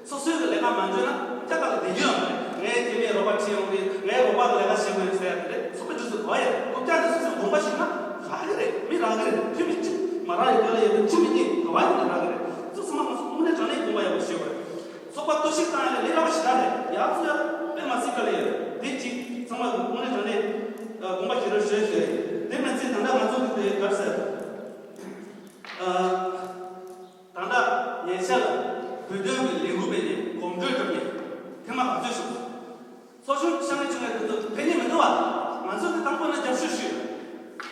སོ་སོའི་གི་ལས་ཀ་མ་འཇོན་ན་རྒྱ་གར་ལ་བསྡད་རྒྱུ་ཡང་མ་རེད། ངའི་དེ་ནས་རོགས་པ་ཁྲིད་ཡོང་གི། ངའི་རོགས་པ་གི་ལས་ཀ་བྱེད་དགོས་ཡོད་ཟེར་ཡ་དེ་རེད། ཚོགས་པ་འདི་ཚོ་གོ་ཡ་རེད། རྐུབ་བཀྱག་ནས་སོ་སོའི་དགོངས་པ་བཞེས་ན་རག་གི་རེད། མི་རག་གི་རེད། འཐུས་མི་གཅིག་མ་རག་ཡོད་ག་ལ་ཡོད་པའི་འཐུས་མི་གཉིས་ག་བ་ཡིན་ན་རག་གི་རེད། ཚོ་ཚང་མ་ང་ཚོ་དངོས་གནས་དྲང་གནས་དགོངས་པ་ཡག་པོ་བཞེས་དགོས་རེད། ཚོགས་པ་གཏོར་བཤིག་བཏང་ཡ་ལས་ལས་སླ་པོ་ཞིག་རག་རེད། ཡག་ཚོ་ཡ་དཔེ་མ་སྲིད་ག་ལ་ཡོད་རེད། དེ་གཅིག་ཚང་མ་དངོས་གནས་དྲང་གནས་དགོངས་པ་བཞེས་རོགས་ཞུ་ཞུ་རེད། དེ་མིན་ཚེ་ད་ལྟ་ང་ཚོ་གི་དེ་ག་རེ་ཟེར། ད་ལྟ་ཉེ་ཆར་ལ་བོད་དོན་གྱི་ལས་འགུལ་སྤེལ་ནས་གོམ་བགྲོད་འགྲོ་མཁན་ཐེངས་མ་ག་ཚོད་བྱུང་། ཚོགས་ཆུང་ཆེ་ཆུང་ཆུང་ངའི་དེ་ཚོ་ཕན་གྱི་མི་འདུག་བ། ང་ཚོ་གི་དང་པོ་ནས་རྒྱབ་སྐྱོར་ཞུས་ཡོད།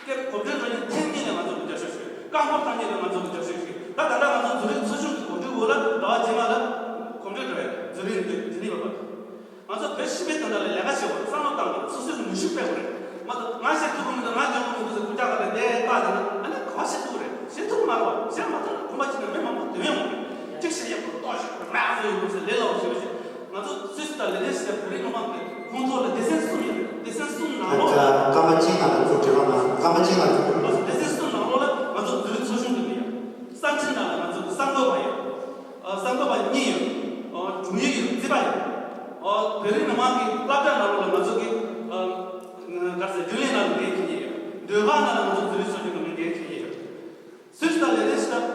སྐད་གོམ་བགྲོད་འགྲོ་མཁན་ཐེངས་གཉིས་ནས་ང་ཚོ་གི་རྒྱབ་སྐྱོར་ཞུས་ཡོད། རྐང་འཁོར་བཏང་མཁན་ལ་ང་ཚོ་གི་རྒྱབ་སྐྱོར་ཞུས་ཡོད། ད་ད་ལྟ་ང་ཚོ་ཛུ་རིག་ཚོགས་ཆུང་གི་གོམ་བགྲོད་འོག་ལ་ཟླ་བ་རྗེས་མ་ལ་གོམ་བགྲོད་འགྲོ་ཡ་རེད། ཛུ་རིག་འདི་འདི་ནི་བ་བ། ང་ཚོ་བོད་སྤྱི་པའི་དོན་དག་ལ་ལས་ཀ་བྱེད་དགོས་བསམ་བློ་བཏང་དགོས། སོ་སོའི་ནུས་ཤུགས་སྤེལ་དགོས་རེད། མ་གཏོགས་ང་བཤད་ཐུབ་ཀྱི་མི་འདུག་ང་སྦྱོང་གི་མི་འདུག་ཟེར་སྐུ་ལྕགས་ཀ་ལ་བསྡད་པ་དེ་ན་ཨ་ནི་ག་བ་བཤད་ཐུབ་ཀྱི་རེད། བཤད་ཐུབ་ཀྱི་མ་རེད་བ། བཤད་མ་ཐུབ་ན་དགོངས་པ་བྱས་ན་མི་མང་པོ་འདོན་ཡོང་གི་རེད། གཅིག་བཤད་ཡག་པོ་ཏོག་ཞིག་མ་བཟོ་ཡོང་གི་ཟེར་ལས་སླ་བོ་ཞིག་རེད། ང་ཚོ་སུད་སི་དང་ལས་དོན་བྱེད་པའི་བོད་རིགས་མི་མང་གི་ཁོངས་གཏོགས་ལ་སྡེ་ཚན་གསུམ་ཡོད་རེད། སྡེ་ཚན་གསུམ་ནང་ལོགས་ལ་སྐར་མ་གཅིག་ནང་ལ་ཚུར་དྲི་བ་གནང་། སྐར་མ་གཅིག་ནང་ལ་ཚུར་དྲི་བ། སྡེ་ཚན་གསུམ་ནང་ལོགས་ལ་ང་ཚོ་ཛུ་རིག་ཚོགས་ཆུང་གི་མི་ཡོད། གསར་འཕྲིན་ནང་ལ་ང་ཚོ་གི་གསར་འགོད་པ་ཡོད། ཨ། གསར་འགོད་པ་གཉིས་ཡོད། ཨ། དྲུང་ཡིག་ཡོད། རྩིས་པ་ཡོད། ཨ། བོད་རིགས་མི་མང་གི་སློབ་གྲྭ་ནང་ལོགས་ལ་ང་ཚོ་གི། ཨ། ག་རེ་ཟེར། རྒྱུན་ལས་ནང་ལ་འགན་འཁྱེར་མཁན་ཡོད། ཟློས་གར་ནང་ལ་ང་ཚོ་ཛུ་རིག་ཚོགས་ཆུང་གི་མི་འགན་འཁྱེར་མཁན་ཡོད། སུད་སི་དང་ལས་དོན་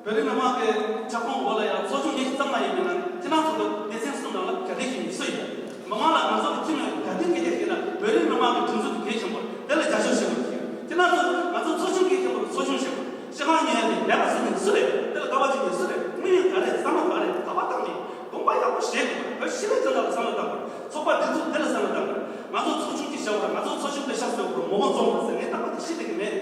བྱེད་པ་བོད་རིགས་མི་མང་གི་ཁྱབ་ཁོངས་འོག་ལ་ཡང་ཚོགས་ཆུང་གཉིས་ཙམ་མ་ཡིན་པའི་ནང་ཁྱེད་རང་ཚོ་གི་སྡེ་ཚན་གསུམ་ནང་ལ་ག་དེ་ཞིག་ཡིན་སུ་ཡིན། མི་མང་ལ་ང་ཚོ་གི་ཁྱིམ་ནས་ག་དེ་སྐད་ཆ་བཤད་ན་བོད་རིགས་མི་མང་གི་སྒྲིག་འཛུགས་དེ་གལ་ཆེན་པོ་རེད། དེ་ལ་རྒྱབ་སྐྱོར་བྱེད་དགོས་ཀྱི་ཡོད། ཁྱེད་རང་ཚོ་ང་ཚོ་ཚོགས་ཆུང་གལ་ཆེན་པོ་རེད། ཚོགས་ཆུང་བྱེད་དགོས། སྤྱི་ཁང་ཉོ་ཡ་ནི་ལས་ཀ་བཟོ་མཁན་སུ་རེད། དེ་ལ་དགའ་བ་བྱེད་མཁན་སུ་རེད། དམིགས་ཡུལ་ག་རེ། བསམ་བློ་ག་རེ། ག་པར་བཏང་ནས་དགོངས་པ་ཡག་པོ་བཞེས་དགོས་རེད། བོད་སྤྱི་པའི་དོན་དག་ལ་བསམ་བློ་བཏང་དགོས་རེད། ཚོགས་པ་སྒྲིག་འཛུགས་དེ་ལ་བསམ་བློ་བཏང་དགོས་རེད། ང་ཚོ་ཚོགས་ཆུང་གིས་བཞག་པ་རེད། ང་ཚོ་ཚོགས་ཆུང་དེ་ཤག་བཟོས་པ་རེད། མི་མང་འཛོམས་པ་རེད་ཟེར་ངས་རྟག་པར་དེ་བཤད་བསྡད་ཀྱི་མེད།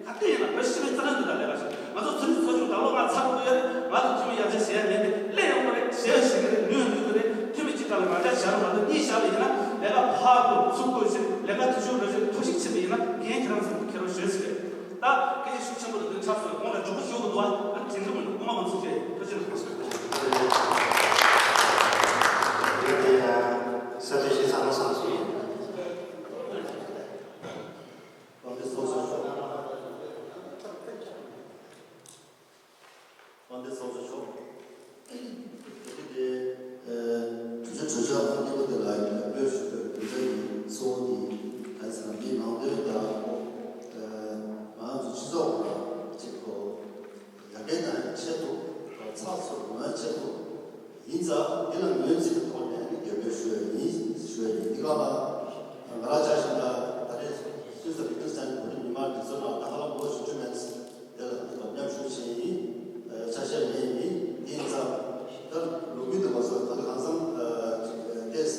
ག་དུས་ཡིན་ན་བོད་སྤྱི་པའི་རྩ་དོན་དེ་དག་ལས་ཀ་བྱེད། ང་ཚོ་ཚོགས་ཆུང་ཚོགས་ཆུང་ད་ལོ་ང་ཚར་དགོས་ཡོད་རེད། ང་ཚོ་འཐུས་མི་ཡར་རྒྱས་བྱེད་ཡ་མེད་དེ་སླེབས་ཡོང་གི་རེད། བྱེད་ཡ་བྱེད་ཀྱི་རེད། ནུས་ཡ་ནུས་ཀྱི་རེད། འཐུས་མི་གཅིག་ག་ལ་ང་རྒྱལ་བཞག་རེད། ང་ཚོ་གཉིས་བཞག་པ་ཡིན་ན་ལས་ཀ་ཕར་རྒོལ་ཚུར་རྒོལ་བྱེད། ལས་ཀ་དུས་ཆུང་རེ་རེ་ཐོར་ཞིག་ཕྱིན་པ་ཡིན་ན་འགན་ཁྱེད་རང་ཚོ་ཁྱེད་རང་བཞེས་ཟེར་རེད། ད་སྐད་ཆ་ཤུགས་ཆེན་པོ་རེད། དེ་ཚར་སོང་། དགོངས་ལ་མགྱོགས་པོ་ཞུ་དགོས་འདུག་ཨ། ཨ་ནི་དྲན་གྱི་མི་འདུག། དགོངས་པ་མ་ཚོམ་བྱས། ཐུགས་རྗེ་ཆེ། ས་དེ་ཞེ་ས་མ་སང་སོང་། དཔལ་ལྡན་ཚོགས་གཙོ་མཆོག་དཔལ་ལྡན་ཚོགས་གཙོ་མཆོག་དེ་དེ་དེ་གྲོས་ཆོད་གྲོས་ཆོད་ཨང་གཉིས་པ་དེ་ལ་ཡང་འབོད་ཞུ་བའི་གྲོས་ཆོད་ཀྱི་གཙོ་བོ་དེ་ག་རེ་ཟེར་ན། མིའི་ནང་དོན་དང་ང་ཚོ་སྤྱི་ཚོགས་ལ་གཅིག་གོ་ཡར་རྒྱས་གཏོང་ཡག་ཆེད་དུ་ཚགས་ཚུད་ཡོང་ཡག་ཆེད་དུ། ཡིན་ཙང་འདི་ལ་ངོས་འཛིན་གྱི་ཐོག་ནས་ནི་འགན་འབོད་ཞུ་ཡ་ཡིན་ཞུ་ཡ་ཡིན། འདི་ག་ལ་ང་རང་ཆ་བཞག་ན་ད་རེས་སུད་སི་ལི་ཁི་ཏན་སི་ཊན་བོད་རིགས་མི་མང་སྒྲིག་འཛུགས་ནང་ད་ག་ལ་ལོ་བཞི་བཅུ་མན་ཙམ་དེ་ལ་འདི་དང་མཉམ་ཞུགས་བྱས་ཡིན། ཆ་ཤས་མེད་ཡིན། ཡིན་ཙང་ད་ལོ་རྒྱུས་འདི་ག་ཚོད་ག་ཚོད་གང་འཚམ་ཅིག་ཏེས་ག་ཚོད་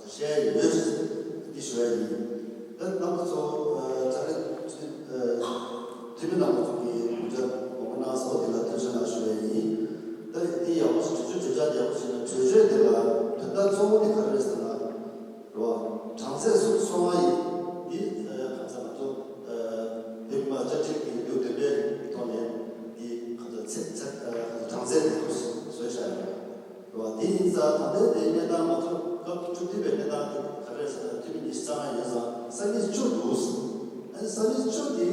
བཤད་ཡ་ཡོད་འདི་ཞུ་ཡ་ཡིན། ད་རྣམ་པ་ཚོ་ཆ་རེ་འཐུས་མི་རྣམ་པ་ཚོ་གིས་གུས་བཀུར་དགོངས་པ་གནང་སོགས་འདི་ལ་ཐུགས་རྗེ་གནང་ཞུ་ཡ་ཡིན། ད་འདི་ཡག་པོ་ཞིག་གྲོས་ཆོད་གྲོས་འཆར་ཡག་པོ་ཞིག་ན་གྲོས་ཆོད་འདི་ལ་དོན་དག་གཙོ་བོ་འདི་ག་རེ་རེད་ཟེར་ན། རེད་བ། གྲངས་ཚད་སུ་སོང་བ་ཡིན། འདི་ཨ་གང་ཟེར་ང་ཚོ་ཨ་འདི་མ་བཅའ་ཁྲིམས་ཀྱི་ལེའུ་བདུན་པའི་ཐོག་ནས་འདི་གང་ཟེར་ཚད་ཚད་ཨ་གྲངས་ཚད་འདི་ཚོ་བཟོས་བཞག་ཡོད་རེད་བ། འདི་ཡིན་ཙང་ད་ལྟའི་འདིའི་གནས་སྟངས་ང་ཚོ་སྐབས་བཅུ་བདུན་པའི་གནས་སྟངས་འདི་ག་རེ་རེད་ཟེར་ན། འཐུས་མི་ཉི་ཤུ་རྩ་ལྔ་ཡོད་ཙང་ས་གནས་བཅུ་འདུག་ཨ་ནི་ས་གནས་བཅུ་འདི་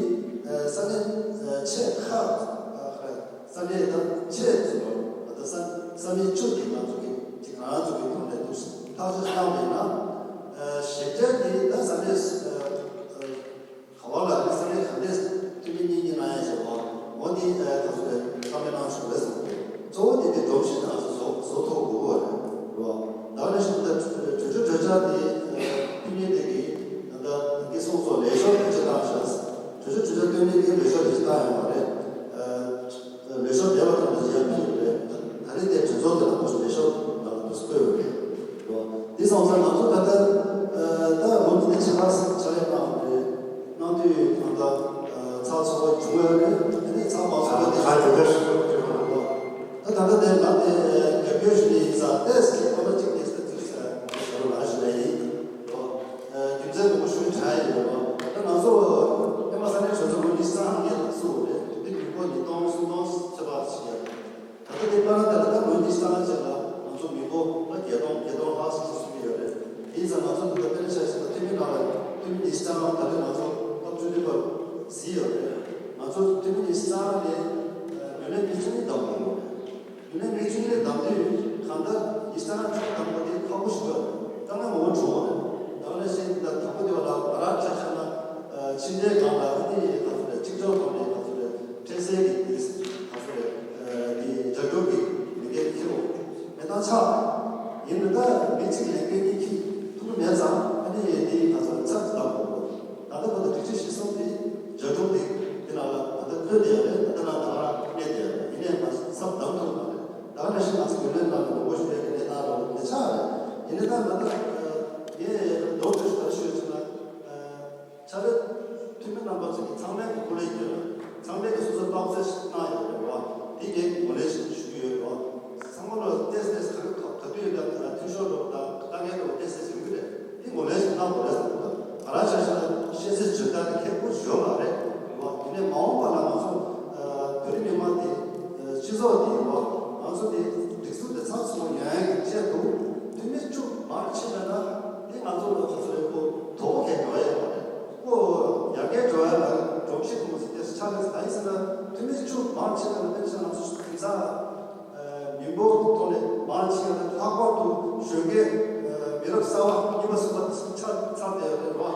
ཨ་ས་གནས་ཨ་ཆེས་ཁག་ཨ་ཁ་ས་གནས་དང་ཆེས་ཚོ་ད་ལྟ་ས་ས་གནས་བཅུ་འདི་ང་ཚོ་གི་ཅིག་ང་ཚོ་གི་ཐོག་ནས་འདུག་ཐག་གཅོད་བཏང་བ་ཡིན་ན་ཨ་གཞི་རྒྱ་འདི་ ཕྱག་ལས་གནང་བ་རེད། གནང་དུས་ད་ལྟ་ཚགས་ཚུད་པོ་བྱུང་ཡོད་རེད། དེ་ནས་ཚགས་མ་ཚུད་པ་དེ་ཚགས་ཚུད་པོ་ཞིག་བྱུང་ཡོད་རེད། ད་ད་ལྟ་དེ་ང་དེ་རྒྱབ་སྐྱོར་ཞུ་ནི་ཡིན་ས་ཏེས་ཀྱི་ཨ་མ་གཅིག་ནས་ས་དུས་ས་ཞུ་རོགས་ལ་ཞུ་ཡ་ཡིན། རྒྱུ་མཚན་མང་པོ་ཞུ་གྲ་ཡོད་རེད། ད་ང་ཚོ་ཨ་མ་ས་གནས་གྲོས་ཚོགས་ལོ་ཉི་ཤུ་རྩ་ལྔ་ངས་བཙུགས་རེད། དེ་མི་འགོ་ཉིས་སྟོང་སུམ་སྟོང་ཚོད་པ་ཞིག་ཡོད་རེད། ད་ལྟ་དེ་པ་ར་ད་ལ་ད་ལོ་ཉི་ཤུ་རྩ་ལྔ་ཅན་ལ་ང་ཚོ་མི་འགོ་ད་བརྒྱད་སྟོང་བརྒྱད་སྟོང་ལྷག་ཙམ་ཞིག་སོང་གི་ཡོད་རེད། དེ་ཡིན་ཙང་ང་ཚོ་འདི་ལ་དཔེར་ན་ཆ་བཞག་ན་འཐུས་མི་ནང་ལ་འཐུས་མི་ཉི་ཤུ་རྩ་ལྔ་ད་ལྟ་ང་ཚོ་སྐབས་བཅུ་བདུན་པ་གཟིགས་ཡོད་རེད། ང་ཚོ་འཐུས་མི་ཉི་ཤུ་རྩ་ལྔ་ནས་རྒྱུན་ལས་མི་བཅུ་གཉིས་བདམས་དགོས་ཡོད་རེད། རྒྱུན་ལས་མི་བཅུ་གཉིས་བདམས་དུས་གང་ལྟར་ཉི་ཤུ་རྩ་ལྔ་དྲུག་བདམས་དགོས་དེ་ཁག་པོ་ཞིག་ཡོད་རེད། དཀའ་ངལ་མང་པོ་བྱུང་བ་རེད། ད་ནང་བཞིན་ད་དང་པོ་དེ་བ་ལ་ང་རང་ཆ་བཞག་ན་ཕྱི་འབྲེལ་སྒང་ལ་ཨ་ནི་ག་ཚོད་རེད། གཅིག་ལྕོགས་ཐོག་ནས་ག་ཚོད་རེད། འཕྲལ་སེལ་གྱི་དུས་ག་ཚོད་རེད། དེ་རྒྱབ་སྐྱོར་གྱི་མི་སྒེར་ཁྱེར་རོགས་མེད་སྟངས་ཆགས་ཡིན་ན། ད་མི་གཅིག་ལས་འགན་གཉིས་ཁྱེར་ཐུབ་ཀྱི་མེད་ཙང་ཨ་ནི་དེ་ག་ཚོད་ཚབ་བདམས་དགོས། ད་ལྟ་བར་དུ་སྒྲིག་གཞི་གཞིར་བཟུང་དེ་རྒྱབ་སྐྱོར་དེ་དེ་ནང་ལ་ད་ལྟ་བཀོད་བསྡད་ཡོད་རེད། ད་ལྟ་ནང་ད་ག་རང་གནས་བསྡད་ཡོད་རེད། ཡིན་ནའི་ང་ཚབ་བདམས་ཐུབ་མ་རེད། ད་ག་ནང་བཞིན་ང་ཚོ་རྒྱུན་ལས་ནང་ལ་ངོ་རྒོལ་ཞུ་ཡས་ཀྱི་གནས་སྟངས་རོགས་མི་ཆགས་རེད། ཡིན་ནའི་ད་ང་ད་ངས་མདོར་བསྡུས་ཤིག་ད་ཞུས་ཟིན་ན། ཕྱག་ལས་འཐུས་མི་རྣམ་པ་ཚོ་གིས་ཚང་མས་ཀྱི་སྐུ་ལས་བསྐྱོན། ཚང་མས་ཀྱི་སོ་སོའི་དཔག་ཚད་ཞིག་གནང་ཡོད་རེད་བ། དེ་ངས་ངོས་ལེན་ཞིག་ཞུ་གི་ཡོད་རེད་བ། ཚང་མ་ལ་ཏོག་ཙམ་ཏོག་ཙམ་ག་ག་དུས་ཡིན་ན་འཐུས་ཤོར་འགྲོ་བ་དང་དཀའ་ངལ་འགྲོ་བ་ཏོག་ཙམ་ཡོང་གི་རེད། དེ་ངོས་ལེན་ཞིག་གནང་དགོས་རེད་བསམ་གི་འདུག་ང་རང་ཆ་བཞག་ན་ཤེས་ཚད་འཇོན་ཐང་གི་ཁེ་པོ་ཡོད་མ་རེད་བ། དེ་ནས་མ་འོངས་པ་ལ་ང་ཚོ་བོད་རིགས་མི་མང་དེ་སྤྱི་ཚོགས་དེ་ཡིན་བ། ང་ཚོ་དེ་སྒྲིག་འཛུགས་དེ་ཚགས་ཚུད་པོ་ཡོང་ཡག་གི་ཆེད་དུ་འཐུས་མི་བཅུ་མར་ཕྱིན་པ་ན་དེ་ང་ཚོ་ལ་ག་ཚོད་རེད་གོ་དོ་པོ་གས་འགྲོ་ཡ་ཡོད་མ་རེད། ཁོ་ཡར་རྒྱས་འགྲོ་ཡ་ལ་སྒྲོམ་གཞི་ཁོ་མོ་ཟིག་ཏེ་ཆགས་ཀྱི་ཟིག་ད་ཡིན་ཟེར་ན་འཐུས་མི་བཅུ་མང་ཆེ་བ་ལ་དཔེར་ན་ང་ཚོ་དེང་སང་མི་འབོར་ཐོག་ནས་མང་ཆེ་བ་ལྷག་པར་དུ་གཞོན་སྐྱེས་མི་རབས་གསར་པ་གཉིས་པ་གསུམ་པ་དེ་ཚོ་ཆགས་ཚར་བསྡད་ཡོད་རེད་བ།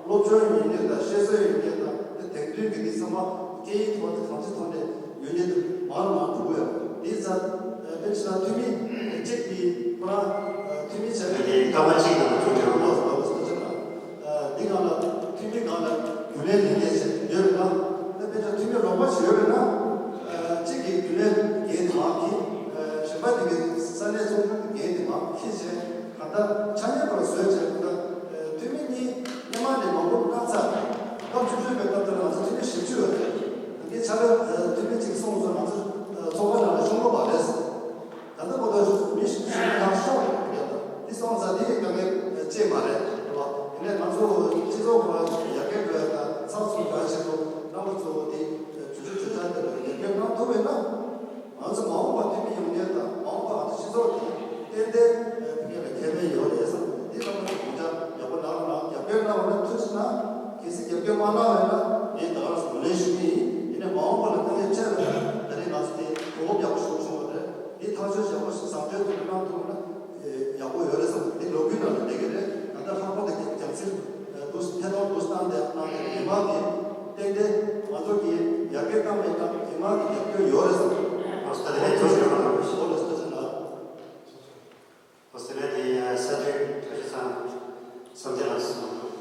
སློབ་སྦྱོང་ཡོད་མཁན་དང་ཤེས་ཚད་ཡོད་མཁན་དང་དེ་དེང་དུས་ཀྱི་དེ་ཚང་མ་སྐད་ཡིག་ཐོག་དང་གང་ཅིའི་ཐོག་ནས་ཡོད་མཁན་དེ་མང་རུ་མང་རུ་འགྲོ་གི་ཡོད་རེད། དེ་ཙང་དཔེར་ན་འཐུས་མི་གཅིག་གིས་ཁོ་རང་འཐུས་མི་བྱས་ནས་སྐར་མ་གཅིག་ནང་ལ་འགྲོ་གི་ཡོད་རེད་བ། འདི་སྒང་ལ་འཐུས་མི་སྒང་ལ་རྒྱུན་ལས་ལས་འགན་བྱས་ཡོད་རེད་ན། ད་དཔེ་ཆ་འཐུས་མི་རོགས་པ་ཞིག་ཡོད་རེད་ན། གཅིག་གིས་རྒྱུན་ལས་འགན་དེ་མར་འཁྱེར། གཞན་པ་དེ་གའི་ས་གནས་ཚོགས་ཆུང་གི་འགན་དེ་མར་འཁྱེར་བྱས་གང་ལྟར་ཆ་མཉམ་པར་བཟོས་བྱས་གང་ལྟར་འཐུས་མི་གཉིས་སྔོན་མ་ནས་མང་པོ་བཏང་ཚར་རེད། སྐབས་བཅུ་བདུན་པའི་སྐབས་དེ་ལ་ང་ཚོ་འཐུས་མི་བཞི་བཅུ་ཡོད་རེད། ད་གིན་ཆ་ལ་འཐུས་མི་གཅིག་སོང་ཙང་ང་ཚོ་ཚོགས་པ་ནང་ལ་ཤོང་གི་མ་རེད། ད་ལྟ་བར་དུ་མི་ཞིག་ཞིག་ལ་ཤོག་ཡོད་པ་འདི་སོང་ཙང་འདི་གི་དཀའ་ངལ་ཅིག་མ་རེད་རེད་བ། ཡིན་ནའི་ང་ཚོ་སྤྱི་ཚོགས་ཁོ་རང་ཡར་རྒྱས་འགྲོ་ཡ་དང་ཚགས་ཚུད་འགྲོ་ཡ་ཆེད་དུ་རྣམ་པ་ཚོ་འདི་ཇུས་ཆོད་ཆ་འདི་ལ་ཡར་རྒྱས་གནང་ཐུབ་པས་ན། ང་ཚོ་མ་འོངས་པ་འཐུས་མི་ཡོང་མཁན་དང་མ་འོངས་པ་ང་ཚོ་སྤྱི་ཚོགས་འདི་ཏན་ཏན་ཕན་ཡོན་ལ་ཁེ་ཕན་ཡོད་རེད་བསམ། འདི་རྣམ་པ་ཚོ་དགོངས་འཆར་ཡག་པོ་གནང་རོགས་གནང་། རྒྱབ་སྐྱོར་གནང་བ་ན་ཐུགས་རྗེ་གནང་། གལ་སྲིད་རྒྱབ་སྐྱོར་མ་གནང་བས་ན་ངས་ད་ག་རང་ངོས་ལེན་ཞུ་གི་ཡིན། ཡིན་ནའི་མ་འོངས་པ་ལ་དཀའ་ངལ་འཕྲད་པ་ན་ད་རེས་ང་ཚོ་དེ་གོ་སྐབས་ཡག་པོ་ཞིག་བྱུང་བ་རེད། འདི་ཐག་གཅོད་ཡག་པོ་ཞིག་བཟང་སྤྱོད་ཐུབ་པའི་གནང་ཐུབ་ན་ཡག་པོ་ཡོད་རེད་བསམ། འདི་ལོ་རྒྱུས་ནང་ལ་བསྡད་ཀྱི་རེད། ད་ལྟ་ལྷག་པར་དུ་རྒྱ་རྒྱ་མཚན་འདུག་ཐད་གཏོང་འདུག་བཏང་སྟེ་གནང་བའི་མི་མང་གིས་ཏན་ཏན་ང་ཚོ་གིས་ཡར་རྒྱས་བཏང་བའི་ནང་མི་མང་གི་རྒྱབ་སྐྱོར་ཡོད་རེད་བསམ། ཨོ་སྟྲེ་ལི་ཡ་ཐུགས་རྗེ་གནང་། ཨོ་ལེ་སྟོད་ཆ་ན། ཨོ་སྟྲེ་ལི་ཡ་དེ་ས་འཐུས་བཀྲ་ཤིས་ཚང་བསམ་གཏན་ལགས་སུ་གནང་འདུག་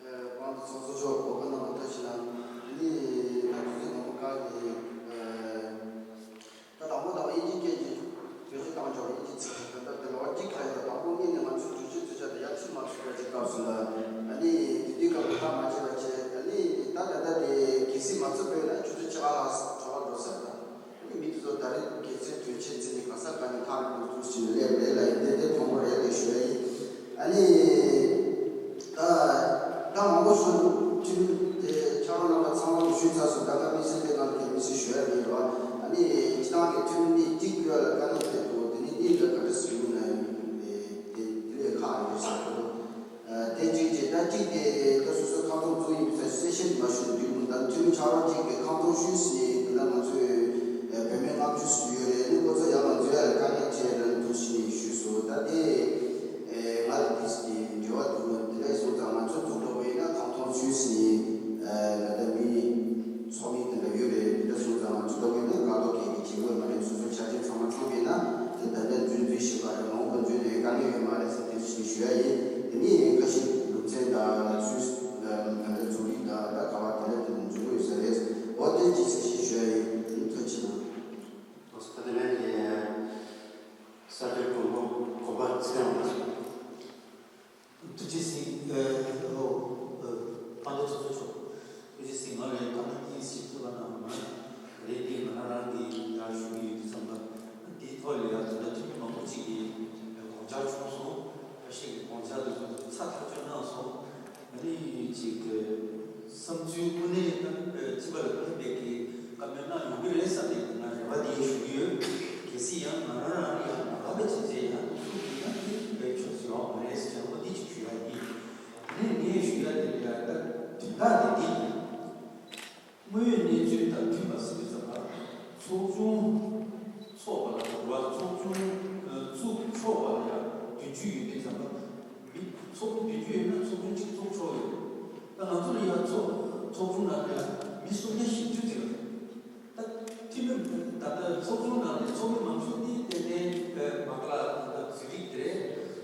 ཨ་དབང་དུ་ཚོགས་གཙོ་མཆོག་གོ་སྐབས་གནང་བ་ཐུགས་རྗེ་གནང་། འདི་ནི་ད་དུས་ཚོད་མང་པོ་བཀག་གི་ཨ། ད་དང་པོ་དང་པོ་དབྱིན་ཇིའི་སྐད་ཀྱི་བེད་སྤྱོད་བཏང་ཆོག་དབྱིན་ཇིའི་ཚིག་ད་ལྟ་དེ་ལ་བ་གཅིག་ཁ་ཡོད། དང་པོ་ངས་ནས་ང་ཚོའི་གྲོས་ཆོད་ཚོད་ཆ་དེ་ཡར་ཚིག་མ་ཚུད་པ་ཅིག་སྐབས་སུ་ལ་ཨ་ནི་དེ་དུས་སྐབས་ལ་ཁ་མ་བྱེད་པ་བྱས། ཨ་ནི་ད་ད་ལྟ་དེ་གལ་སྲིད་མ་ཚུད་པས་ན་ཆུ་ཚོད་ཕྱེད་ཀ་ལྷག་གྲོལ་བ་འགྲོ་ཟེར། ད་ཨ་ནི་མི་དེ་ཚོ་ད་རེས་གལ་སྲིད་གྲོས་ཆོད་ཚིག་ནི་ག་ས་ག་ནས་ཐག་རིང་པོ་འདུག་ཕྱིན་ནས་སླེབས་རེད་ལ་ཡིན། དེ་དེ་དང་པོ་རེད་ལ་ཞུ་ཡ་ཡིན། ཨ་ནི། ད་ད་མང་པོ་ཞུ་དུས་དེ་ཕྱག་རོགས་རྣམ་པ་ཚང་མ་ལ་ཞུས་ཚར་སོང་། ད་ང་དམིགས་བསལ་དེ་ནང་ལ་དམིགས་བསལ་ཞུ་ཡ་མེད་རེད་བ། ཨ་ནི་སྤྱི་བཏང་གི་འཐུས་མི་གཅིག་བསྐོ་ཡ་ལ་དཀའ་ངལ་འཕྲད་འདུག་དེ་ནི་གཉིས་ལ་ག་འདྲ་ཞིག་ཡོང་ན་ཡང་དེ་དེ་ལས་ཁག་ཡོད་ས་རེད། དེ་གཅིག་བྱས། ད་གཅིག་དེ་ད་སོ་སོའི་ཁ་ཐོག་ཚུགས་ཡིན་ས་གསལ་བཤད་མ་ཞུ་འདུག་ད་འཐུས་མི་ཕྱག་རོགས་གཅིག་གི་ཁ་ཐོག་ཞུས་ཟིན་ནས་ད་ང་ཚོས་བུད་མེད་ལྔ་བཅུ་ཞིག་ཡོད་རེད། ཨ་ནི་ཁོ་ཚོ་ཡར་ལ་འཛུལ་ཡ་ལ་དཀའ་ངལ་འཕྲད་རན་འདུག་ཞེས་ནས་ཞུས་སོང་། ད་དེ། ཨེ། ང་ལ་དེ་འབྲེལ་བ་འདུག་དེ་འདྲ་སོང་ཙང་ང་ཚོ་འཛུལ་འགྲོ་བ་ཡིན་ན་ཁམས་ཐོག་ཚུད་ཟིན་ནས་ཨ་ད་ལྟ་མི་ཚོགས་མི་དེ་འདྲ་ཡོད་རེད། དེ་འདྲ་སོང་ཙང་ང་ཚོ་འགྲོ་བ་ཡིན་ན་དགའ་ཐོག་གས་ཀྱི་བྱེད་དགོས་མ་རེད། སོ་སོ་ཆ་རྐྱེན་ཚང་མ་ཚང་བས་ན་དེ་ད་ལྟ་འཛུལ་འཛུལ་ཞིག་པ་རེད། མ་འོངས་པ་འཛུལ་ནས་དཀའ་ངལ་ཡོད་མ་རེད་ཟེར་དེ་ཞིག་ཞུ་ཡ་ཡིན། དེ་ནས་ཁ་ཤས་ལུགས་མཚན་དང་ཚུལ་ད་ལྟ་འཛུལ་རིགས་དང་ད་ག་བ་དེ་འདྲ་དེ་འཛུལ་དགོས་ཡོད་ས་རེད། འོ་དེ་ཅིག་གསལ་བཤད་ཞུ་ཡ་ཡིན། ཐུགས་རྗེ་གནང་། ཅིག་གི་བསམ་ཚུལ་དངོས་གནས་ད་སྤྱི་པ་ལ་ཕན་པའི་གི་བཀའ་མོལ་གནང་ཡོང་གི་རེད་བསམ་ནས་ང་རེ་བ་དེ་ཞུ་གི་ཡོད། གལ་སྲིད་ཡང་ང་རང་རང་ཡང་མ་དགའ་བ་བྱས་རྗེས་ཡང་ཐུགས་སུ་ཡིན་ན་དེ་བའི་ཕྱོགས་སུ་ཡོང་བ་རེད་ཟེར་བ་འདི་ཅིག་ཞུ་ཡ་ཡིན། དེ་ནས་ངས་ཞུ་ཡ་དེ་ལ་ཡ་ད་དོན་དག་དེ་འདི་ཡིན། དངོས་ཡོད་གནས་ཚུལ་དང་མཐུན་པ་ཟེར་དུས་ཙམ་པ། ཚོགས་ཆུང་ཚོགས་པ་ལ་འགྲོ་བ་ཚོགས་ཆུང་ཚུགས་ཆོག་པ་ལ་ཡང་བདུན་ཅུ་ཡོད་མཁན་ཙམ་པ། མི་ཚོགས་མི་བདུན་ཅུ་ཡོད་ན་ཚོགས་ཆུང་གཅིག་ཚུགས་ཆོག་ཡོད། ད་ང་ཚོ་ལ་ཡང་ཚོགས་ཚོགས་ཆུང་ནང་ལ་ཡང་མི་སུམ་བརྒྱ་བཞི་བཅུ་ཙམ་ཡོད། ད་འཐུས་མི་ད་ལྟ་ཚོགས་ཆུང་ནང་ལ་ཚོགས་མི་མང་ཤོས་དེ་ཏན་ཏན་མ་ཀ་ལ་ད་ལྟ་ཟི་རིག་དེ་རེད།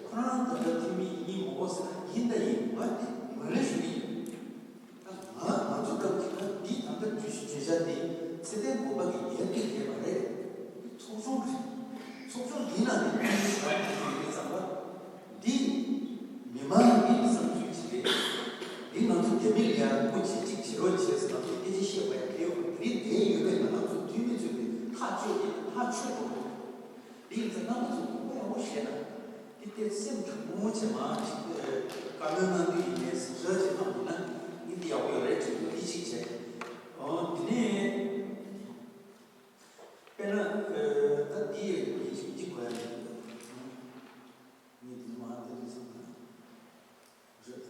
ཁོ་རང་ད་ལྟ་འཐུས་མི་ཡིན་མོ་གོ་ཟེར་ན་ཡིན་ད་ཡིན་ང་དེ་ང་རེ་ཞུ་གི་ཡིན། ང་ང་ཚོ་སྐབས་ཀྱི་ན་འདི་ད་ལྟ་བརྗོད་གཞི་བརྗོད་བྱ་འདི་ཚེ་བརྟན་དགོན་པ་གི་ཡར་རྒྱས་རྒྱས་པ་རེད། འདི་ཚོགས་ཆུང་རེད། ཚོགས་ཆུང་འདི་ནང་ནས་འདི་ཞུ་བ་ཡིན་ཙམ་པ། འདི་མི་མང་གི་བསམ་ཚུལ་ཅིག་རེད། འདི་ང་ཚོ་རྒྱ་མི་ལ་ཡང་སྐུ་མཁྱེན་གཅིག་བྱེད་རོགས་བྱས་ཟེར་ང་ཚོ་སྐད་ཆ་བཤད་པ་ཡང་གལ་ཡོད་མ་རེད། འདི་ཡོད་པའི་ང་རང་ཚོ་འཐུས་མི་ཚོས་འདི་ཐག་གཅོད་ཀྱི་ཐག་ཆོད་འགྲོ་གི་རེད། འདི་ཡིན་ཙང་རྣམ་པ་ཚོ་དགོངས་པ་ཡག་པོ་བཞེས་ན། འདི་ལྟར་སེམས་དྲང་མོ་བྱས་མ་ཅིག་བཀའ་མོལ་གནང་རྒྱུ་ཡིན་ནའི་གཟིགས་ཚུལ་ཅིག་གནང་ཐུབ་ན་འདི་འདི་ཡག་པོ་ཡོད་རེད་ཅིག་འདི་གཅིག་བྱས། ཨོ་འདི་ནས་དཔེར་ན་ད་འདི་ཡི་མི་གཅིག་གཅིག་གོ་ཡ་ཡིན། ངས་འདི་མ་འདི་འདི་བསམ་ན་རེད།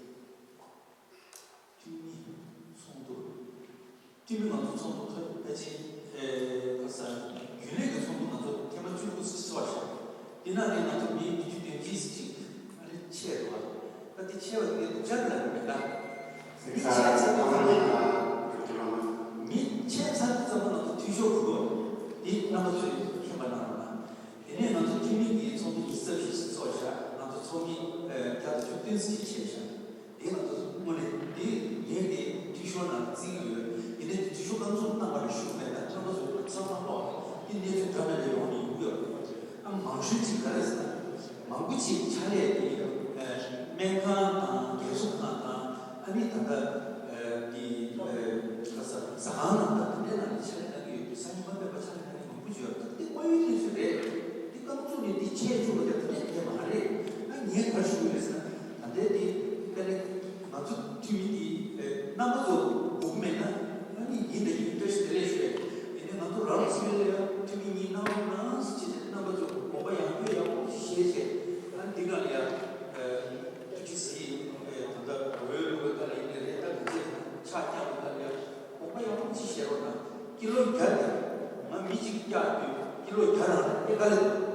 འཐུས་མི་ཚོགས་འདུ། འཐུས་མི་ང་ཚོ་ཚོགས་འདུ་ཁ་ཕལ་ཆེར་ཨེ་ཁ་ས་རྒྱུན་ལས་ཀྱི་ཚོགས་འདུ་ང་ཚོ་ཐེངས་མ་བཅུ་དགུ་ཙམ་ཚོགས་ཤག་འདི་ནང་ནས་ང་ཚོ་མི་བདུན་ཅུ་དོན་གཅིག་ཙམ་ཅིག་ཨ་ནི་ཆད་འདུག་བ། ད་དེ་ཆད་པ་དེ་གའི་སྡུག་ཅག་ལ་མེད་ད། མི་ཆད་ཚར་དུས་ཙམ་པ་ང་ཚོ་མི་ཆད་ཚར་དུས་ཙམ་པ་ང་ཚོ་འཐུས་ཤོར་འགྲོ་གི་འདི་རྣམ་པ་ཚོས་མཁྱེན་པ་གནང་རོགས་གནང་། དེ་ནས་ང་ཚོ་འཐུས་མི་འདིའི་ཚོགས་འདུ་ཉི་ཤུ་རྩ་བཞི་ཙམ་ཚོགས་ཤག་ང་ཚོ་ཚོགས་མི་ཨེ་བརྒྱ་དང་བཅུ་བདུན་ཙམ་ཞིག་བྱས་ཤག་དེ་ང་ཚོ་དངོས་གནས་དེ་ངས་དེ་འཐུས་ཤོར་ནང་བརྩི་གི་ཡོད། ཡིན་ནའི་དེ་འཐུས་ཤོར་རྐང་བཙུགས་གནང་བ་ལ་ཞུགས་མེད་ན་ཚང་མ་ཚོ་ཚང་མ་ལོག་དེ་གནས་ཚུལ་འདྲ་མེད་ལ་ཡོང་ནས་ཡོང་གི་ཡོད། ཨ་མང་ཤོས་ཅིག་ག་རེ་ཟེར་ན་མང་པོ་ཅིག་ཕྱག་ལས་དེ་ཨེ་སྨན་ཁང་དང་རྒས་གསོ་ཁང་དང་ཨ་ནི་ད་ལྟ་ཨེ་དེ་ཨེ་ག་ས་ཟ་ཁང་ནང་དང་དེ་འདྲའི་ནང་ལ་ཕྱག་ལས་གནང་གི་ཡོད་པའི་ས་ཡོམ་པ་མེད་པ་ཕྱག་ལས་གནང་མཁན་མང་པོ་ཅིག་ཡོད། ད་དེ་དངོས་ཡོད་གནས་ཚུལ་རེད། འདི་རྐང་བཙུགས་ནས་འདི་ཆད་བཅུག་པ་དེ་ད་ལྟའི་དེ་མ་རེད། ཨ་ངས་ག་རེ་ཞུ་གི་རེད་ཟེར་ན་ད་ལྟའི་འདི་དཔེར་ན་ང་ཚོ་འཐུས་མི་འདི་རྣམ་པ་ཚོ་སྒུག་མེད་ན་ཨ་ནི་ཡིན་ད་ཡིན་བཀྲ་ཤིས་བདེ་ལེགས་ཞུ་ཡ་ཡིན། དེ་ནས་ང་ཚོ་རང་ལ་སུ་ཡོད་ལ་ཡ་འཐུས་མི་གཉིས་གནང་རོགས་གནང་ཟེར་བྱས་ཏེ་རྣམ་པ་ཚོ་དགོངས་པ་ཡང་བསྐྱར་ཡག་པོ་བཞེས་བྱས་ཨ་འདི་ག་ལ་ཡ་ཐུགས་རྗེ་གཟིགས་ད་ལྟ་འོས་བླུག་པའི་ཐད་ལ་ཡིན་ནའི་རེད། ད་མི་ཚེ་ཕྱག་བརྐྱངས་པའི་ཐད་ལ་ཡ་དགོངས་པ་ཡག་པོ་ཅིག་བཞེས་རོགས་གནང་། ཀི་ལོ་བརྒྱ་དེ་ང་མི་གཅིག་བཀྱག་དུས་ཀི་ལོ་བརྒྱ་རང་རེད་དེ་དཀའ་ལས་འདུག་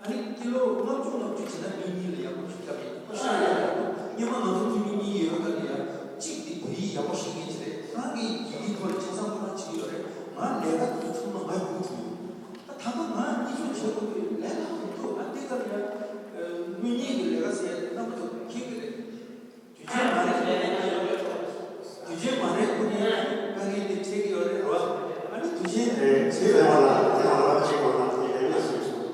ཨ་ནི་ཀི་ལོ་ལྔ་བཅུ་ལྔ་བཅུ་བྱས་ན་མི་གཉིས་ལ་ཡག་པོ་ཞིག་བཀྱག་ཡིན་ཁོ་ཤ་ཡོད་ལ་སྙེ་མ་ང་ཚོ་འཐུས་མི་གཉིས་ཡོད་ཀ་ལ་ཡ་གཅིག་དེ་བོད་ཡིག་ཡག་པོ་ཤེས་མཁན་ཅིག་རེད། རང་གི་ཡི་གེའི་ཐོག་ལ་ཆ་ཚང་ཁོ་རང་བྱེད་ཀྱི་ཡོད་རེད། ང་ལས་ཀ་དེ་ཚོ་ཚང་མ་ང་ཡོང་ཐུབ་ཡོད། ད་ད་ལྟ་ང་གཉིས་ཆོག་བྱེད་དགོས་དུས་ལས་ཀ་མི་འདུག་ཨ་དེ་ཀ་ལ་ཡ་དངུལ་གཉེར་གྱི་ལས་ཀ་ཟེར་ཡ་དེ་རྣམ་པ་ཚོ་མཁྱེན་གྱི་རེད། དུས་ཆེན་མ་རེད་ཁོ་ནས་དུས་ཆེན་མ་རེད་ཁོ་ནས་དཀའ་ངལ་དེ་འཕྲད་ཀྱི་ཡོད་རེད་རོ། ཨ་ནི་དུས་ཆེན་ཨེ་བྱེད་ཚེ་དབང་ལགས་ཚེ་དབང་ལགས་གཅིག་པོ་ལ་དེ་ལས་ལས་སུ་སོང་།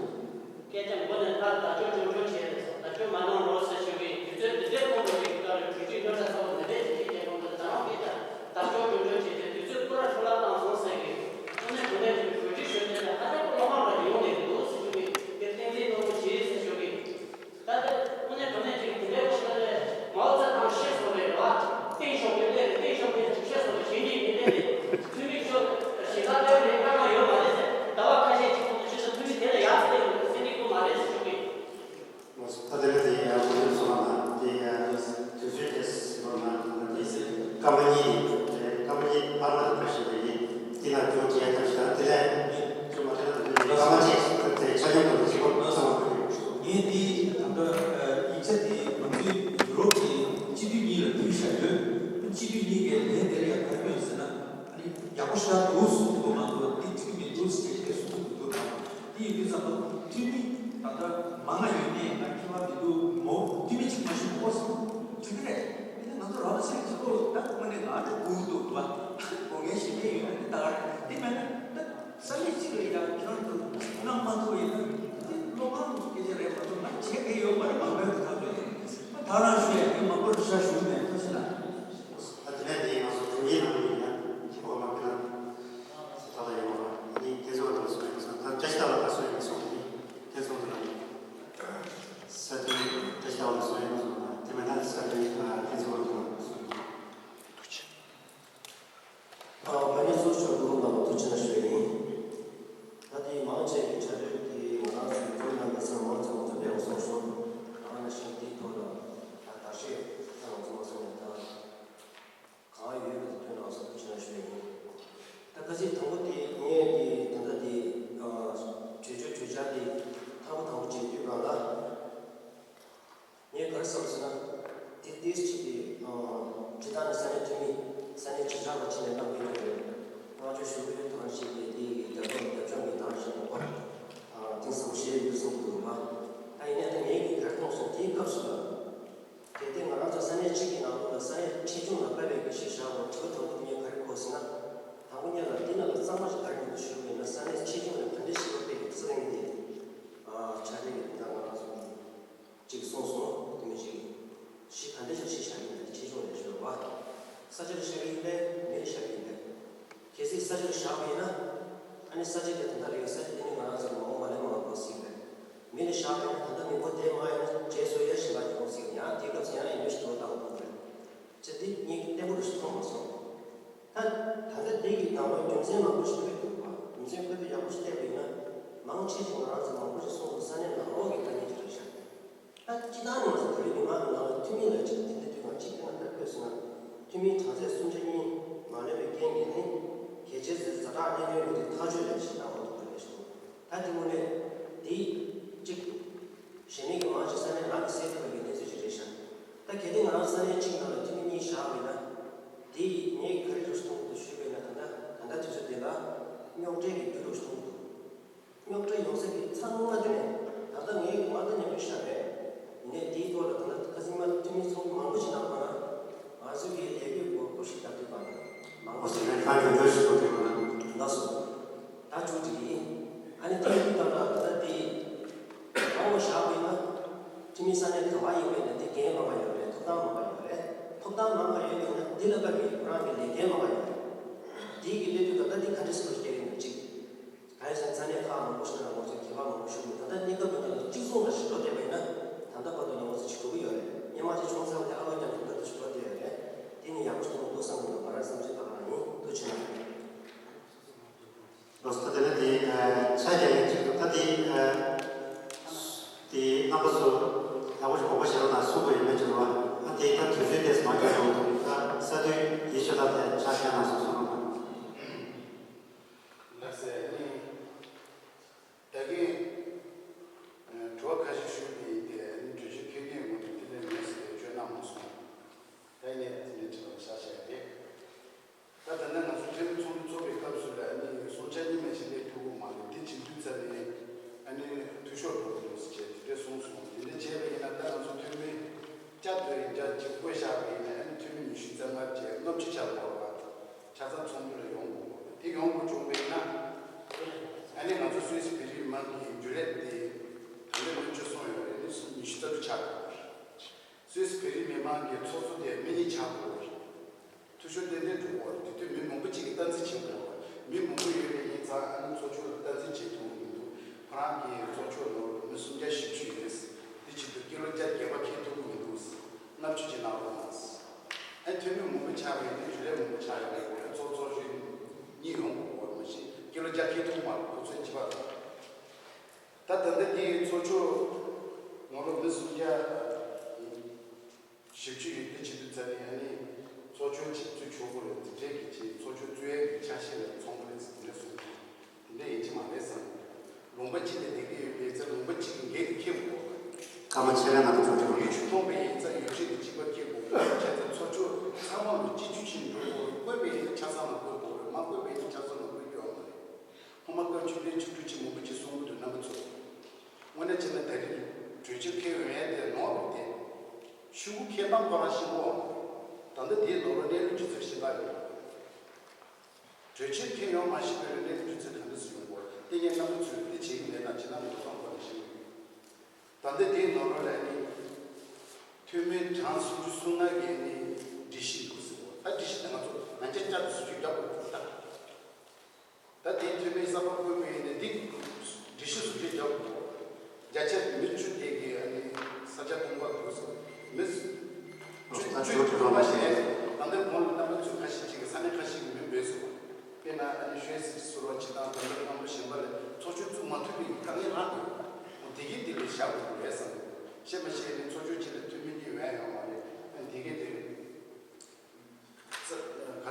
སྐད་ཆ་མགོ་ནས་མཐར་བརྡ་སྐྱོར་ཆུང་ཆུང་བྱས་ནས་སོང་བརྡ་སྐྱོར་མ་གནང་རོགས་ཟེར་ཞུ་གི་ཡིན། དུས་ཚོད་འདི་འདྲའི་ཁོང་དུ་ཞིག་གི་སྐབས་ལ་གྲོས་ཆོད་རྙོག་དྲ་ཚ་བོ་འདི་འདྲའི་ཞིག་བྱས་ཀྱང་ཁོང་དུ་ད་རང་སྐད་ཆ་བརྡ་སྐྱོར་ཆུང་ཆུང་བྱས་ཏེ་དུས་ཚོད་སྐོར་ར་འཕྲོ་བརླག་བཏང་སོང་ཟེར་གི་ཡིན། དངོས་གནས་དྲང་གནས་ཀྱི་གོ་སྒྲིག་ཞུ་མཁན་དེ་ཧ་ཅང་གི་བློ་ཕམ་ར་ཡོང་བསྡད་འདུག་ཟེར་ཞུ་གི་ཡིན། དེར་བསྟན་འཛིན་གནང་རོགས་བྱེད་ཟེར་ཞུ་གི་ཡིན། ད་ལྟ་དངོས་གནས་དྲང་གནས་ཅིག་དེ་འདྲའི་ཁོ་ཤ་ལས་མའོ་ཙེ་ཏང་བཤད་སོང་རེད་བ། ཏེང་ཞའོ་ཕིང་ལས་རེད། ཏེང་ཞའོ་ཕིང་བཤད་སོང་རེད། གཞན་གྱིས་མི་ལས་རེད། འཐུས་མི་ཤོག་ཞེ་དྲག་ལས་རེད། ཀ་ཁ་ཡོད་མ་རེད་ཟེར། ཟླ་བ་ཁ་ཤས་ཅིག་ཁོང་ཚོ་ཕྱི་ས་འཐུས་མི་དེ་ལ་ཡག་ཟེར་ཡོང་ཟེར་འདི་དགོས་མ་རེད་ཟེར་ཞུ་གི། ད་དེ་ལས་དེ་ཡང་གོ་སྒྲིག་སོང་ན་དེ་ཡང་དུས་ཚོད་དེ་སོང་ན་དེ་སྐར་མ་གཉིས་སྐར་མ་གཉིས་བར་མ་དུ་ཁ་ཤས་དེ་ཡིན། དེ་ལ་འགྱུར་བྱས་ཐབས་ཤེས་དང་དེ་ལས་ཚོད་མ་དེ་ལ་དེ་སྐར་མ་གཅིག་དེ་ཆ་སྙོམས་དང་གཅིག་པོ་ཚང་བ་དགོས། ངས་འདི་ད་ལྟ་ཡིག་ཆ་དེ་ང་ཚོའི་ཡུ་རོབ་ཀྱི་སྤྱི་འཐུས་གཉིས་ལ་ཕུལ་བཞག་ཡོད། སྤྱི་འཐུས་གཉིས་ཀས་ལན་དེར་ཡང་ག་རེ་སྨྲས་ཟེར་ན། ཨ་ནི་ཡག་པོ་ཞེ་དྲག་འདུག་གསུངས་འདུག་མ་གཏོགས་འདི་འགྲིག་གི་མི་འདུག་ཟེར་བྱས་གསུངས་འདུག་འདུག་དང་། དེ་ཡིན་དུས་ཙམ་པ་འཐུས་མི་ད་ལྟ་མང་ང་ཡོད་ནས་ང་ཁྱད་པར་མི་འདུག་མོ་འཐུས་མི་གཅིག་མ་ཞུ་ཨོ་སོང་འགྲིག་གི་རེད། དེ་ནི་ང་ཚོ་རང་སེམས་ཀྱི་ཐོག་ད་དངོས་གནས་ང་འདྲ་སྒུག་འདུག་བ། དགོས་ངེས་ཞེ་མེད་ཡོད་ན་དེ་ད་ག་རེད། དེ་མེད་ན་ད་ས་གནས་གཅིག་ལ་ཡང་ཁྱེད་རང་ཚོ་གནང་མ་ཐུབ་ཡིན་ན་དེ་བློ་ཕམ་སྐད་ཆ་རེད་མ་གཏོགས་ང་བྱེད་མཁན་ཡོད་མ་རེད། མང་པོའི་གི་ཐག་གཅོད་ཡིན། ད་རང་ཞུ་ཡ་དེ་མང་པོར་ཤ་ཞུ་མེད་ཐུགས་རྗེ་གནང་། ད་དེ་ནས་དེ་ང་ཚོ་དྲུང་ཡིག་ནང་ཡིན་ན་ཁྱི་པོ་མ་ཕི་ན་ད་ལྟ་ཡོད་པ་ནི་དེ་ཚོ་ལ་སོ་ཡིན་སོང་ད་བཀྲ་ཤིས་ལ་ལ་སོ་ཡིན་སོང་ནི་དེ་ཚོ་ལ་ས་དེ་བཀྲ་ཤིས་ལ་ལ་སོ་ཡིན་སོང་ན་དེ་མེད་ན་ས་དེ་དེ་ཚོ་ལ་སོ་ཡིན། ཁ་སང་དང་པོ་དེ་ངས་དེ་ད་ལྟ་དེ་གྲོས་ཆོད་གྲོས་འཆར་དེ་དང་པོ་དང་པོ་བྱེད་དུས་སྒང་ལ། ངས་ག་རེ་བསམ་ཟེར་ན། དེ་ཏོག་ཙམ་ཅིག་གི་སྤྱིར་བཏང་ནས་ས་གནས་འཐུས་མི་ས་གནས་དྲིལ་བསྒྲགས་པ་ཕྱིན་ནས་གནང་གི་ཡོད་རེད། ང་ཚོ་ཞུ་གི་ཡོད་དང་ཞིག་གིས་དེ་ཡི་རྒྱབ་ལྗོངས་རྒྱབ་ལྗོངས་ཀྱི་དང་ཞིག་ཡོད་པ། དེང་སང་ཞེས་ཡོད་གསུངས་འདུག་པ། ད་ཡིན་ནའི་ད་ངས་གི་ག་རེ་མཐོང་སོང་དེའི་སྐབས་སུ་ལ། གལ་ཏེ་ང་རང་ཚོ་ས་གནས་གཅིག་གི་ནང་ལོགས་ལ་ས་གནས་ཁྲིམས་གཞུང་ལ་དཔག་པའི་གི་ཞིག་བཞག་པ་དྲི་བ་དང་པོ་ངས་ག་རེ་གོ་ཟེར་ན། དང་པོ་ཉིད་ལ་འདི་ནང་ལ་གཙང་མ་ཞིག་ག་རེ་མི་འདུག་ཞུ་བ་ཡིན་ན་ས་གནས་ཁྲིམས་གཞུང་ལ་ག་འདྲ་ཞིག་དཔག་པའི་གི་ས་གནས་འདི། ཨ་ཆ་རེ་གི་ད་ང་རང་ཚོ་གཅིག་གསུངས་སོང་དེ་མི་ཞིག་གཞི་ག་འདྲ་ཞིག་གཞི་བཞག་གི་ཡིན་པ་ཁྲིམས་གཞུང་ལ་ཞུ་བ། ས་ཆ་ལ་བཞག་གི་ཡིན་པས་མི་ལ་བཞག་གི་ཡིན་པས། གལ་སྲིད་ས་ཆ་ལ་བཞག་པ་ཡིན་ན། ཨ་ནི་ས་ཆ་དེ་ད་ལྟ་ལས་ས་ཆ་དེ་ནི་ང་རང་ཚོ་མ་འོངས་པ་ལས་མང་བ་སྲིད་པས། མི་ལ་བཞག་པ་ཡིན་ན་ད་ལྟ་མི་འགོ་དེ་མ་ཡིན་ན་རྗེས་སུ་ཡ་ཞིག་ལ་འགྱུར་སྲིད་ཡང་དེའི་སྐབས་སུ་ཡང་ཡིན་ཞིག་འགྲོ་དང་འདུག་རེད། ཅེས་འདི་གཉིས་བརྟན་པོ་རུ་ཞིག་མཐོང་མ་སོང་། ད་ད་ལྟ་འདི་གི་ནང་ལ་རྒྱུ་མཚན་མང་པོ་ཞིག་འཁོད་འདུག་པ། རྒྱུ་མཚན་འཁོད་དུ་ཡག་པོ་ཞིག་བལྟས་པ་ཡིན་ན། མང་ཆེ་ཞིག་ང་རང་ཚོ་མང་པོ་ཞིག་གསུངས་འདུག་ས་གནས་ནང་ལོགས་ཀྱི་ཐ་སྙད་ཅིག་རེད་ཤག་ད་སྤྱི་བཏང་ནས་ང་ཚོ་བོད་རིགས་མི་མང་གི་ནང་ལ་འཐུས་མི་ལ་ཅིག་དེ་འདྲ་དུས་ང་གཅིག་དེ་ན་ད་ཁོས་ཟེར་ན། འཐུས་མིའི་གྲངས་ཚད་སུམ་ཆ་གཉིས་མ་ལོན་པའི་རྐྱེན་གྱིས་ནི། གལ་ཆེའི་ཛ་དྲག་གནད་དོན་ཡོད་དུས་ཐག་གཅོད་ལས་ཞེས་གནང་མ་ཐུབ་པ་རེད་ཞུ། ད་དེ་དངོས་གནས་དེ་གཅིག་གཞན་མི་གི་མང་ཆེ་ས་གནས་རང་གི་སེལ་ཐུབ་པའི་གནས་ཚུལ་ཞིག་རེད་ཤག་ད་གལ་ཏེ་ང་རང་ས་གནས་གཅིག་ནང་ལ་འཐུས་མི་གཉིས་བཞག་པ་ཡིན་ན། དེ་ཡིས་ངས་ག་རེ་རུ་མཐོང་གི་འདུག་ཞུས་པ་ཡིན་ན། ད་ལྟ་ད་ལྟ་དུས་ཚོད་དེ་ལ་རྙོག་དྲའི་གི་རྒྱུ་རུ་མཐོང་གི་འདུག་རྙོག་དྲ་ཡོང་ས་གི་ཚང་མ་དེ་ནས་ད་ལྟ་ངས་མ་ལྟ་ཉམས་མྱོང་ཤར་རེད། ཡིན་ནའི་དེའི་ཐོག་ལ་ད་ལྟ་ཁ་སང་མ་འཐུས་མི་ཚོགས་མང་པོ་ཞིག་ནང་ཁོ་ན་ང་ཚོའི་གི་ལས་འགུལ་སྐོར་སྐོར་ཞིག་ལྟ་དུས་པ་ནི་མང་པོ་ཞིག་ལ་ཁ་ཡོད་འདོད་ཞིག་པོ་དེ་ལ་ལགས་སོ། ད་ཅུང་དེ་ཡིན། ཨ་ནི་དེ་ཡིན་ད་ལ་ད་ལྟ་དེ་རང་ལ་བཞག་པ་ཡིན་ན། འཐུས་མི་ས་གནས་ག་པར་ཡིན་པའི་ནི་དེ་འགན་མང་བ་ཡོད་རེད། ཐོབ་ཐང་མང་བ་ཡོད་རེད། ཐོབ་ཐང་མང་བ་ཡོད་པའི་ན་དེ་ལ་བབས་པའི་ཁོ་རང་གི་ལས་འགན་མང་བ་ཡོད་རེད། དེའི་གི་གནད་དོན་ད་ལྟ་དེ་ག་འདྲ་སེ་ཐག་གཅོད་ཡིན་ན་གཅིག་གང་ཡིན་ཟེར་ན་ས་གནས་ཁག་མང་པོ་ཞིག་ལ་ང་ཚོས་ཁྱད་པར་མང་པོ་ཞུགས་ཡོད། ད་ལྟ་གནས་སྐབས་འདི་ལ་གཅིག་མཚུངས་པ་ཞིག་འགྲོ་བསྡད་པ་ཡིན་ན་ད་ལྟ་བར་དུ་ཡང་ང་ཚོ་ཅིག་འགྲོ་གི་ཡོད་རེད། སྔོན་མ་ཅིག་བྱུང་ཚར་བ་དེ་ཨ་ལོ་རྒྱབ་ཏུ་ད་ལྟ་ཅིག་འགྲོ་བསྡད་ཡོད་རེད། དེ་ནི་ཡག་པོ་ཞིག་འགྲོ་འདུག་བསམ་གྱི་འདུག་ང་རང་བསམ་ཚུལ་ལྟར་ཡིན། ཐུགས་རྗེ་གནང་། ལགས་སོ། ད་དེ་ནས་དེ་ཆ་རྒྱག་ཡིན་ཅིག་ད་དེ་དེ་རྣམ་པ་ཚོ་ཡག་པོ་ཞིག་དགོངས་པ་བཞེས་རོགས་གནང་གསུངས་པ་ཡིན་མིན་ཅིག་རེད་བ། ཨ་དེ་ད་དུས་ཚོད་དེ་མ་འགྱངས་རོགས་གནང་། ད་ས་དུས་དེ་ཆོད་ད་དེ་ཆ་རྒྱག་གནང་སོང་གསུངས་རོགས་གནང་། ལགས་སེ། ཨ་ནི་ད་གིན་དྲི་བ་ཁ་ཤས་ཞུས་པ་ཡིན་ཏེ། ཨ་ནི་གྲོས་ཆོད་འཁྱེར་མཁན་ངོས་ནས་དེ་ལས་མེད་ཟེར་ཏེ་བརྗོད་གནང་མ་སོང་། ད་ཡིན་ནའི་དེ་འདྲའི་དྲི་བ་ཤར་བཞག་རེད། ད་ད་ནི་ང་ཚོ་འཐུས་མི་ཚོགས་འདུ་ཚོགས་པའི་སྐབས་སུ་ལ་ཨ་ནི་སུམ་ཆ་གཉིས་མ་ཞིག་ལས་ཐུག་གི་མ་རེད། འདི་བྱེད་དུས་ཙམ་ནས་ཨ་ནི་འཐུས་ཤོར་འགྲོ་གི་འདུག་ཟེར་བྱས་དེ་འདྲས་གསུངས་སོང་། དེ་འདྲས་བྱས་པ་ཡིན་ན་ད་ང་ཚོ་འཐུས་མི་བསྐྱར་དུ་ཡང་བསྐྱར་གཅིག་བསྐོས་བཞག་པ་ཡིན་ན་ཨ་ནི་འཐུས་མི་ཉི་ཤུ་རྩ་ལྔ་བཅས་ལྔ་བཅུ་ཆགས་འགྲོ་བ། ཆ་ཚང་ཚོགས་འདུ་ལ་ཡོང་དགོས། དེ་ཡོང་དགོས་བྱུང་བ་ཡིན་ན་ཨ་ནི་ང་ཚོ་སུད་སི་བོད་རིགས་མི་མང་གི་རྒྱུན་ལས་དེ་ད་ལྟ་སྔོན་ཆད་སོང་ཡོད་རེད། ཨ་ནི་ཉི་ཤུ་རྩ་དྲུག་ཆགས་འགྲོ་བ་རེད། སུད་སི་བོད་རིགས་མི་མང་གི་ཚོགས་གཙོ་དེ་མི་གཉིས་ཆགས་དགོས་པ་རེད། འཐུས་ཤོར་ཏན་ཏན་འགྲོ་གི་རེད། དེ་དུས་མི་མང་པོ་གཅིག་གིས་སྟངས་འཛིན་བྱེད་དགོས་པ་རེད། མི་མང་པོ་ཡོད་པ་ཡིན་ཙང་ཨ་ནི་ཚོགས་ཆུང་ལ་སྟངས་འཛིན་བྱེད་ཐུབ་ཀྱི་མི་འདུག་ཁོ་རང་གི་ཚོགས་ཆུང་ནང་ལ་མི་སུམ་བརྒྱ་བཞི་བཅུ་ཡོད་རེད། དེ་བྱེད་དུས་ཀི་ལོ་བརྒྱ་བརྒྱད་པ་འཁྱེར་ཐུབ་ཀྱི་མི་འདུག་ལྔ་བཅུ་ཅིག་གནང་རོགས་གནང་། ཨ་ནི་འཐུས་མི་མང་པོ་ཆགས་པ་ཡིན་ན་རྒྱུན་ལས་མང་པོ་ཆགས་ཡོང་གི་རེད། ཚོགས་གཙོ་གཞོན་གཉིས་ཡོང་དགོས་པ་རེད། མ་གཞི་ཀི་ལོ་བརྒྱ་འཁྱེར་ཐུབ་མ་རེད། ཁོ་ཚོའི་བྱེད་པ་རེད། ད་ད་ལྟ་དེའི་ཚོགས་ཆུང་ནང་ལ་མི་སུམ་བརྒྱ་བཞི་བཅུ་ཡོད། དེ་བྱེད་དུས་ཙམ་ནས་ཨ་ནི་ཚོགས་ཆུང་ཅིག་བཙུགས་ཆོག་གི་རེད། དེ་འདྲའི་གི་ཅིག་ཚོགས་ཆུང་བཙུགས་ཡས་ཀྱི་ཆ་ཤས་ལ་མཚོན་གྱི་རེད་ཟེར་དེ་འདྲ་གསུངས་སོང་། དེ་འདྲ་ཡིན་གྱི་མ་རེད་བསམ། ལུང་པ་གཅིག་ལ་བསྡད་ཀྱི་ཡོད་པའི་ཚེ་ལུང་པ་གཅིག་གི་འགན་དེ་འཁྱེར་དགོས་རེད། སྐར་མ་ཕྱེད་ཀའི་ནང་དུ་འགྲོ་ཆོག་ཡུལ་ཆུ་མཐོང་པའི་ཡིན་ཙང་ཡུལ་ཆུ་དེ་གཅིག་པ་འཁྱེར་དགོས་རེད། བྱས་ཙང་ཚོགས་ཆུང་ཚང་མ་ལ་གཅིག་གྱུར་བྱས་འགྲོ་དགོས་རེད། བསྐོས་པའི་ཡིན་ན་ཆ་ཚང་ལ་བསྐོས་དགོས་རེད། མ་བསྐོས་པའི་ཡིན་ན་ཆ་ཚང་ལ་བསྐོས་རྒྱུ་ཡོད་མ་རེད། ཁོ་མ་བཀའ་བཅུ་པའི་བཅུ་དྲུག་ཅིག་མང་པོ་ཅིག་གསུང་གི་འདུག་རྣམ་པ་ཚོ། དངོས་གནས་བྱས་ན་ད་རེས་གྲོས་ཆོད་འཁྱེར་འོང་ཡ་དེ་ནོར་རེད་དེ། ཤོག་གུ་འཁྱེར་སྟངས་ཁོ་རང་ཤེས་ཀྱི་ཡོད་མ་རེད། ད་ལྟ་དེའི་ནང་ལོགས་གནས་ལུགས་ཅིག་ཚུར་ཤེས་པ་ཡོད། གྲོས་ཆོད་འཁྱེར་ཡོང་མ་ཤེས་པའི་གནས་ལུགས་ཅིག་ཚུར་ག་འདྲ་སེ་ཡོང་དགོས་དེ་ངས་རྣམ་པ་ཚོས་དེ་བྱེད་ཀྱི་མེད་ན་བྱེད་ན་མི་འགྲོ་བསམ་ཁོ་ནས་ཤེས་ཀྱི་ཡོད། ད་ལྟ་དེའི་ནང་ལོགས་ལ་ནི་འཐུས་མི་གྲངས་སུམ་ཅུ་སོ་ལྔ་གིས་ནི་སྒྲིག་གཞི་འདུག་ཟེར་བ། ད་སྒྲིག་གཞི་དེ་ང་ཚོ་ང་ཅག་བསྐྱར་དུ་བཟོ་རྒྱུ་རྒྱག་དགོས་ཀྱི་འདུག་ད། ད་དེའི་འཐུས་མི་གསར་པ་བསྐོས་པ་ཡིན་ན་འདི་སྒྲིག་གཞི་བཟོ་འདྲ་རྒྱག་དགོས། བརྒྱ་ཆ་མི་བཅུ་དེ་གི་ཨ་ནི་ས་ཆ་སྟོང་པ་འདུག་ཟེར། མི་བཅུ་བཅུ་བཅུ་ཐམ་པ་ཞིག་རེད། ད་ལྟའི་གོང་ལ་རྣམ་པ་ཚོས་ཁ་ཤས་ཅིག་གིས་ས་གནས་ཁ་ཤས་ཀྱི་མི་འབོད་ཟེར་བ། དཔེར་ན་ཨ་ནི་ཤོད་ཟེར་ཟུར་བ་ཇི་ལྟར་ད་ལྟ་སྐམ་པོ་གཞན་པ་ལས་ཚོགས་ཆུང་བཙུགས་མ་ཐུབ་པའི་དཀའ་ངལ་ལྷག་འདུག་འོ་དེ་གི་དེ་ལས་བཞག་དགོས་རེད་བསམ། ཤེས་མ་ཤེས་ནི་ཚོགས་ཆུང་གཅིག་ལ་འཐུས་མི་གཉིས་ཡོད་ཡོད་མ་རེད། ཨ་ནི་དེ་གི་དེ། ས་ག་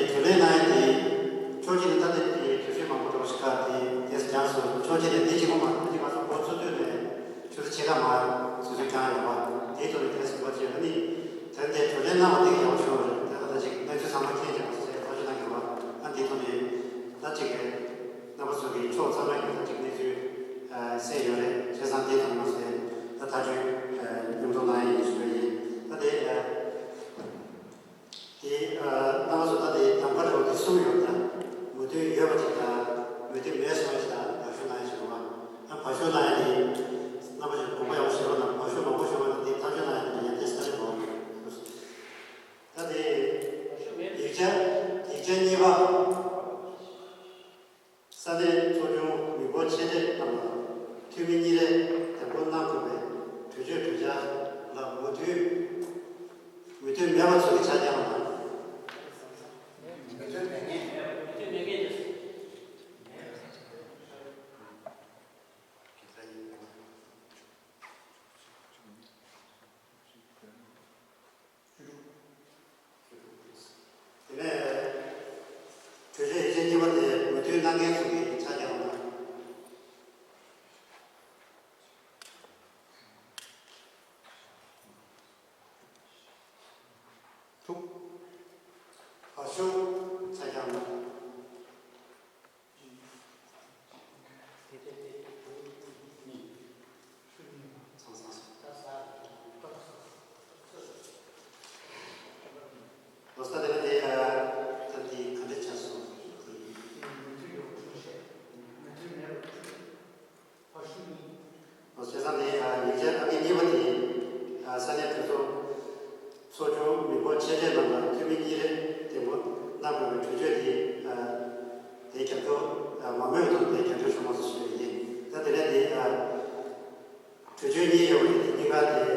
དེ་དྲིས་ལན་གནང་ཡ་དེ་ཕྱོགས་གཅིག་ནས་ད་ལྟ་དེ་དུས་ཚོད་མང་པོ་འགྲོ་ཞིག་ཁག་དེ་དེས་སྦྱངས་སོང་། ཕྱོགས་གཅིག་ནས་དེ་གཅིག་པོ་མ་གཏོགས་ང་ཚོ་འགོ་ཚུགས་དུས་ནས་ཆུ་ཚོད་ཕྱེད་ཀ་མ་ཆུ་ཚོད་རྐྱང་ཡོད་པ་དེའི་ཐོག་ནས་དེས་འགོ་བྱས་པ་ནི་དེ་འདྲའི་དྲིས་ལན་གནང་བ་དེ་ཡག་པོ་བྱུང་བ་རེད། དེ་ལ་ད་ཅིག་གནས་ཚུལ་ཚང་མ་མཁྱེན་བྱས་པ་སོ་སོའི་ཐག་གཅོད་གནང་གི་ཡོད་པ། ཨ་འདིའི་ཐོག་ནས་ད་ཅིག་རྣམ་པ་ཚོ་གི་ཕྱོགས་ཚང་མ་གི་ད་ཅིག་གནས་ཚུལ་གསལ་ཡོད་རེད། བྱས་ཙང་དེའི་ཐོག་ནས་ང་ཚོས་ད་ཐག་གཅོད་མཉམ་དུ་གནང་ཡ་ཡིན་ཞུ་བ་ཡིན། ད་དེ། དེ་ཨ་རྣམ་པ་ཚོ་ད་དེ་གདམ་ག་འདྲ་བོ་དེ་གསུམ་ཡོད་ད། མོས་མཐུན་ཡོད་པ་ཅིག་དང་མོས་མཐུན་མེད་སོང་བ་ཅིག་དང་བག་ཤུབས་གནང་ཡ་ཞིག་ཡོད་པ། ཨ་བག་ཤུབས་གནང་ཡ་དེ་རྣམ་པ་ཚོས་དགོངས་པ་ཡག་པོ་བཞེས་རོགས་གནང་། བག་ཤུབས་མང་པོ་ཤོར་བ་དེ་ཐག་གཅོད་གནང་ཡ་དེ་ཡང་དེ་ས་རེད་འདུག་ད་དེ་ཡིག་ཆ་ཡིག་ཆ་གཉིས་པ། ས་གནས་ཚོགས་ཆུང་མི་འབོར་ཆེ་གྲས་རྣམས་ལ་འཐུས་མི་གཉིས་རེ་འདེམས་བསྐོ་གནང་དགོས་པའི་གྲོས་ཆོད་གྲོས་འཆར་ལ་མོས་མཐུན་མོས་མཐུན་མེད་པ་ཚོ་གི་ཆ་རྐྱང་ལ། མོས་མཐུན་མེད་མཁན། མོས་མཐུན་མེད་མཁན་རེད། དེ་ནས་གྲོས་ཆོད་ཡིག་ཆ་གཉིས་པ་དེ་མོས་མཐུན་གནང་མཁན་ཚོ་གི་ཆ་རྐྱང་ལ། དྲུག་བག་ཤུབས་ཆ་རྐྱང་ལ། ལོ་ས་དེ་ལ་དེ་ཨ་ད་དེ་ག་འདྲ་ཆགས་སོང་། བྱས་ཙང་དེ་ཡིག་ཆ་ཨ་ཕི་གཉིས་པ་དེ་ས་གནས་གྲོས་ཚོགས་ཚོགས་ཆུང་མི་འབོར་ཆེ་གྲས་རྣམས་ལ་འཐུས་མི་གཉིས་རེ་འདེམས་བསྐོ་གནང་དགོས་པའི་གྲོས་ཆོད་དེ་དེ་རྒྱབ་སྐྱོར་མང་མོས་ཐོག་ནས་རྒྱབ་སྐྱོར་ཞུ་དགོས་སུ་ཞུ་ཡི་ཡིན། ད་དེ་ནས་དེ་གྲོས་ཆོད་གཉིས་ཡོད་པ་དེ་གཉིས་ཀ་དེ་